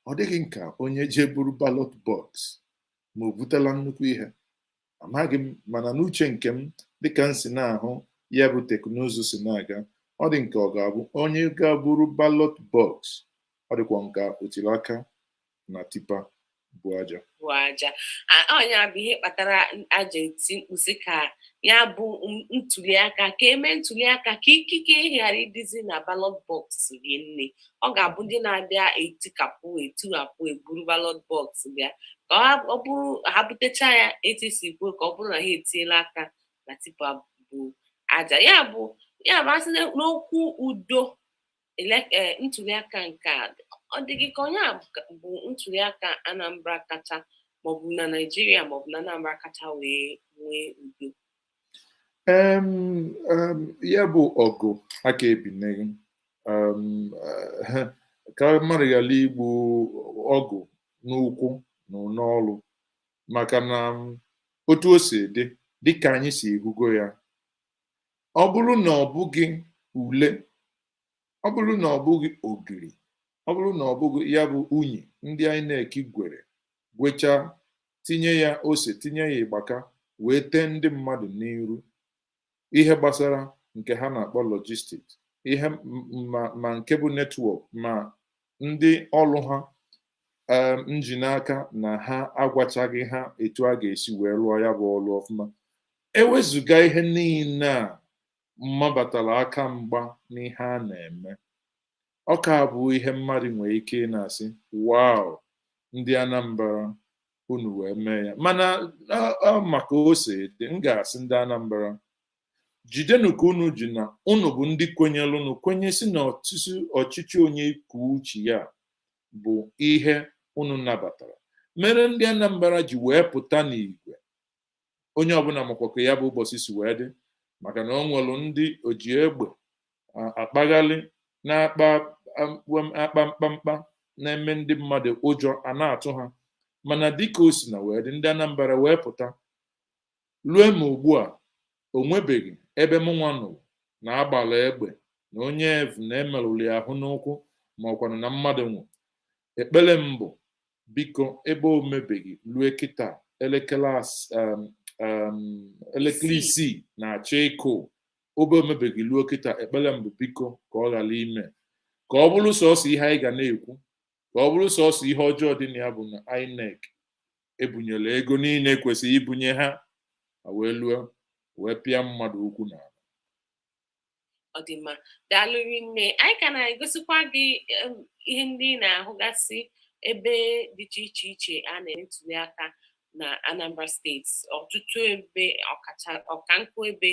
ọ dịghị nka onye jee buru ballot box ma o butela nnukwu ihe. Amaghị m, mana n'uche nke m, dịka m si na-ahụ ya bụ teknụzụ si na-aga, ọ dị nke ọ ga-abụ onye ga-buru ballot box, ọ dịkwa nka otiri aka na tipper bụ aja. Bụ aja. Ọnya bụ ihe kpatara aja eti mkpu sị ka ya bụ ntuliaka, ka eme ntuliaka ka ikike ghara ịdịzi na ballot box rie nne. Ọ ga-abụ ndị na-abịa etikapụ etughapụ eburu ballot box bịa, ka ọ bụrụ ha butecha ya etu esi kwuo, ka ọ bụrụ na ha etiela aka na tipper bụ aja. Ya bụ asị n'okwu udo, ntuliaka nke a, ọ dị gị ka onye a bụ ntuliaka Anambra kacha, maọbụ na Naịjirịa, maọbụ na Anambra kacha wee nwee udo? Ya bụ ọgụ aka ebineghị ka mmadụ ghara igbu ọgụ n'ụkwụ na n'ọlụ, maka na otu o si dị, dịka anyị si ehugo ya, ọ bụrụ na ọ bụghị ule, ọ bụrụ na ọ bụghị ogiri, ọ bụrụ na ọ bụghị ya bụ unyi ndị INEC gwere gwechaa, tinye ya ose, tinye ya ịgbaka, wee tee ndị mmadụ n'iru, ihe gbasara nke ha na-akpọ logistics, ihe ma nke bụ network, ma ndị ọrụ ha nji n'aka na ha agwachaghị ha etu a ga-esi wee rụọ ya bụ ọrụ ọfụma. Ewezụga ihe niile a mmabatara aka mgba n'ihe a na-eme, ọ ka bụ ihe mmadụ nwere ike ị na-asị, "Wow, ndị Anambra, unu wee mee ya." Mana maka ose dị, m ga-asị ndị Anambra, jidenụ ka unu ji na unu bụ ndị kwenyelụnụ, kwenyesi na ọchịchị onye kwuo uche ya bụ ihe unu nabatara, mere ndị Anambra ji wee pụta n'igwe. Onye ọbụla makwa ka ya bụ ụbọchị si wee dị, maka na o nwere ndị oji egbe akpaghalị na-akpa akpa mkpamkpa na-eme ndị mmadụ ụjọ a na-atụ ha. Mana dịka o si na wee dị, ndị Anambra wee pụta. Lue ma ugbu a, o nwebeghị ebe mụnwa nụrụ na agbara egbe na onye evu na emerụrụ ya ahụ n'ụkwụ, ma ọkwanụ na mmadụ nwụ. Ekpere m bụ, biko, ebe o mebeghị lue kịta elekere 6 na-achọ ịkụ, obe omebeghị luo kịta, ekpere m bụ, biko, ka ọ ghara ime, ka ọ bụrụ sọsọ ihe anyị ga na-ekwu, ka ọ bụrụ sọsọ ihe ọjọọ dị na ya bụ na INEC ebunyere ego niile kwesịrị ibunye ha, ha wee lụọ wee pịa mmadụ ukwu n'ala. Ọ dị mma, daalụ rinne. Anyị ka na-egosikwa gị ihe ndị ị na-ahụgasị ebe dịcha iche iche a na-eme ntuli aka na Anambra Steeti. Ọtụtụ ebe, ọkacha ọkankụ ebe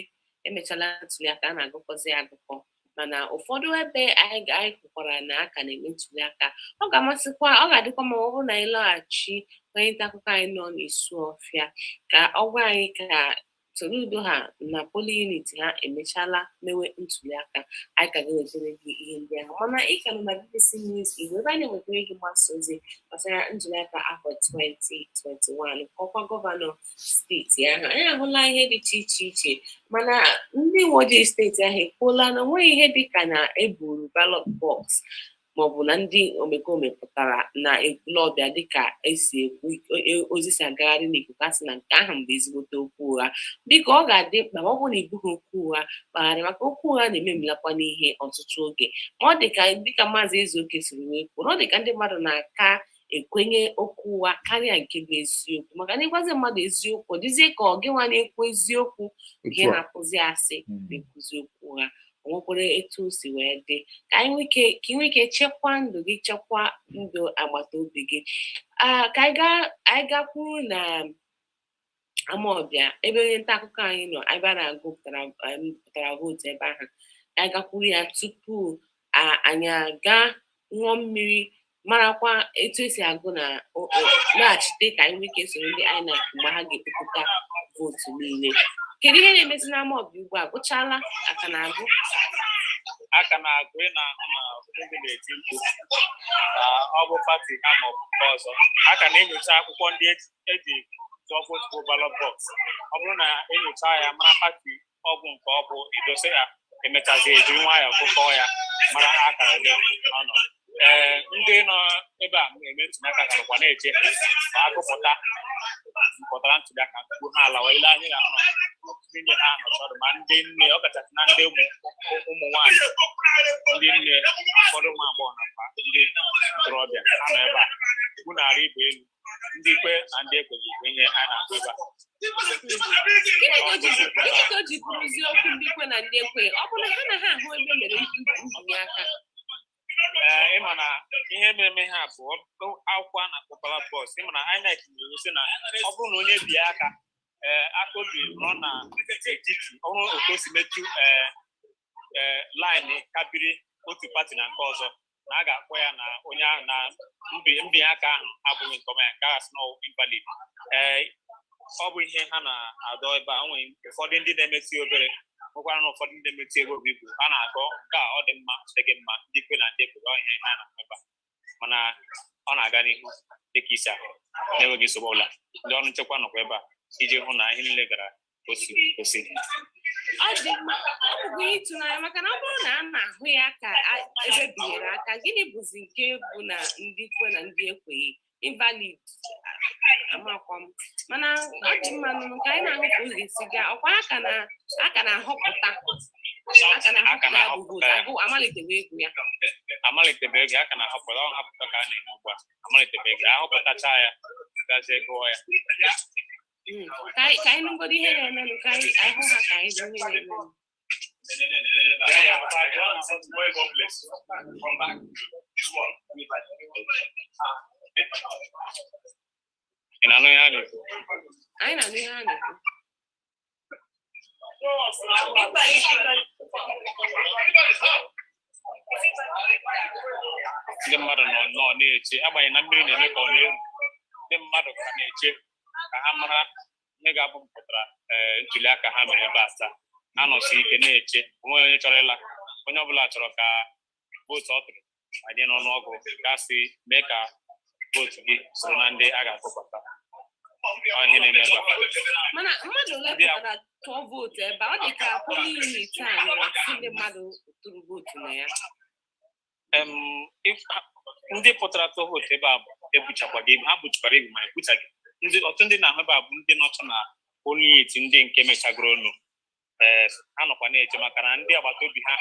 emechala ntuli aka, a na-agụkọzi agụkọ, mana ụfọdụ ebe anyị kwukwara na a ka na-eme ntuli aka. Ọ ga-amasịkwa, ọ ga-adịkwa ma ọ bụrụ na anyị lọghachi onye nta akụkọ anyị nọ n'Isuọfịa ka ọ gwa anyị ka Soludo ha na polling unit ha emechala mewe ntuli aka. Anyị ka ga-ewetara gị ihe ndị ahụ, mana ị ka nọ na BBC News Igbo, ebe anyị na-ewetara gị mgbasa ozi gbasara ntuli aka afọ 2021 nke ọkwa gọvanọ steeti ahụ. Anyị ahụla ihe dị iche iche iche, mana ndị uwe ojii steeti ahụ ekwuola na onweghị ihe dịka na eburu ballot box maọbụ na ndị omekome pụtara na Ekwulọbịa dịka esi ekwu ozi si agagharị n'ikuku. Asị na nke ahụ bụ ezigbote okwu ụgha. Biko, ọ ga-adị mkpa ma ọ bụrụ na ibughị okwu ụgha kpagharị, maka okwu ụgha na-ememilakwa n'ihe ọtụtụ oge. Ma ọ dịka Maazị Ezeoke siri wee kwuo, na ọ dịka ndị mmadụ na-aka ekwenye okwu ụgha karịa nke bụ eziokwu, maka na ịgwazi mmadụ eziokwu, ọ dịzie ka ọ gịnwa na-ekwu eziokwu nke na-akụzi asị, na-ekwuzi okwu ụgha. O nwekwara etu o si wee dị ka anyị nwee ike, ka ị nwee ike chekwaa ndụ gị, chekwaa ndụ agbata obi gị. Ka anyị gakwuru na Amawbịa, ebe onye nta akụkọ anyị nọ, ebe a na-agụ pụtara vootu ebe ahụ. Anyị gakwuru ya tupu anyị aga ṅụọ mmiri, marakwa etu esi agụ na laghachite, ka anyị nwee ike soro ndị INEC mgbe ha ga-ekpokọta vootu niile. Kedu ihe na-emezi n'Amawbịa ugbu a? Gụchala aka na-agụ? Aka na-agụ. Ị na-ahụ na ndị na-eti mkpu na ọ bụ pati ha ma ọ bụ nke ọzọ. A ka na-enyocha akwụkwọ ndị eji tụọ vootu bụ ballot box. Ọ bụrụ na enyocha ya mara pati Ọgwụ nke ọ bụ edosa ya, emechazie ejiri nwayọọ gụkọọ ya mara akara ole ọ nọ. Ee, ndị nọ ebe a eme ntụliaka ka nọkwa na-eche ka agụpụta mpụtara ntụliaka tupu ha alawa. Ile anyị ga-ahụ na ndị ha nọchọrọ, ma ndị nne, ọ kachasị na ndị ụmụ nwaanyị, ndị nne, ụfọdụ ụmụ agbọghọ nakwa ndị ntorobịa, ha nọ ebe a tupu narị ibe elu ndị kwe na ndị ekweghị ekwe ihe a na-akụ ebe a. Gịnị ka o ji bụrụzie okwu ndị kwe na ndị ekwe? Ọ bụ na ha na ha ahụ ebe mere mbinye aka? Ee, ịma na ihe mere ha bụ akwụkwọ a na-akpọ ballot box. Ịma na INEC nyere sị na ọ bụrụ na onye bie aka, ee, aka obi nọ n'etiti, ọ bụrụ otu o si metụ ee ee line kabiri otu party na nke ọzọ, na a ga-akpọ ya na onye ahụ na mbinye aka ahụ abụghị nke ọma ya, nke ahụ sị na ọ invalid. Ee, ọ bụ ihe ha na-adọ ebe a. O nwere ụfọdụ ndị na-emesi obere, nwekwara na ụfọdụ ndị na-emesi ego bụ ibu a na-akọ nke a, ọ dị mma, ọ dịghị mma, ndị kwe na ndị ekwe, ọ ihe ha na-akọ ebe a. Mana ọ na-aga n'ihu dịka isi ahụ na-enweghị nsogbu ọbụla. Ndị ọrụ nchekwa nọkwa ebe a iji hụ na ihe niile gara osi osi. Ọ dị mma. Ọ bụkwa ihe ịtụnanya, maka na ọ bụrụ na a na-ahụ ya ka ebe binyere aka, gịnị bụzi nke bụ na ndị kwe na ndị ekweghị invalid? Amakwa m, mana ọ dị mma nụnụ ka anyị na-ahụ ka ọ ga-esi gaa. Ọkwa aka na-ahọpụta, aka na-ahọpụta ya bụ vootu agụ amalitewe egwu ya. Amalitebe ego, a ka na-ahọpụta. Ọ hapụta ka a na-eme ugbu a. Amalitebe ego, ahọpụtacha ya, gazie gụọ ya. Ka anyị nụgodo ihe na-emenụ, ka anyị hụ ha, ka anyị nụ ihe na-emenụ. Ị na-anụ ihe a na-ekwu? Anyị na-anụ ihe a na-ekwu. Ndị mmadụ nọ nnọọ na-eche, agbanyeghị na mmiri na-eme ka ọ na-eru, ndị mmadụ ka na-eche ka ha mara ihe ga-abụ mpụtara ee ntuli aka ha mere ebe a taa. Ha nọsi ike na-eche. Onweghị onye chọrọ ịla. Onye ọbụla chọrọ ka vootu ọ tụrụ banye n'ọnụọgụ gasị mee ka vootu gị soro na ndị a ga-akpọbata. Ọ ihe na-eme ebe a. Mana mmadụ ole pụtara tụọ vootu ebe a? Ọ dị ka polling unit a nwere ọtụtụ ndị mmadụ tụrụ vootu na ya. Ndị pụtara tụọ vootu ebe a bụ ebuchakwaghị ibu. Ha buchakwara ibu, ma ebuchaghị. Ndị ọtụtụ ndị na-ahụ ebe a bụ ndị nọcha na polling unit ndị nke mechagoro ọnụ. Ee, ha nọkwa na-eche, maka na ndị agbata obi ha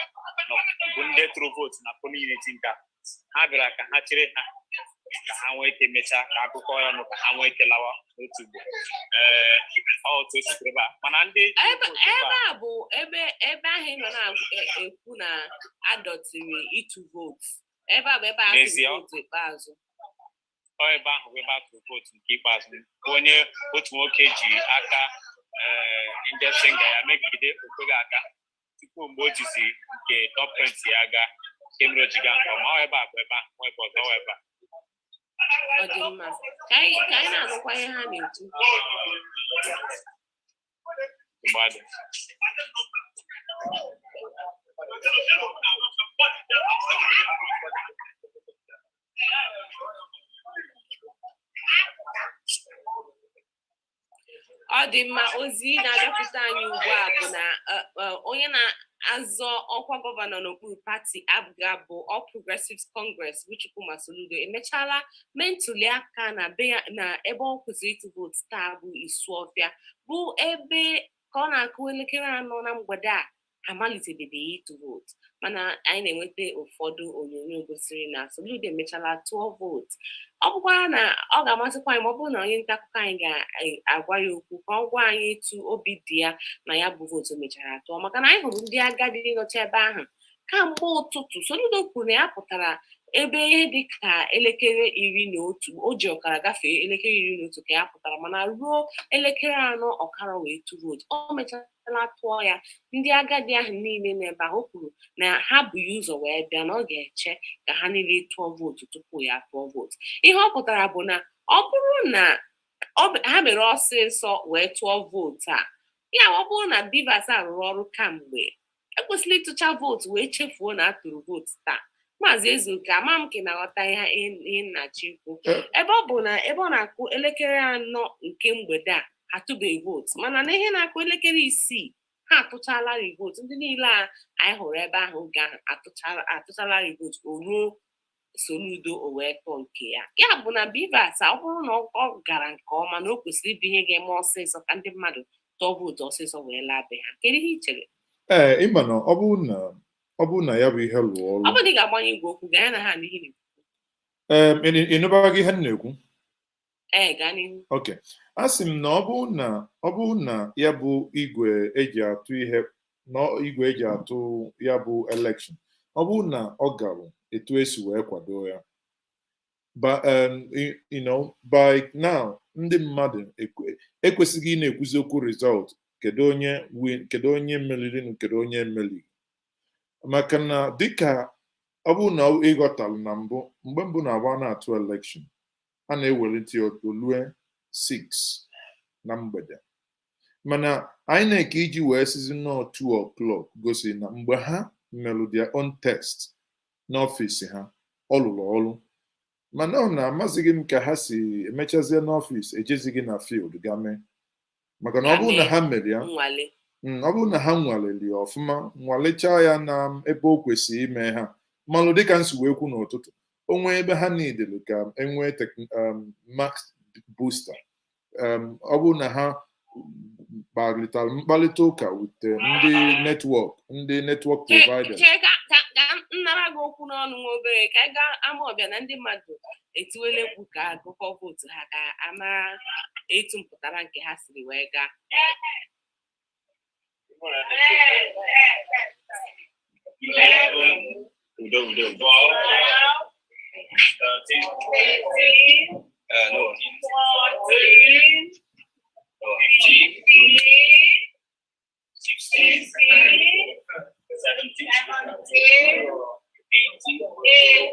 nọ bụ ndị tụrụ vootu na polling unit nke a. Ha bịara ka ha chere ha, ka ha nwee ike mechaa ka akụkọ ya ọnụ, ka ha nwee ike lawa n'otu ugbo. Ee, ọ otu o sitere ebe a, mana ndị tụrụ Ebe vootu ebe ebe a a bụ ebe ahụ ị nọ na-ekwu na adọtịrị ịtụ vootu. Ebe a bụ ebe a tụrụ N'ezie, vootu ikpeazụ. Ọ ebe ahụ bụ ebe a tụrụ vootu nke ikpeazụ, bụ onye otu nwoke ji aka ee index finger ya megide okweghị aka tupu mgbe o jizi nke thumbprint ya gaa, nke mere o ji gaa nke ọma. Ọ ebe a bụ ebe ahụ, nwa ebe ọzọ, ọ ebe a. Ọ dị mma, ka anyị na-anụkwa ihe ha na-ekwu. Mgbe adị. Ọ dị mma. Ozi na-abịakwute anyị ugbu a bụ na onye na-azọ ọkwa gọvanọ n'okpuru pati APGA bụ All Progressives Congress, bụ Chukwuma Soludo, emechaala mee ntuli aka na be ya, na ebe ọ kwesịrị ịtụ vootu taa bụ Isuọfịa, bụ ebe ka ọ na-akụ elekere 4 na mgbede a amalitebeghị ịtụ vootu. Mana anyị na-enweta ụfọdụ onyonyo gosiri na Soludo emechala tụọ vootu. Ọ bụkwara na ọ ga-amasịkwa anyị ma ọ bụrụ na onye nta akụkọ anyị ga-agwa ya okwu, ka ọ gwa anyị etu obi dị ya na ya bụ vootu mechara tụọ, maka na anyị hụrụ ndị agadi nọcha ebe ahụ kamgbe ụtụtụ. Soludo kwuru na ya pụtara ebe ihe dị ka elekere 11, o ji ọkara gafee elekere 11 ka ya pụtara, mana ruo elekere 4:30 wee tụ vootu. O mechala tụọ ya. Ndị agadi ahụ niile n'ebe ahụ, o kwuru na ha bụ ya ụzọ wee bịa, na ọ ga-eche ka ha niile tụọ vootu tupu ya tụọ vootu. Ihe ọ pụtara bụ na ọ bụrụ na ha mere ọsịsọ wee tụọ vootu a, ya ọ bụrụ na BVAS a rụrụ ọrụ kamgbe, ekwesịrị ịtụcha vootu wee chefuo na a tụrụ vootu taa. Maazị Ezeoke, ama m ka ị na-aghọta ihe nnachi ikwu. Ebe ọ bụ na ebe ọ na-akụ elekere 4 nke mgbede a, ha tụbeghị vootu, mana na ihe na-akụ elekere 6, Ha atụchala vootu ndị niile a anyị hụrụ ebe ahụ oge ahụ atụchala vootu, o ruo Soludo o wee tụọ nke ya. Ya bụ na BVAS, ọ bụrụ na ọ gara nke ọma, na o kwesịrị ịbụ ihe ga-eme ọsịsọ ka ndị mmadụ tụọ vootu ọsịsọ wee laa be ha. Kedu ihe i chere? Ee, ịma na ọ bụrụ na ya bụ ihe lụọ ọrụ Ọ bụrụ na ị ga-agbanye igwe okwu, gaa ya na ha n'ihi na Ee, ị nụbaghị ihe m na-ekwu? Ee, gaa n'ihu. Ok, a sị m na ọ bụrụ na ya bụ igwe eji atụ ihe na igwe eji atụ ya bụ election, ọ bụrụ na ọ gara etu esi wee kwado ya ba, by now ndị mmadụ ekwesịghị ị na-ekwuzi okwu result, kedu onye win, kedu onye meririnụ, kedu onye emerighị, maka na dịka ọ bụrụ na ịghọtalụ na mbụ, mgbe mbụ na-agba na-atụ election, a na-ewelite ya olue 6 na mgbede, mana INEC iji wee sizi nnọọ 2 o'clock gosi na mgbe ha melụ their own test n'ọfịs ha, ọ lụrụ ọrụ. Mana ọ na-amasịghị m ka ha si emechazie n'ọfịs, ejezighị na field ga mee, maka na ọ bụrụ na ha mere ya nwale, ọ bụrụ na ha nwaleli ya ọfụma, nwalechaa ya na ebe o kwesịrị ime ha malụ, dịka nsi wee kwu n'ụtụtụ, o nwee ebe ha nidelu ka enwee max booster, ọ bụrụ na ha kparịtara mkparịta ụka with ndị network providers. Chee ka m nara gị okwu n'ọnụ nwa obere, ka anyị gaa ama ọbịa na ndị mmadụ etiwele mkpu ka agụkọ vootu ha, ka amara etu mpụtara nke ha siri wee gaa. Udo, udo. 12, 13, no, 15, 16, 17, 18, 19, 22,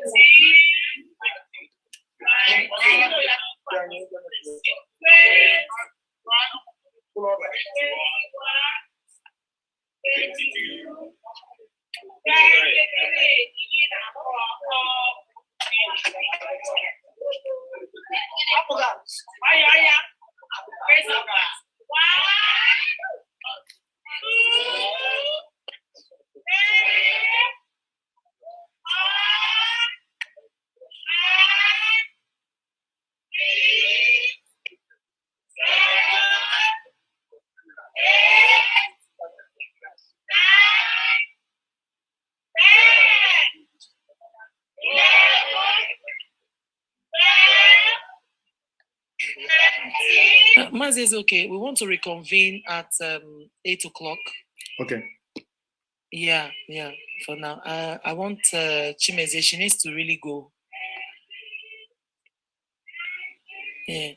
23. Mazi is okay. We want to reconvene at 8 o'clock. Okay. Yeah. For now, I want Chimeze. She needs to really go. Yeah.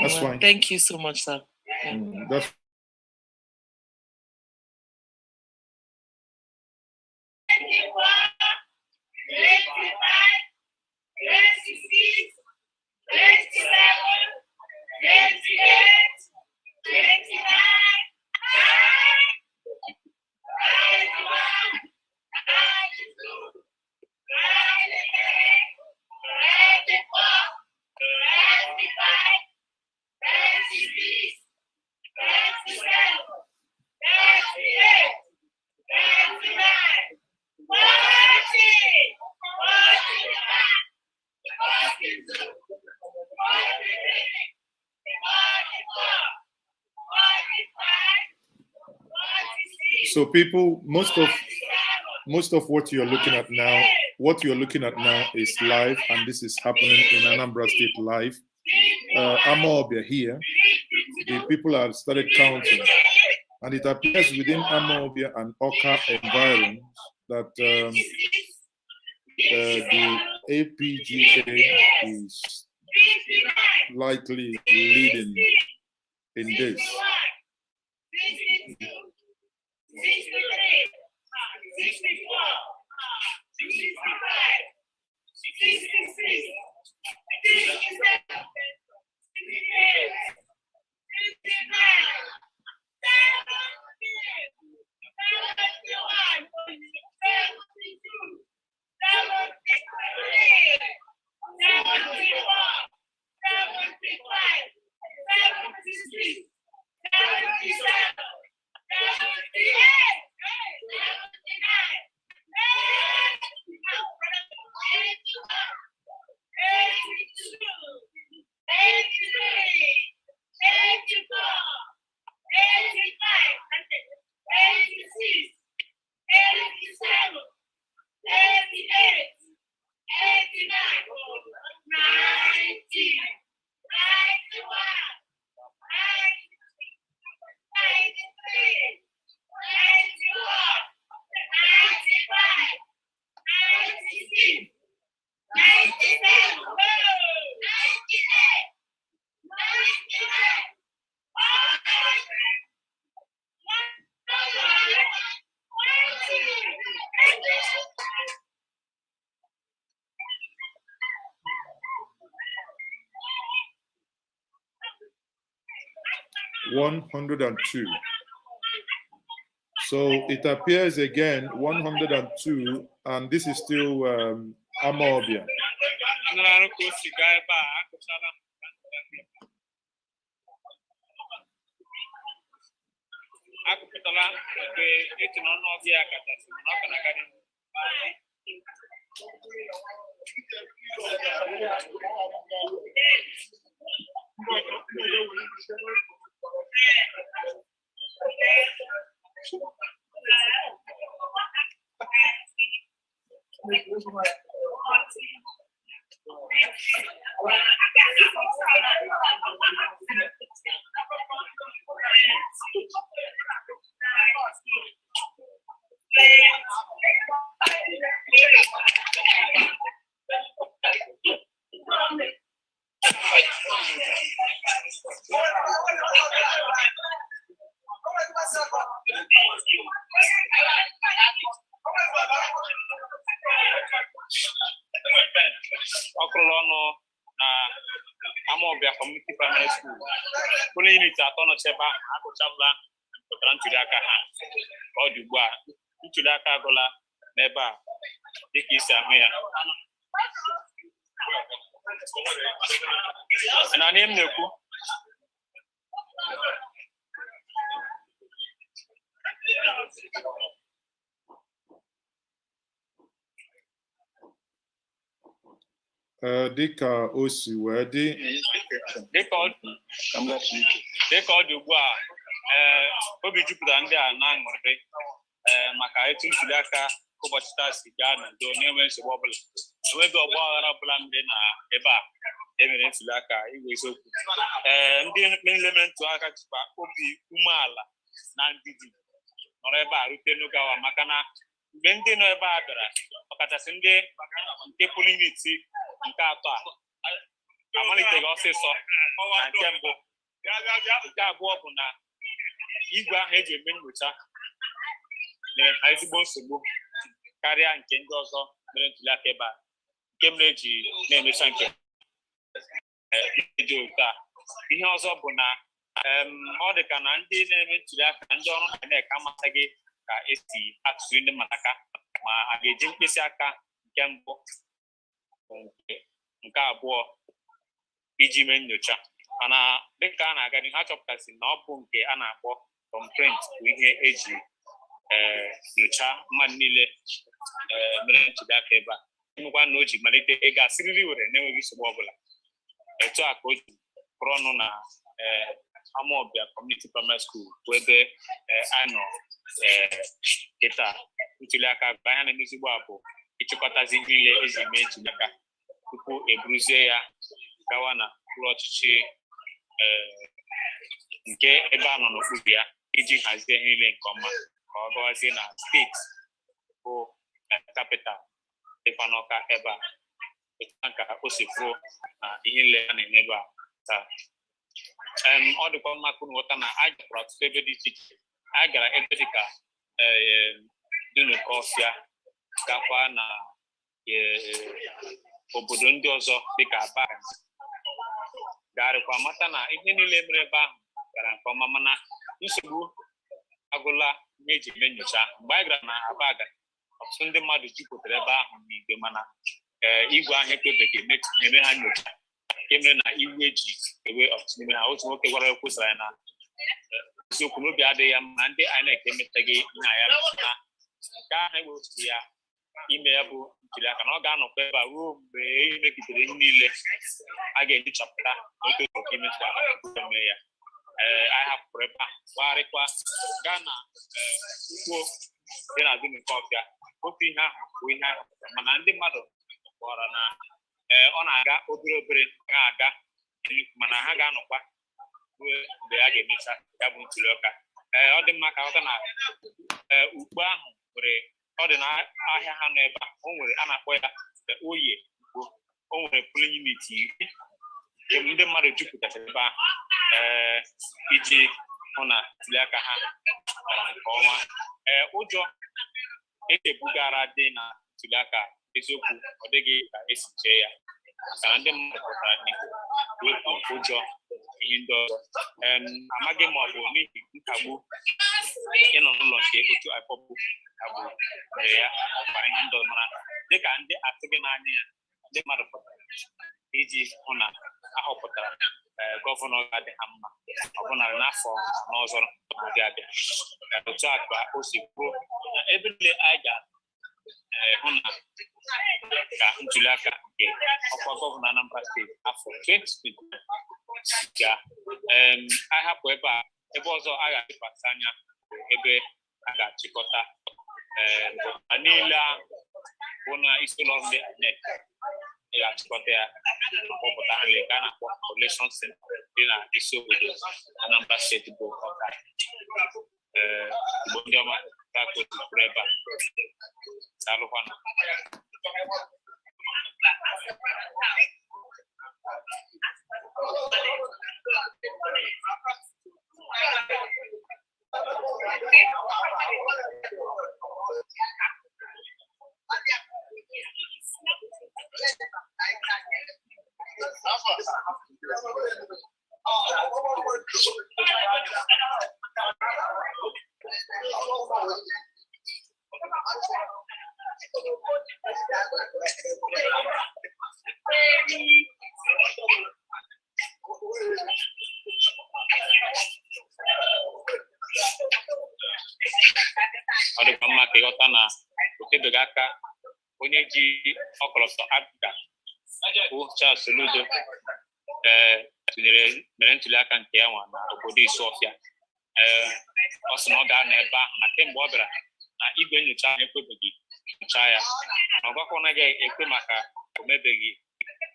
That's Well, fine. thank you so much, sir. Yeah. That's 25, 26, 27, 28, 29, 31, 32, 33, 34, 35, 36, 37, 38, 39, 40, 41, 42, 43, 44, 45, 46, So people, most of what you're looking at now, what you're looking at now is live, and this is happening in Anambra State live. Amawbia here, the people have started counting, and it appears within Amawbia and Awka environs that the APGA is likely leading in this. 62, 63, 64, 65, 66, 67, 68, 69, 70, 71, 72, 73, 74, 75, 76, 77, 102. So it appears again 102, and this is still Amawbia. Nara arụ ka o si gaa ebe a, agụchala m. Agụpụtala nke etu na ọnụọgụ ya kachasị, mana ọ ka na-aga n'ihu. Ọ kụrụla ọnụ na Amawbia Community Primary School, polling unit atọ nọcha ebe ahụ agụchala mpụtara ntuli aka ha. Ka ọ dị ugbu a, ntuli aka agụla n'ebe a dịka isi ahụ ya na ihe m na-ekwu. Ee, dịka o si wee dị, Dịka ọ dị ugbu a, ee, obi jupụtara ndị a na-aṅụrị, ee, maka etu ntuli aka ụbọchị taa si gaa n'udo na-enweghị nsogbu ọbụla, enweghị ọgba aghara ọbụla mere na ebe a emere ntuli aka. Igwe eziokwu, ee, ndị niile mere ntuli aka jikwa obi umeala na ndidi nọrọ ebe a rute n'oge awa, maka na mgbe ndị nọ ebe a bịara, ọkachasị ndị nke polling unit nke atọ a, amaliteghị ọsịsọ na nke mbụ. Nke abụọ bụ na igwe ahụ eji eme nyocha nyere ha ezigbo nsogbu karịa nke ndị ọzọ mere ntuli aka ebe a, nke mere eji na-emecha nke dị otu a. Ihe ọzọ bụ na ọ dị ka na ndị na-eme ntuli aka, ndị ọrụ INEC, amachaghị ka esi atụziri ndị mmadụ aka, ma a ga-eji mkpịsị aka nke mbụ, nke abụọ iji mee nyocha. Mana dịka a na-aga n'ihu, ha chọpụtasị na ọ bụ nke a na-akpọ thumbprint bụ ihe eji ee nyocha mmadụ niile ee mere ntuli aka ebe a, emekwa na o ji malite ịga siriri were na-enweghị nsogbu ọbụla. Etu a ka o ji kụrụ ọnụ na ee Amawbia Community Primary School, bụ ebe a nọ ee kịta. Ntuli aka bụ anya na-emezi ugbu a bụ ịchịkọtazi ihe niile eji mee ntuli aka tupu eburuzie ya gawa na ụlọ ọchịchị ee nke ebe a nọ n'okpuru ya iji hazie ihe niile nke ọma ka ọ gawazie na steeti bụ capital dịkwa n'Ọka ebe a. Etu a ka o si kwuo na ihe niile a na-eme ebe a taa. Ọ dịkwa mma ka unu ghọta na a gakwara ọtụtụ ebe dị iche iche. A gara ebe dịka Dunukọfịa, gakwa na obodo ndị ọzọ dịka Aba, garịkwa mata na ihe niile mere ebe ahụ gara nke ọma, mana nsogbu agụla ihe eji eme nyocha. Mgbe anyị gara na Aba, gara ọtụtụ ndị mmadụ jupụtara ebe ahụ n'igwe, mana ee, igwe ahụ ekwebeghị eme ha nyocha, nke mere na iwu eji ewe ọtụtụ n'ime ha. Otu nwoke gwara ekwusara ya na eziokwu n'obi adịghị ya mma na ndị INEC emetaghị ihe a ya mere, na nke ahụ ewepụrụ ya ime ya bụ ntuli aka, na ọ ga-anọkwa ebe a ruo mgbe e megidere ihe niile a ga-enyochapụta otu oke imecha eme ya. Ee, anyị hapụrụ ebe a, gbagharịkwa gaa na ugbo dị na Dunukọfịa. Otu ihe ahụ bụ ihe ahụ, mana ndị mmadụ kpọrọ na ee, ọ na-aga obere obere ga-aga nnukwu, mana ha ga-anọkwa ruo mgbe a ga-emecha ya bụ ntuli aka. Ee, ọ dị mma ka ghọta na ee, ugbo ahụ nwere, ọ dị n'ahịa ha nọ ebe a, o nwere a na-akpọ ya Oye Ugbo. O nwere polling unit 10 nke ndị mmadụ jupụtachara ebe ahụ ee iji hụ na ntuli aka ha gara nke ọma. Ee, ụjọ echebugara dị na ntuli aka, eziokwu, ọ dịghị ka esi chee ya. Maka na ndị mmadụ pụtara n'igwe wepụ ụjọ ihe ndị ọzọ. Amaghị ma ọ bụ n'ihi nkagbu ịnọ n'ụlọ nke otu IPOB kagburu mere ya, ọkwa ihe ndị ọzọ, mana dịka ndị atụghị n'anya ya, ndị mmadụ pụtara iji hụ na ahọpụtara gọvanọ ga-adị ha mma, ọbụnadị n'afọ n'ọzọ na-abịa abịa. Otu a ka o si kwuo na ebe niile anyị ga-hụ na ka ntuli aka nke ọkwa gọvanọ Anambra Steeti afọ 2023 ga anyị hapụ ebe a, ebe ọzọ a ga-elekwasị anya bụ ebe a ga-achịkọta mpụtara niile ahụ bụ na isi ụlọ ọrụ ndị INEC. Ị ga-achịkọta ya ma kpọpụta ha niile, nke a na-akpọ Collation Center dị na isi obodo Anambra Steeti bụ Ọka. Ee, Igbo ndị ọma, ka o si kwuru ebe a, daalụkwanụ. Ọ dịkwa mma ka ịghọta na o tebeghị aka onye ji ọkọlọtọ APGA bụ Charles Soludo tụnyere mere ntuli aka nke ya nwa na obodo Isuọfịa. Ee, ọ sị na ọ ga-anọ ebe ahụ na kemgbe ọ bịara na igwe nyocha ahụ ekwebeghị nyocha ya, na ọ gwakwanaghị ekwe maka o mebeghị.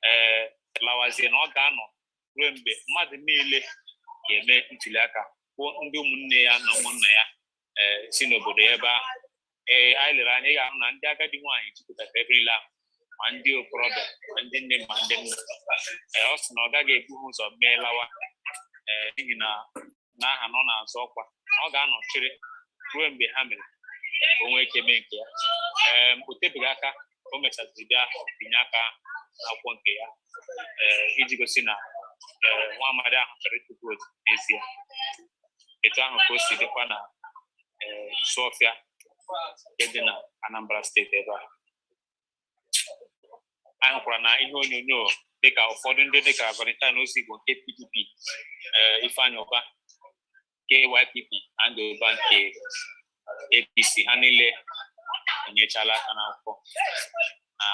Ee, lawazie na ọ ga-anọ ruo mgbe mmadụ niile ga-eme ntuli aka, kwuo ndị ụmụnne ya na ụmụnna ya si n'obodo ya ebe ahụ. Ee, anyị lere anya, ị ga-ahụ na ndị agadi nwaanyị jupụtara ebe niile ahụ, ma ndị okorobịa, ma ndị nne, ma ndị nna. Ee, ọ sị na ọ gaghị ebu ha ụzọ mee lawa, ee, n'ihi na n'aha na ọ na-azọ ọkwa, ọ ga-anọchiri ruo mgbe ha mere ka o nwee ike mee nke ya. Ee, o tebeghị aka o mechaziri bịa binye aka n'akwụkwọ nke ya, ee, iji gosi na ee nwa amadi ahụ chọrọ ịtụ vootu n'ezie. Etu ahụ ka o si dịkwa na ee Isuọfịa nke dị na Anambra Steeti. Ebe a anyị hụkwara na ihe onyonyo dịka ụfọdụ ndị dịka Valentine Ozigbo nke PDP, ee, Ifeanyi Ụba nke YPP, Andy Ụba nke APC, ha niile enyechala aka n'akwụkwọ na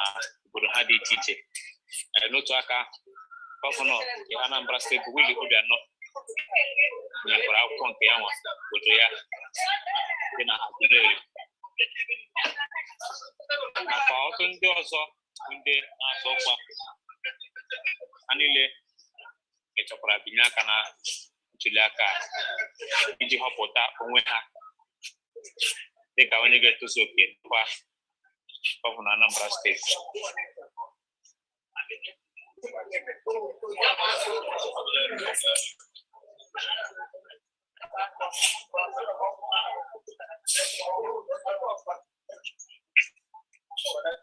obodo ha dị iche iche. Ee, n'otu aka, gọvanọ nke Anambra Steeti Willie Obianọ nyekwara akwụkwọ nke ya nwa obodo ya dị na Aguleri, nakwa ọtụtụ ndị ọzọ bụ ndị na-azọ ọkwa, ha niile mechakwara binye aka na ntuli aka iji họpụta onwe ha dịka onye ga-etozu oke nakwa gọvanọ Anambra Steeti.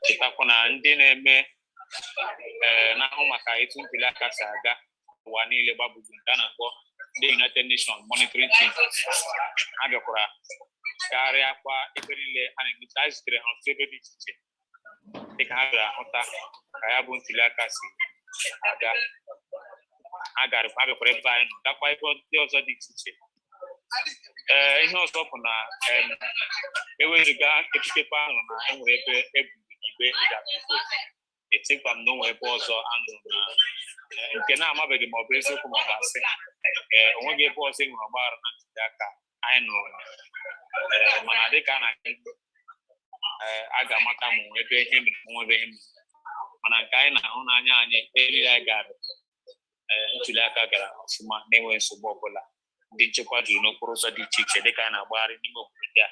Chetakwa na ndị na-eme ee na-ahụ maka etu ntuli aka si aga ụwa niile gbagbugburu, nke a na-akpọ ndị United Nations Monitoring Team, ha bịakwara gagharịakwa ebe niile a na-emecha. A zitere ha ọtụtụ ebe dị iche iche dịka ha bịara hụta ka ya bụ ntuli aka si aga. Ha gara, ha bịakwara ebe anyị nọ, gakwa ebe ndị ọzọ dị iche iche. Ee, ihe ọzọ bụ na ewezuga epetepe ahụ na enwere ebe eburu igbe eji atụ vootu, etikwa m na o nwere ebe ọzọ a nụrụ na nke na-amabeghị ma ọ bụ eziokwu ma ọ bụ asị. Ee, onweghị ebe ọzọ e nwere ọgbaghara na ntuli aka anyị nụrụ. Ee, mana dịka a na-aga, ee, a ga-amata ma onwe ebe ihe mere, ma onwe ebe ihe mere, mana nke anyị na-ahụ n'anya anyị eriri anyị gara, ee, ntuli aka gara ọfụma na-enweghị nsogbu ọbụla. Ndị nchekwa juru n'okporo ụzọ dị iche iche dịka anyị na-agbagharị n'ime obodo ndị a.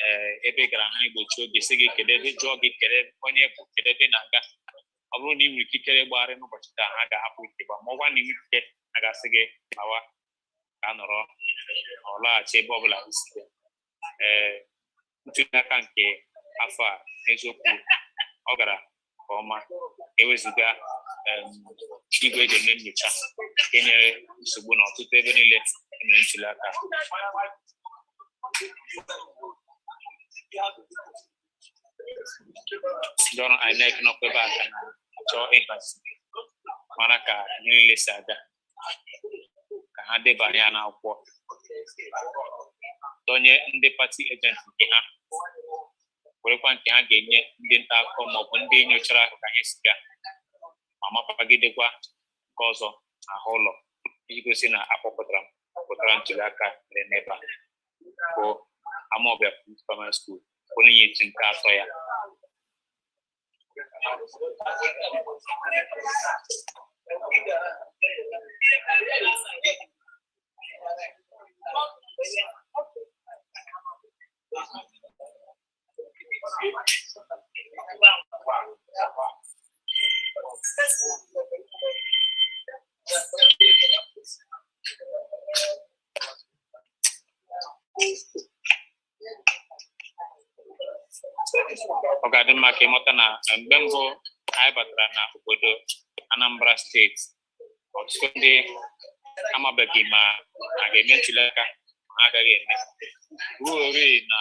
Ee, ebe ị gara, ha igbochi oge sị gị kedu ebe, jụọ gị kedu onye bụ, kedu ebe ị na-aga. Ọ bụrụ na ị nwere ikikere ịgbagharị n'ụbọchị taa, ha ga-ahapụ ikekwa, ma ọ gwa na ị nwere ikike, ha ga-asị gị lawa ka nọrọ ọ laghachi ebe ọbụla i si bịa. Ee, ntuli aka nke afọ a, n'eziokwu, ọ gara nke ọma, ewezụga igwe eji eme nyocha nke nyere nsogbu n'ọtụtụ ebe niile emere ntuli aka. Ndị ọrụ INEC nọkwa ebe a ka na-achọ ịhazi mara ka ihe niile si aga, ka ha debanye ya n'akwụkwọ, donye ndị party agent nke ha, werekwa nke ha ga-enye ndị nta akụkọ maọbụ ndị nyochara ka ihe si gaa, ma mapagidekwa nke ọzọ n'ahụ ụlọ iji gosi na akpọpụtara pụtara ntuli aka mere n'ebe a bụ Amawbia Primary School, polling unit nke atọ ya. Ọ ga-adị mma ka ịmata na mgbe mbụ anyị batara na obodo Anambra Steeti, ọtụtụ ndị amabeghị ma a ga-eme ntuli aka ma ha agaghị eme, ruo na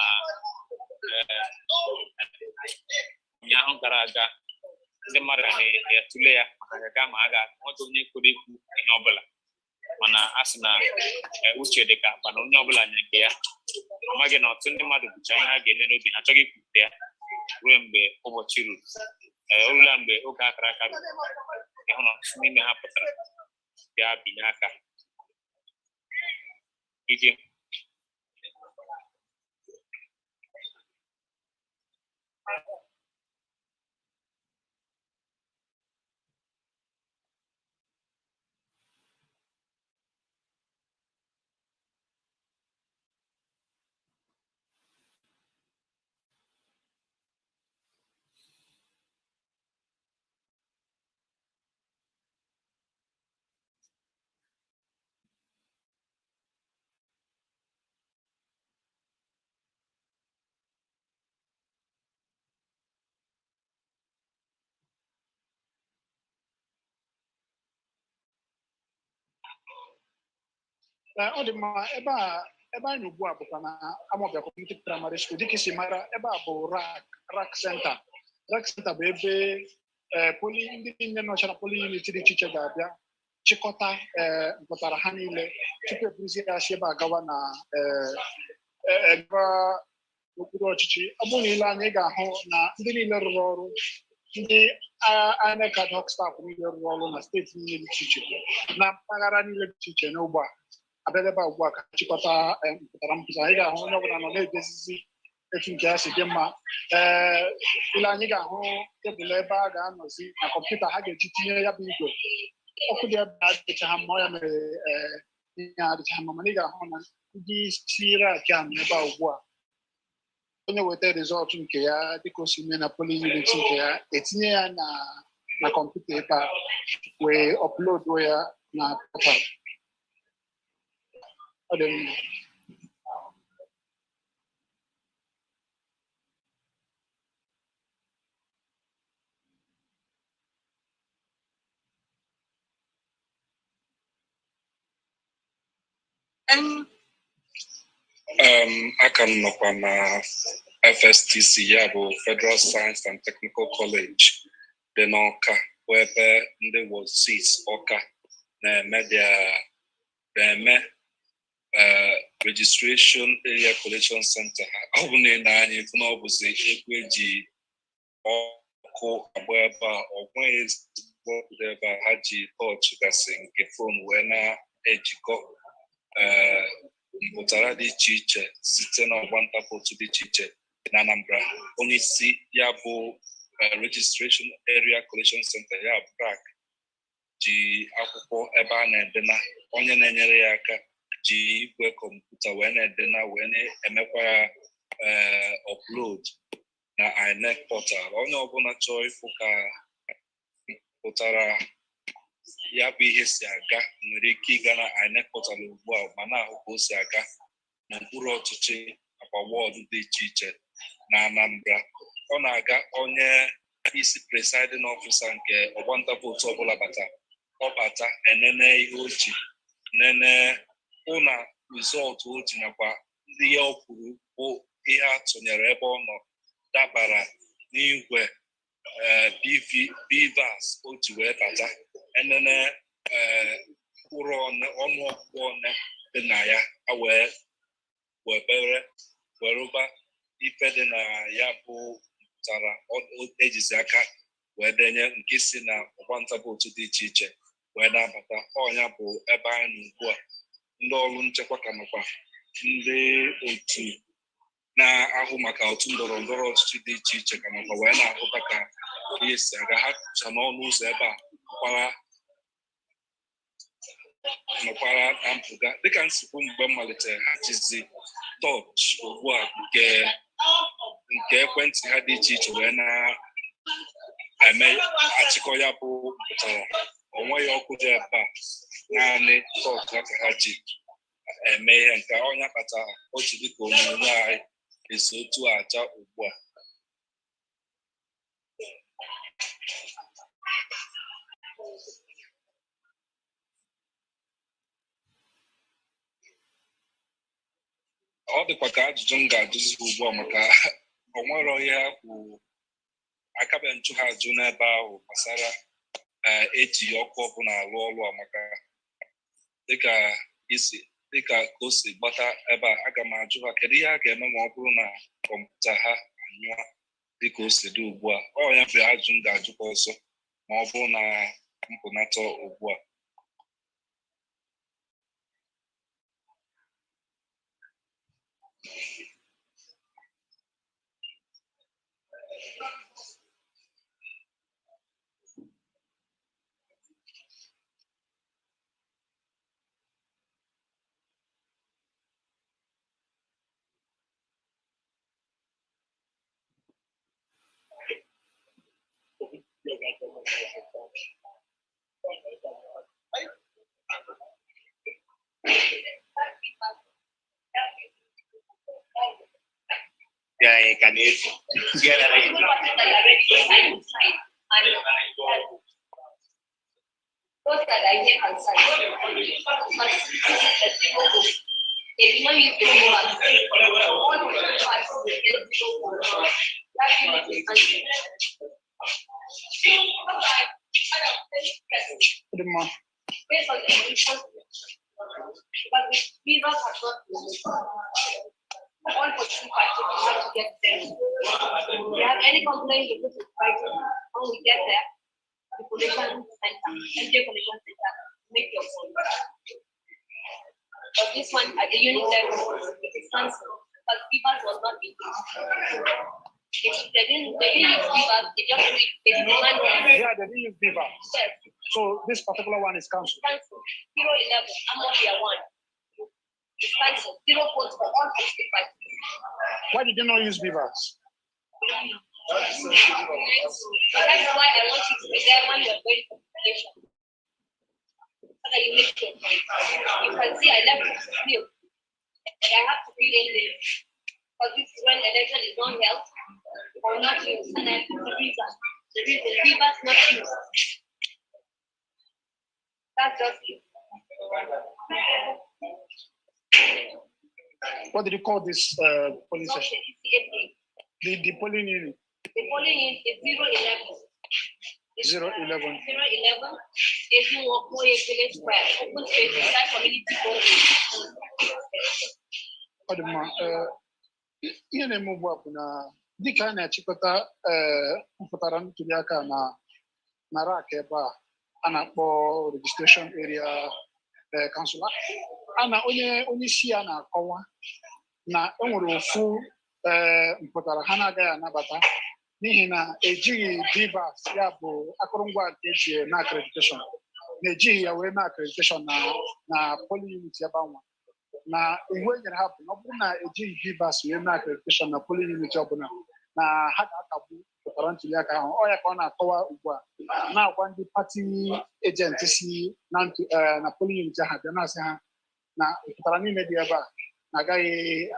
ụnyaahụ gara aga ndị mmadụ na-atụle ya maka gaga ma a ga-enweta onye kwuru ikwu ihe ọbụla, mana a sị na uche dị ka akpa na onye ọbụla nye nke ya. Amaghị na ọtụtụ ndị mmadụ bụcha ihe ha ga-eme n'obi ha achọghị ikwupụta ya ruo mgbe ụbọchị ruru. Ee, o rula mgbe oge akara aka ruru, ịhụ na ọtụtụ n'ime ha pụtara bịa binye aka iji Ọ dị mma. Ebe a ebe anyị nọ ugbu a bụkwa na Amawbia Community Primary School. Dịka isi mara, ebe a bụ RAC Center. RAC Center bụ ebe polling ndị niile nọchara polling unit dị iche iche ga-abịa chịkọta mpụtara ha niile tupu eburuzie ya si ebe a gawa na gawa n'okpuru ọchịchị. Ọ bụrụ na ile anya, ị ga-ahụ na ndị niile rụrụ ọrụ, ndị INEC ad hoc staff niile rụrụ ọrụ na steeti niile dị iche iche, na mpaghara niile dị iche iche n'ogbe a, abịala ebe a ugbu a ka chịkọta mpụtara. Ị ga-ahụ onye ọbụla nọ na-edezizi etu nke ya si dị mma. Ee, ile anyị ga-ahụ tebụl ebe a ga-anọzi na kọmputa ha ga-eji tinye ya bụ igwe ọkụ dị ebe a adịcha ha mma, ọ ya mere ihe a adịcha ha mma. Mana ị ga-ahụ na ndị isi RAC a nọ ebe a ugbu a, onye weta result nke ya dịka o si mee na polling unit nke ya, etinye ya na kọmputa ebe a wee upload ya na portal. Ọ dị mma. Aka m nọkwa na FSTC, ya bụ Federal Science and Technical College dị n'Ọka, bụ ebe ndị Ward 6 Ọka na-eme na-eme registration area collation center ha. Ọ bụ na ị na-anya ịfụ na ọ bụzi egwu eji ọkụ agba ebe a, ọ nweghị ezigbo ọkụ dị ebe a. Ha ji tọọchị gasị nke phone wee na-ejikọ mpụtara dị iche iche site n'ọgbanta vootu dị iche iche na Anambra. Onye isi ya bụ registration area collation center, ya bụ RAC, ji akwụkwọ ebe a na-edena, onye na-enyere ya aka ji igwe kọmputa wee na-edena, wee na-emekwa ya upload na INEC portal. Onye ọbụla chọọ ịfụ ka pụtara ya bụ ihe si aga nwere ike ịga na INEC portal ugbu a ma na-ahụ ka o si aga n'okpuru ọchịchị nakwa wọdụ dị iche iche na Anambra. Ọ na-aga onye Isi presiding officer nke ọgbanta vootu ọbụla bata, ọ bata enene ihe o ji nene hụ na result o ji nakwa ndị ya o kwuru bụ ihe a tụnyere ebe ọ nọ dabara n'igwe BV BVAS o ji wee bata, enene mkpụrụ ọnụọgụgụ one dị na ya, a wee webere werụba ife dị na ya bụ mpụtara ejizi aka wee denye nke si na ọgbanta vootu dị iche iche wee na-abata. Ọnya bụ ebe anyị nọ ugbu a. Ndị ọrụ nchekwa ka nọkwa, ndị otu na-ahụ maka otu ndọrọ ndọrọ ọchịchị dị iche iche ka nọkwa wee na-ahụta ka ihe si aga. Ha cha n'ọnụ ụzọ ebe a kwara nọkwara na mpụga dịka nsogbu mgbe m malitere. Ha jizi torch ugbu a nke ekwentị ha dị iche iche wee na-eme achịkọ ya bụ mpụtara. O nweghị ọkụ dị ebe a, naanị torch ha ka ha ji eme ihe nke ọnya kpatara o ji dịka onyonyo anyị esi otu a acha ugbu a. Ọ dịkwa ka ajụjụ m ga-ajụzi ugbu a, maka o nwero ihe ha kwuru akabe nchụ ha ajụ n'ebe ahụ gbasara ejighị ọkụ ọbụla alụ ọrụ a, maka dịka isi dịka ka o si gbata ebe a, aga m ajụ ha kedu ihe a ga-eme ma ọ bụrụ na kọmputa ha anyụọ dịka o si dị ugbu a. Ọ ya bụ ajụ m ga-ajụkwa ọzọ ma ọ bụrụ na mpụnata ugbu a. Yeah, ka na-efu. Those that are here can sign. But a zero vote. They did not use the vote. All the parties will get zero vote. That unit is cancelled. Dị mma. Based on the conditions, but the beavers have not been used. All 14 parties will have to get there. If you have any complaint, you put it right when we get there. The collation center, MJ collation center, make your phone. But this one at the unit level, it is cancelled because beavers was not being used. They didn't use beavers, they just do it, they did the manual. Yeah, they didn't use BVAS. Yes. So this particular one is cancelled. Cancelled. 011, Amobia 1. It's cancelled. Zero votes for all 60 parties. Why did they not use BVAS? That's why I want you to be there when you're going for collation. So that you make your point. You can see I left it fill. And I have to fill in this. Because this is when election is not held or not used. And I put the reason. The reason BVAS not used. That's just it. What did you call this polling Not session? the ECFA. The polling unit. The polling unit is 011. 011. 011 Ezinwokoye Village Square, open space inside community building. Ọ dị mma. Ihe na-eme ugbu a bụ na dịka a na-achịkọta mpụtara ntuli aka na rack ebe a a na-akpọ registration area council, a na onye isi ya na-akọwa na enwere ofu mpụtara ha na-agaghị anabata n'ihi na ejighị BVAS, ya bụ akụrụngwa nke eji eme accreditation, na-ejighị ya wee mee accreditation na polling unit ebe anwa. Na iwu e nyere ha bụ na ọ bụrụ na ejighị BVAS wee mee accreditation na polling unit ọbụla, na ha ga-akagbu mpụtara ntuli aka ahụ. Ọ ya ka ọ na-akọwa ugbu a, na-agwa ndị party agent si na polling unit ahụ bịa, na-asị ha na mpụtara niile dị ebe a na agaghị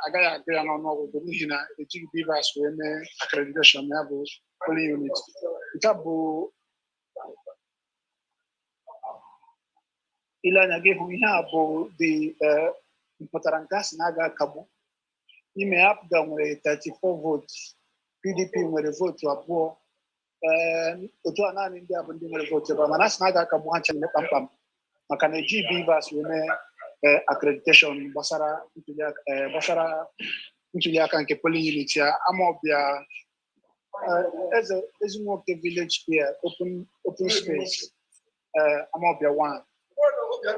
agụ ya n'ọnụọgụgụ n'ihi na ejighị BVAS wee mee accreditation ya bụ Polling unit nke a bụ ile anya gị hụ ihe a bụ the mpụtara nke a sị na a ga-akagbu ime. APGA nwere 34 votes, PDP nwere vootu 2. Ee, otu a naanị ndị a bụ ndị nwere vootu ebe a, mana a sị na a ga-akagbu ha ncha kpamkpam maka na eji BVAS wee mee accreditation gbasara ntuliaka, gbasara ntuliaka nke polling unit ya Amawbia, Eze Ezinwoke Village Square, open space, Amawbia 1. I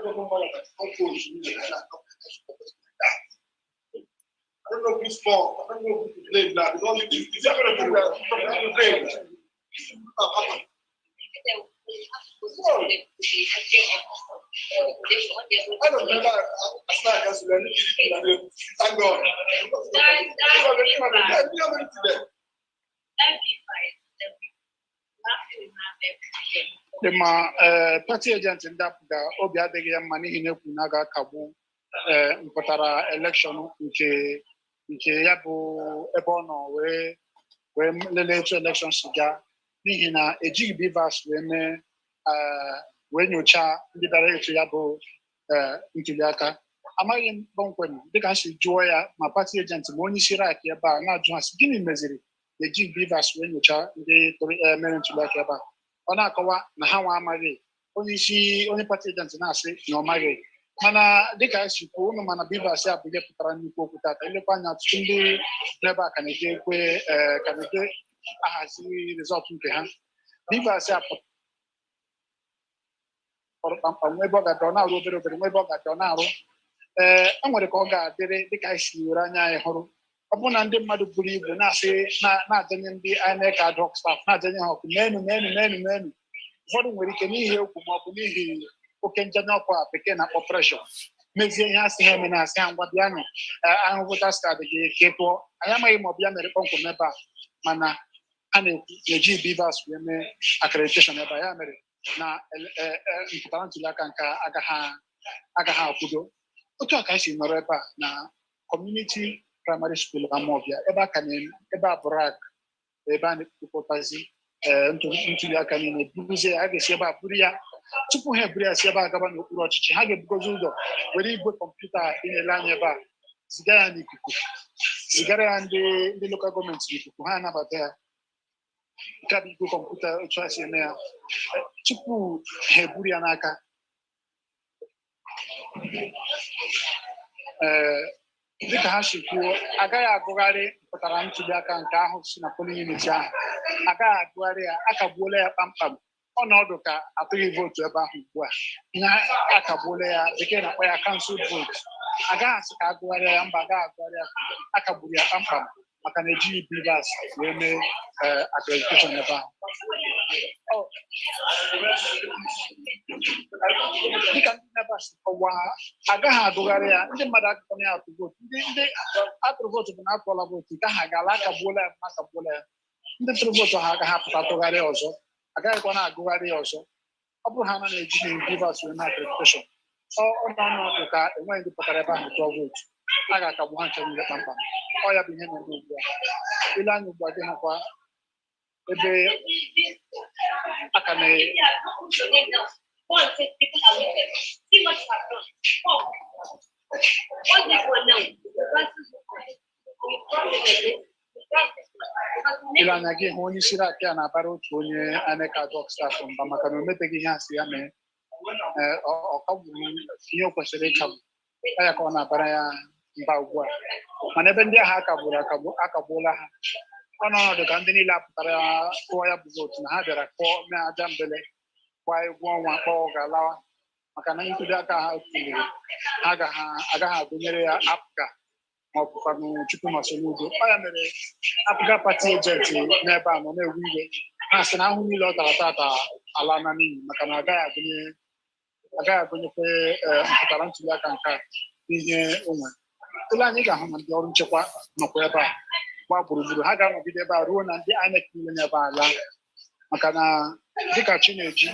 don't know who's fault. I don't know who to blame now because if you're going to do that, to blame. I don't remember. That's not against the. Thank God. Dị ma ee, party agent ndị APGA obi adịghị ya mma n'ihi na ekwu na a ga-akagbu mpụtara election nke ya bụ ebe ọ nọ wee lelee etu election si gaa, n'ihi na ejighị BVAS wee mee wee nyochaa ndị bịara etu ya bụ ntuliaka. Amaghị m kpọmkwem dịka m si jụọ ya, ma party agent ma onye isi RAC ebe a na-ajụ ha sị gịnị meziri na ejighị BVAS wee nyochaa ndị mere ntuliaka ebe a. Ọ na-akọwa na ha nwa amaghị, onye isi onye party agent na-asị na ọ maghị. Mana dịka esi kwuo ụnụ, mana BVAS a bụ ihe pụtara nnukwu okwu tata. Ilekwa anya, ọtụtụ ndị n'ebe a ka na-eje ekwe, ka na-eje ahazi result nke ha. BVAS a pụtara kpamkpam, nwa ebe ọ ga-abịa ọ na-arụ obere obere, nwa ebe ọ ga-abịa ọ na-arụ. Ee, e nwere ka ọ ga-adịrị dịka anyị si were anya anyị hụrụ. Ọ bụrụ na ndị mmadụ buru ibu na-asị na-adịnye ndị INEC ad hoc staff, na-adịnye ha ọkụ, meenụ, meenụ, meenụ, meenụ, ụfọdụ nwere ike n'ihi egwu ma ọ bụ n'ihi oke njenye ọkụ a Bekee na-akpọ pressure mezie ihe asị ha eme, na-asị ha ngwa bịanụ, ahụ voters card gị ka ị tụọ. Anyị amaghị ma ọ bụ ya mere kpọmkwem ebe a, mana a na-ekwu na-eji BVAS wee mee accreditation ebe a, ya mere na mpụtara ntuliaka nke agaghị akwụdo. Otu a ka anyị si nọrọ ebe a na Community Primary School Amawbia, ebe a ka na ebe a bụ RAC, ebe a na-ekpokọtazi ntuli aka niile buruzie ya. A ga-esi ebe a buru ya. Tupu ha eburu ya si ebe a gaba n'okpuru ọchịchị, ha ga-ebugozi ụzọ were igwe kọmputa ị na-ele anya ebe a ziga ya n'ikuku, zigara ya ndị local government n'ikuku, ha anabata ya. Nke a bụ igwe kọmputa, otu a si eme ya tupu ha eburu ya n'aka. Ee, dịka ha si kwuo, agaghị agụgharị mpụtara ntuli aka nke ahụ si na polling unit ahụ, agaghị agụgharị ya, akagbuola ya kpamkpam. Ọnọdụ ka atụghị vootu ebe ahụ ugbu a na akagbuola ya, Bekee na-akpọ ya cancel vote. Agaghị asị ka agụgharịa ya, mba, agaghị agụgharị ya, akagburu ya kpamkpam maka na ejighị BVAS wee mee accreditation ebe ahụ. Dịka ndị neighbors kọwaa, agaghị agụgharị ya, ndị mmadụ agụkọ ya atụ vootu. Ndị atụrụ vootu bụ na atụọla vootu nke ahụ agaala, akagbuola ya, akagbuola ya. Ndị tụrụ vootu ha agaghị apụta tụgharịa ọzọ, agaghịkwa na-agụgharị ya ọzọ. Ọ bụrụ ha na na-eji BVAS wee mee accreditation, ọ nọ ọnọdụ ka enweghị ndị pụtara ebe ahụ tụọ vootu, a ga-akagbu ha nche niile kpamkpam. Ọ ya bụ ihe na-eme ugbu a. Ile anya ugbu a gị hụkwa ebe a ka na Go and take people are wicked. See what you have done. Come. All this one now. We brought it like this. We brought this one. Because we Ile anya gị hụ onye isi RAC a na-abara otu onye INEC ad hoc staff mba maka na o meteghị ihe a sị ya mee. Ee, ọ kagburu ihe o kwesịrị ịkagbu ya ka ọ na-abara ya mba ugbu a. Mana ebe ndị ahụ akagburu akagbu, akagbuola ha. Ọnọdụ ka ndị niile apụtara tụọ ya bụ vootu na ha bịara kpọọ mee aja mbele, gbaa egwu ọnwa, kpọọ ga-alawa, maka na ntuli aka ha tụliri ha agaghị agụnyere ya APGA ma ọ bụkwanụ Chukwuma Soludo. Ọ ya mere APGA party agent n'ebe a nọ na-ewe iwe, ha sị na ahụ niile ọ tara tata ala na n'iyi maka na agaghị agụnyekwe mpụtara ntuli aka nke a n'ihe o nwere. Ụlọ anyị ga-ahụ na ndị ọrụ nchekwa nọkwa ebe a gbaa gburugburu. Ha ga-anọgide ebe a ruo na ndị INEC niile n'ebe a laa, maka na dịka chi na-eji,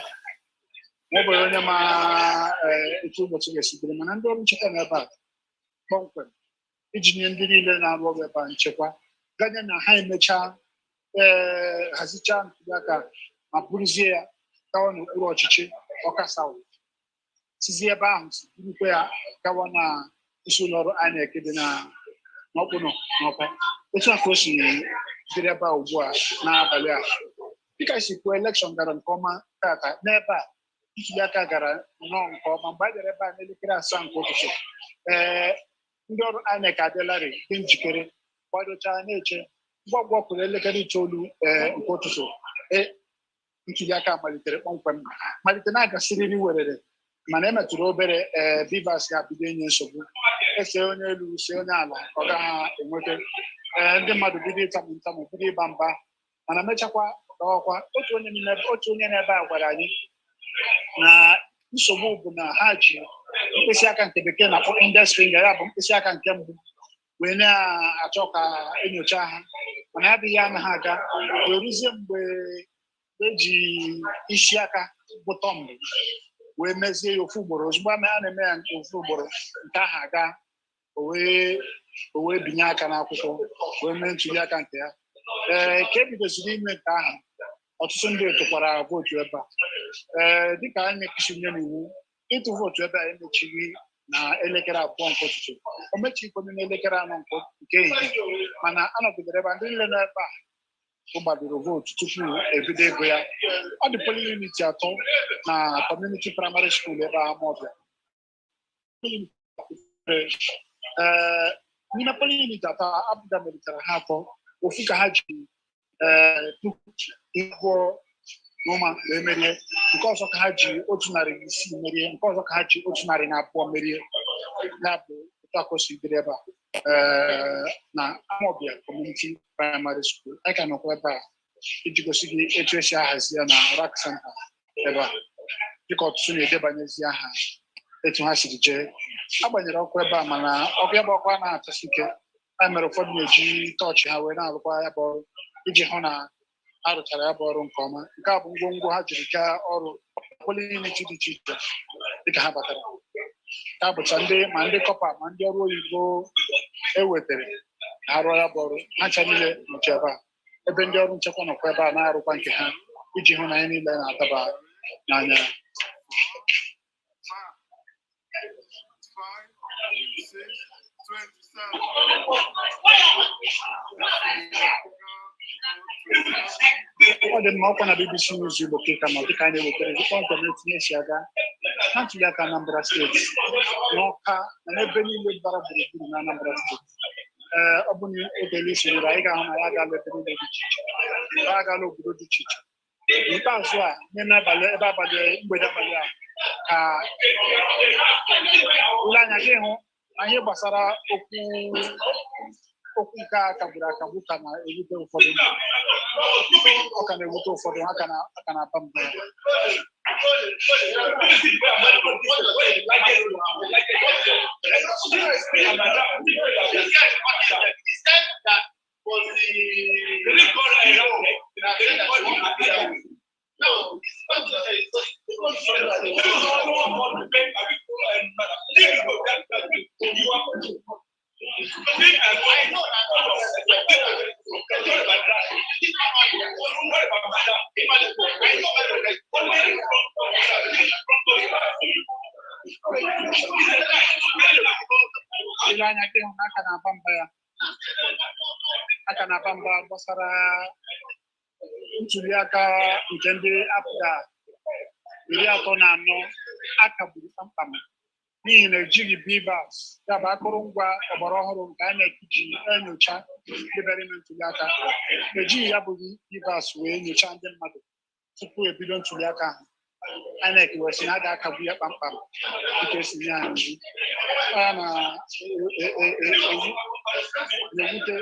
ma ọ bụrụ onye ma etu ụbọchị ga-esi dịrị. Mana ndị ọrụ nchekwa nọ ebe a kpọmkwem iji nye ndị niile na-arụ ọrụ ebe a nchekwa ganye na ha emechaa. Ee, hazichaa ntuliaka ma buruzie ya gawa n'okpuru ọchịchị Ọka South, sizie ebe ahụ burukwa ya gawa na isi ụlọọrụ INEC dị na n'Ọkpụnọ n'Ọka. Otu a ka o si dịrị ebe a ugbu a n'abalị a. Dịka si kwuo, election gara nke ọma tata n'ebe a. Ntuliaka gara nnọọ nke ọma. Mgbe a bịara ebe a n'elekere 7 nke ụtụtụ, ee, ndị ọrụ INEC abịalarị, dị njikere, kwadochaa, na-eche. Ngwa ngwa kụrụ elekere 9, ee, nke ụtụtụ, ee, ntuliaka malitere kpọmkwem, malite na-agasịrịrị werere, mana emetụrụ obere, ee, BVAS ga-bido inye nsogbu. Ese onye elu, see onye ala, ọ gaghị enweta. Ee, ndị mmadụ bido ịtamụ ntamụ, bido ịba mba, mana mechakwa gawakwa. Otu onye n'ime otu onye n'ebe a gwara anyị na nsogbu bụ na ha ji mkpịsị aka nke Bekee na-akpọ index finger, ya bụ mkpịsị aka nke mbụ, wee na-achọ ka enyocha ha, mana ya adịghị anaghị aga, wee ruzie mgbe eji isi aka bụ thumb wee mezie ya ofu ugboro. Ozugbo a na-eme ya ofu ugboro, nke ahụ aga, o wee binye aka n'akwụkwọ wee mee ntuli aka nke ya. Ee, ka e bidoziri ime nke ahụ, ọtụtụ ndị tụkwara vootu ebe a. Ee, dịka anyị mekisiri n'iwu, ịtụ vootu ebe a emechighị na elekere 2 nke ụtụtụ, o mechighịkwanụ n'elekere 4 nke ehihie, mana anọgidere ebe a. Ndị niile nọ ebe a gbadoro vootu tupu ebido ego ya. Ọ dị polling unit atọ na community primary school ebe a, Amawbia. Ee, n'ime polling unit atọ, APGA melitere ha atọ. Ofu ka ha ji, ee, 2,000.5 wee merie, nke ọzọ ka ha ji 106 merie, nke ọzọ ka ha ji 102 merie. Ya bụ otu aka o si dịrị ebe a, ee, na Amawbia Community Primary School. Anyị ka nọkwa ebe a iji gosi gị etu esi ahazi ya na RAC Center ebe a, dịka ọtụtụ na-edebanyezi aha etu ha siri jee. Agbanyere ọkụ ebe a, mana ọkụ ya bụ ọkụ anaghị achasi ike. Ya mere ụfọdụ na-eji tọọchị ha wee na-arụkwa ya bụ ọrụ iji hụ na a rụchara ya bụ ọrụ nke ọma. Nke a bụ ngwongwo ha jiri gaa ọrụ polling unit dị iche iche dịka ha batara. Ka bụcha ndị ma ndị corper ma ndị ọrụ oyibo e wetere ka ha rụọ ya bụ ọrụ, ha ncha niile nọchi ebe a, ebe ndị ọrụ nchekwa nọkwa ebe a na-arụkwa nke ha iji hụ na ihe niile na-adaba n'anya. Ọ dị mma. Ọkwa na BBC News Igbo ka ị ka nọ, dịka anyị na-ewetara gị kpọmkwem etinye esi aga na ntuliaka Anambra Steeti, n'Ọka na n'ebe niile gbara gburugburu na Anambra Steeti. Ee, ọ bụ na oge sonyere anyị, ga-ahụ na ya agaala ebe niile dị iche iche, ya agaala obodo dị iche iche. N'ikpeazụ a, n'ime abalị ebe abalị mgbede abalị a, ka ule anya gị hụ na ihe gbasara okwu nke a kagburu akagbu ka na-ewute ụfọdụ. Ọ ka na-ewute ụfọdụ, ha ka na-aba mba ya. Ile anya gị hụ na aka na-aba mba ya, aka na-aba mba gbasara ntuli aka nke ndị APGA 34 akagburu kpamkpam n'ihi na ejighị BVAS, ya bụ akụrụngwa ọgbara ọhụrụ nke INEC ji enyocha ndị bịara ime ntuli aka. Ejighị ya bụ BVAS wee nyochaa ndị mmadụ tupu ebido ntuli aka ahụ. INEC wee sị na a ga-akagbu ya kpamkpam dịka esi nye anyị iwu. Ya na-ewute.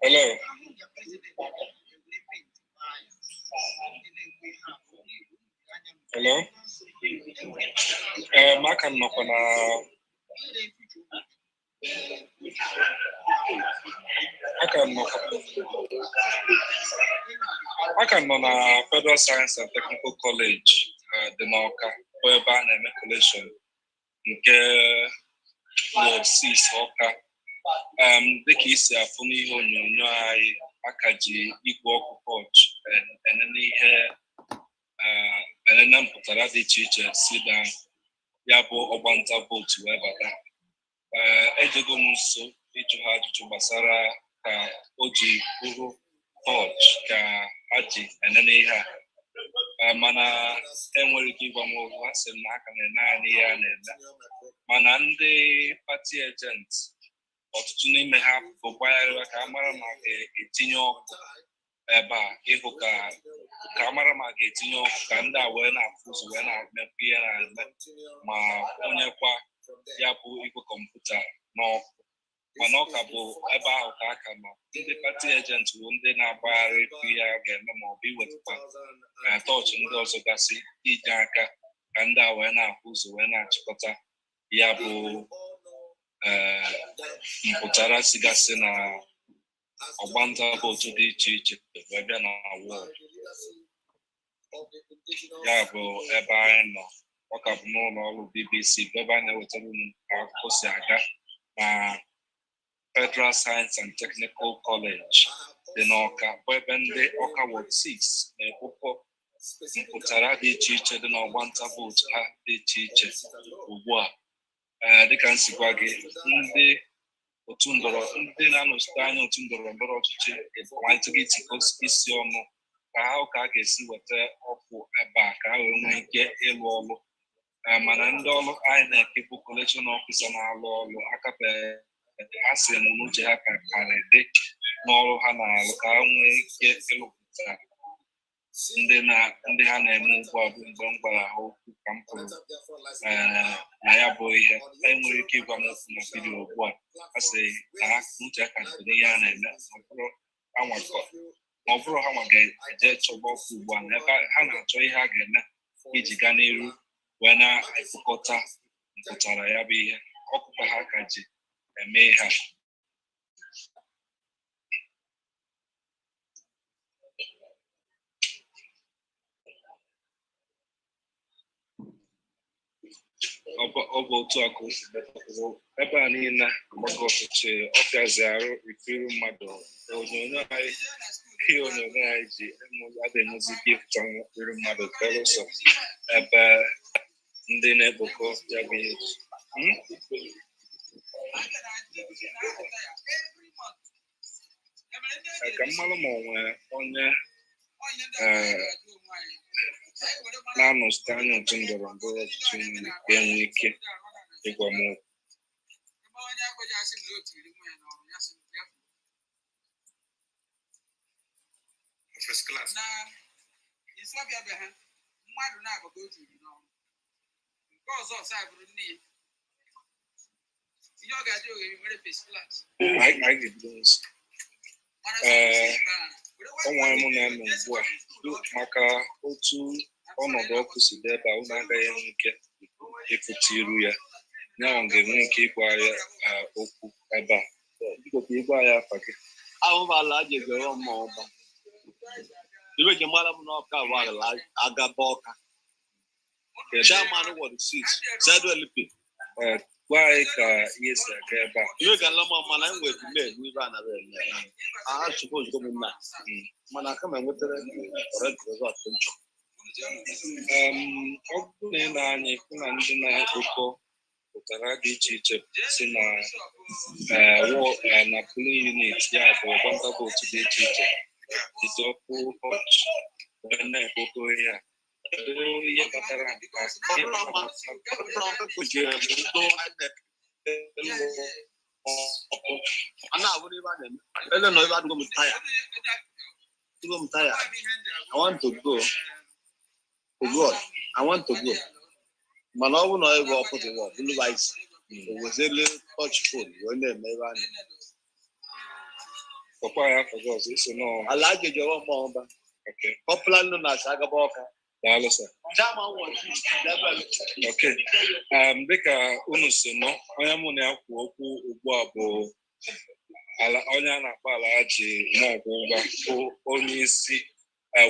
Hello. Hello. Aka m nọkwa na aka m nọkwa aka m nọ na Federal Science and Technical College dị n'Awka, bụ ebe a na-eme collation nke Ward 6 Awka. Dịka isi afụ n'ihe onyonyo anyị, aka ji igwe ọkụ torch enene ihe, enene mpụtara dị iche iche si na ya bụ ọgbanta vootu wee bata. Ee, ejego m nso ịjụ ha ajụjụ gbasara ka o ji bụrụ torch ka ha ji enene ihe a. Ee, mana enwere ike ịgwa m okwu. Ha sị m na ha ka na-ene anya ihe a na-eme, mana ndị party agent, ọtụtụ n'ime ha bụ gbagharịwa ka a mara ma a ga-etinye ọkụ ebe a, ịhụ ka a mara ma a ga-etinye ọkụ ka ndị a wee na-afụ ụzọ wee na-emekwa ihe na-eme, ma kwụnyekwa ya bụ igwe kọmputa n'ọkụ. Mana ọ ka bụ ebe ahụ ka a ka nọ. Ndị party agent bụ ndị na-agbagharị ịfụ ihe a ga-eme, ma ọ bụ iwetakwa tọọchị ndị ọzọ gasị ije aka ka ndị a wee na-afụ ụzọ wee na-achịkọta ya bụ mpụtara sigasị na ọgbanta vootu dị iche iche wee bịa na wọdụ. Ya bụ ebe anyị nọ. Ọ ka bụ n'ụlọ ọrụ BBC, bụ ebe a na-ewetara unu ka akụkọ si aga na Federal Science and Technical College dị n'Awka, bụ ebe ndị Awka Ward 6 na-ekpokọ mpụtara dị iche iche dị n'ọgbanta vootu ha dị iche iche ugbu a. Ee, dịka m si gwa gị, ndị otu ndọrọ, ndị na-anọchite anya otu ndọrọ ndọrọ ọchịchị amalitego itikọ isi ọnụ ka ha ka a ga-esi weta ọkụ ebe a ka ha wee nwee ike ịlụ ọrụ. Ee, mana ndị ọrụ INEC bụ collation officer na-alụ ọrụ akabeghị. Ha sị m n'uche ha ka karị dị n'ọrụ ha na-alụ ka ha nwee ike ịlụpụta ndị na ndị ha na-eme ugbu a. Bụ mgbe m gwara ha okwu ka m kwuru, ee, na ya bụ ihe ha enwere ike ịgwa m okwu na vidiyo ugbu a. Ha sị na ha n'uche ha ka dị n'ihe a na-eme, ma ọ bụrụ ha nwa ga-eje chọba ọkụ ugbu a, na ebe ha na-achọ ihe a ga-eme iji gaa n'iru wee na-ekpokọta mpụtara ya bụ ihe ọkụkọ ha ka ji eme ihe a. Ọ bụ otu a ka o si metụrụ ebe a niile agbago ọchịchị ọfịazi arụ ikiri mmadụ. Onyonyo anyị, ihe onyonyo anyị ji adịghị enwezi ike ịfụta iru mmadụ belụsọ ebe ndị na-ekpokọ ya bụ ihe. Ee, ka mmalụ ma ọ nwee onye na-anọchite anya otu ndọrọ ndọrọ ọchịchị ga-enwe ike ịgwa m okwu. First class. Na Isuọfịa be ha, mmadụ na-abụ ka o tiri n'ọrụ nke ọzọ ọsọ abụrụ nne ya ihe ọ ga-ajụ oghere nwere first class. Anyị ga-ebido nso. Ee, o nwere mụ na-eme ugbu a maka otu ọnọdụ ọkụ si dị ebe a, unu agaghị enwe ike ịpụta iru ya. Nyanwa ga-enwe ike ịgwa ya okwu ebe a. Biko, ka ịgwa ya afa gị. Ahụbala jegoro mma ọba ibe ji mara m n'Ọka bụ Agaba Ọka, chairman Ward 6 ZLP. Ee, gwa anyị ka ihe si aga ebe a. Iwe ga nlọma, mana enwere delay n'ibe a nara eme a suppose go m na, mana kama enwetara correct result m chọrọ. Ọ bụrụ na ị na-anya ịfụ na ndị na-ekpokọ pụtara dị iche iche si na na polling unit, ya bụ ọgbanta vootu dị iche iche, bido ọkụ ọchị wee na-ekpokọ ihe a. Kedu ihe kpatara nke a? Ihe kpatara A na-abụrụ ebe a na-eme ele nọ ebe adịgo m taya, adịgo m taya. I want to go to God, I want to go, mana ọ bụrụ na ebe ọkụ dị wọ bụrụ rice o wezele touch phone wee na-eme ebe a na-eme. Ọkwa ya afọ gị ọzọ iso nọọ. Ala ajejọrọ mmụọ ọba kọpụla nọ na asa agaba ọka. Daalụ sir. Chairman was Okay. Dịka unu si nọ, onye mụ na ya kwu okwu ugbu a bụ ala onye a na-akpọ Alhaji Nwogwụgba, bụ onye isi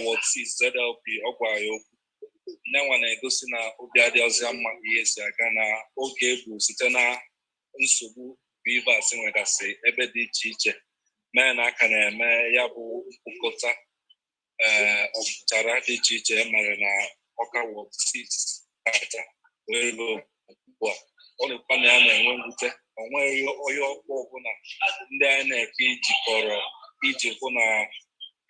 Ward 6 ZLP. Ọ gwara ya okwu nyanwa na-egosi na obi adịghịzị mma ka ihe si aga na oge egwu site na nsogbu BVAS nwegasị ebe dị iche iche mee na aka na-eme ya bụ mkpokọta ee ọpụtara dị iche iche e mere na Ọka Ward 6 tata wee ruo ugbu a. Ọ na-ekwu na ya na-enwe mwute, o nweghị onye ọkpọ ọbụla ndị INEC jikọrọ iji hụ na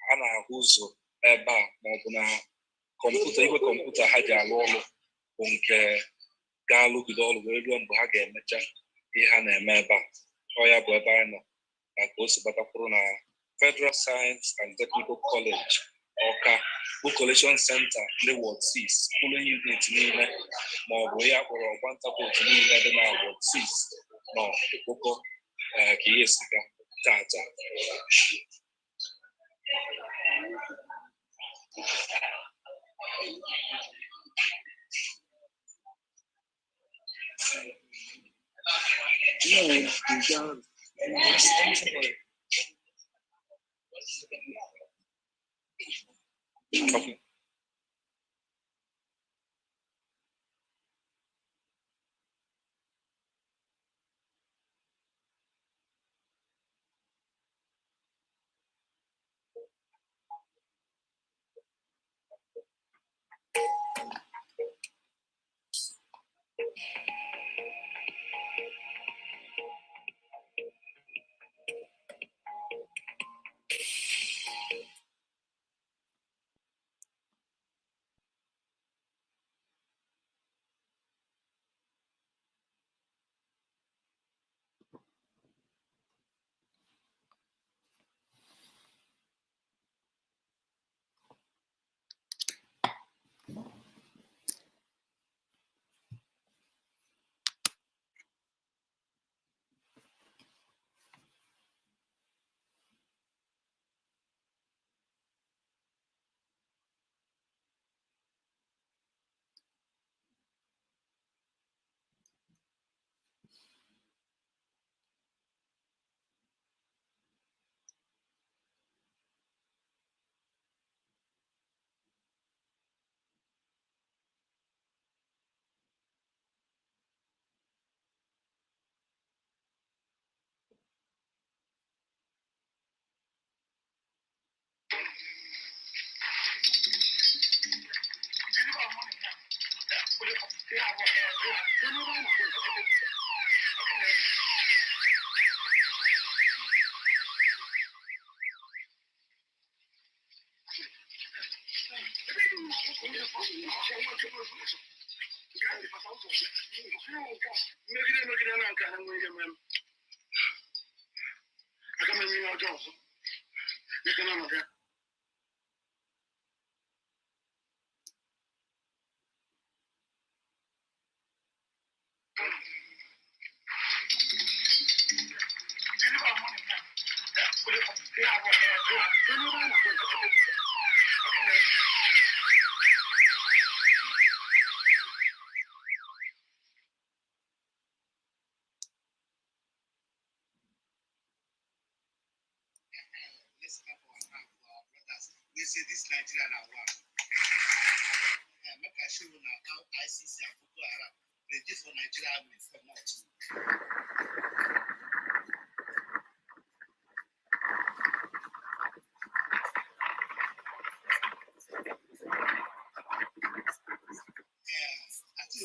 a na-ahụ ụzọ ebe a, maọbụ na kọmputa, igwe kọmputa ha ji alụ ọrụ bụ nke ga-alụgide ọrụ wee ruo mgbe ha ga-emecha ihe ha na-eme ebe a. Ọ ya bụ ebe anyị nọ na ka o si gbatakwuru na Federal Science and Technical College Ọka bụ collation center ndị Ward 6 polling unit niile, ma ọ bụ ya kpọrọ ọgbanta vootu niile dị na Ward 6 nọ ekpokọ ka ihe si gaa tata. Okay. Megide na nke a na-enwe ihe mere m. Aga m eme ihe ọjọọ ọzọ. Dịka na ọnọdụ ya. They say this Nigeria na one. Make I show una how ICC and Boko Haram dey dey for Nigeria army for north.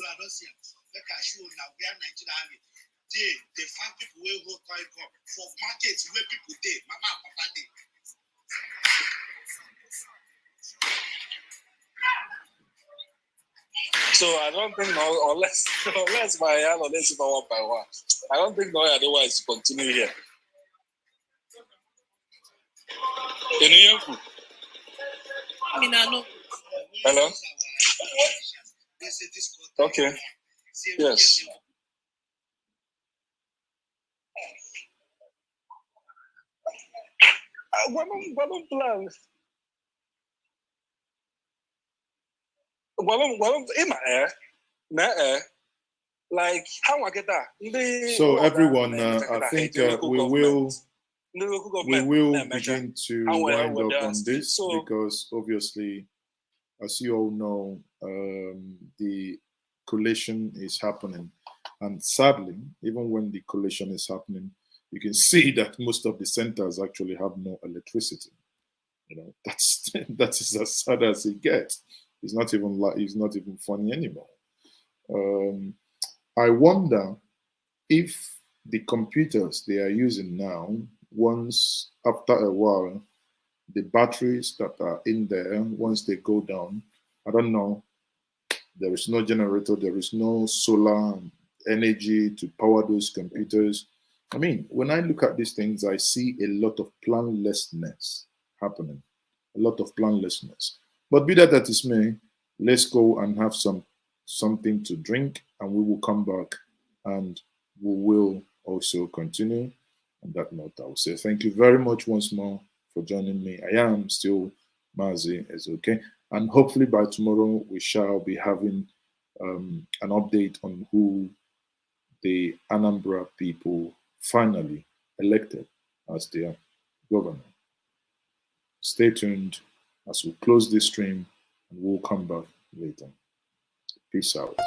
I don see am. Make I show una where Nigeria army dey dey find people wey hold toy gun for market where people dey, mama and papa dey. So I don't think no, unless unless my unless if I one by one, I don't think no otherwise to continue here. Can you hear me? I mean, I know. Hello. Okay. Yes. Gwa m plan. Gwa m ịma na like ha nwa kịta ndị So ọga everyone, na-emecha I kịta ha think eje local we will government, ndị local we government will na-emecha begin to ha nwere wind up weda on this so because obviously, as you all know, the collation is happening, and sadly, even when the collation is happening, you can see that most of the centers actually have no electricity. You know, that's that is as sad as it gets. It's not even like it's not even funny anymore. I wonder if the computers they are using now, once after a while, the batteries that are in there, once they go down, I don't know, there is no generator, there is no solar energy to power those computers. I mean, when I look at these things, I see a lot of planlessness happening, a lot of planlessness. But be that as it may, let's go and have something to drink, and we will come back and we will also continue. On that note, I will say thank you very much once more for joining me. I am still Mazi Ezeoke, and hopefully by tomorrow we shall be having an update on who the Anambra people finally elected as their governor. Stay tuned as we close this stream, and we'll come back later. Peace out.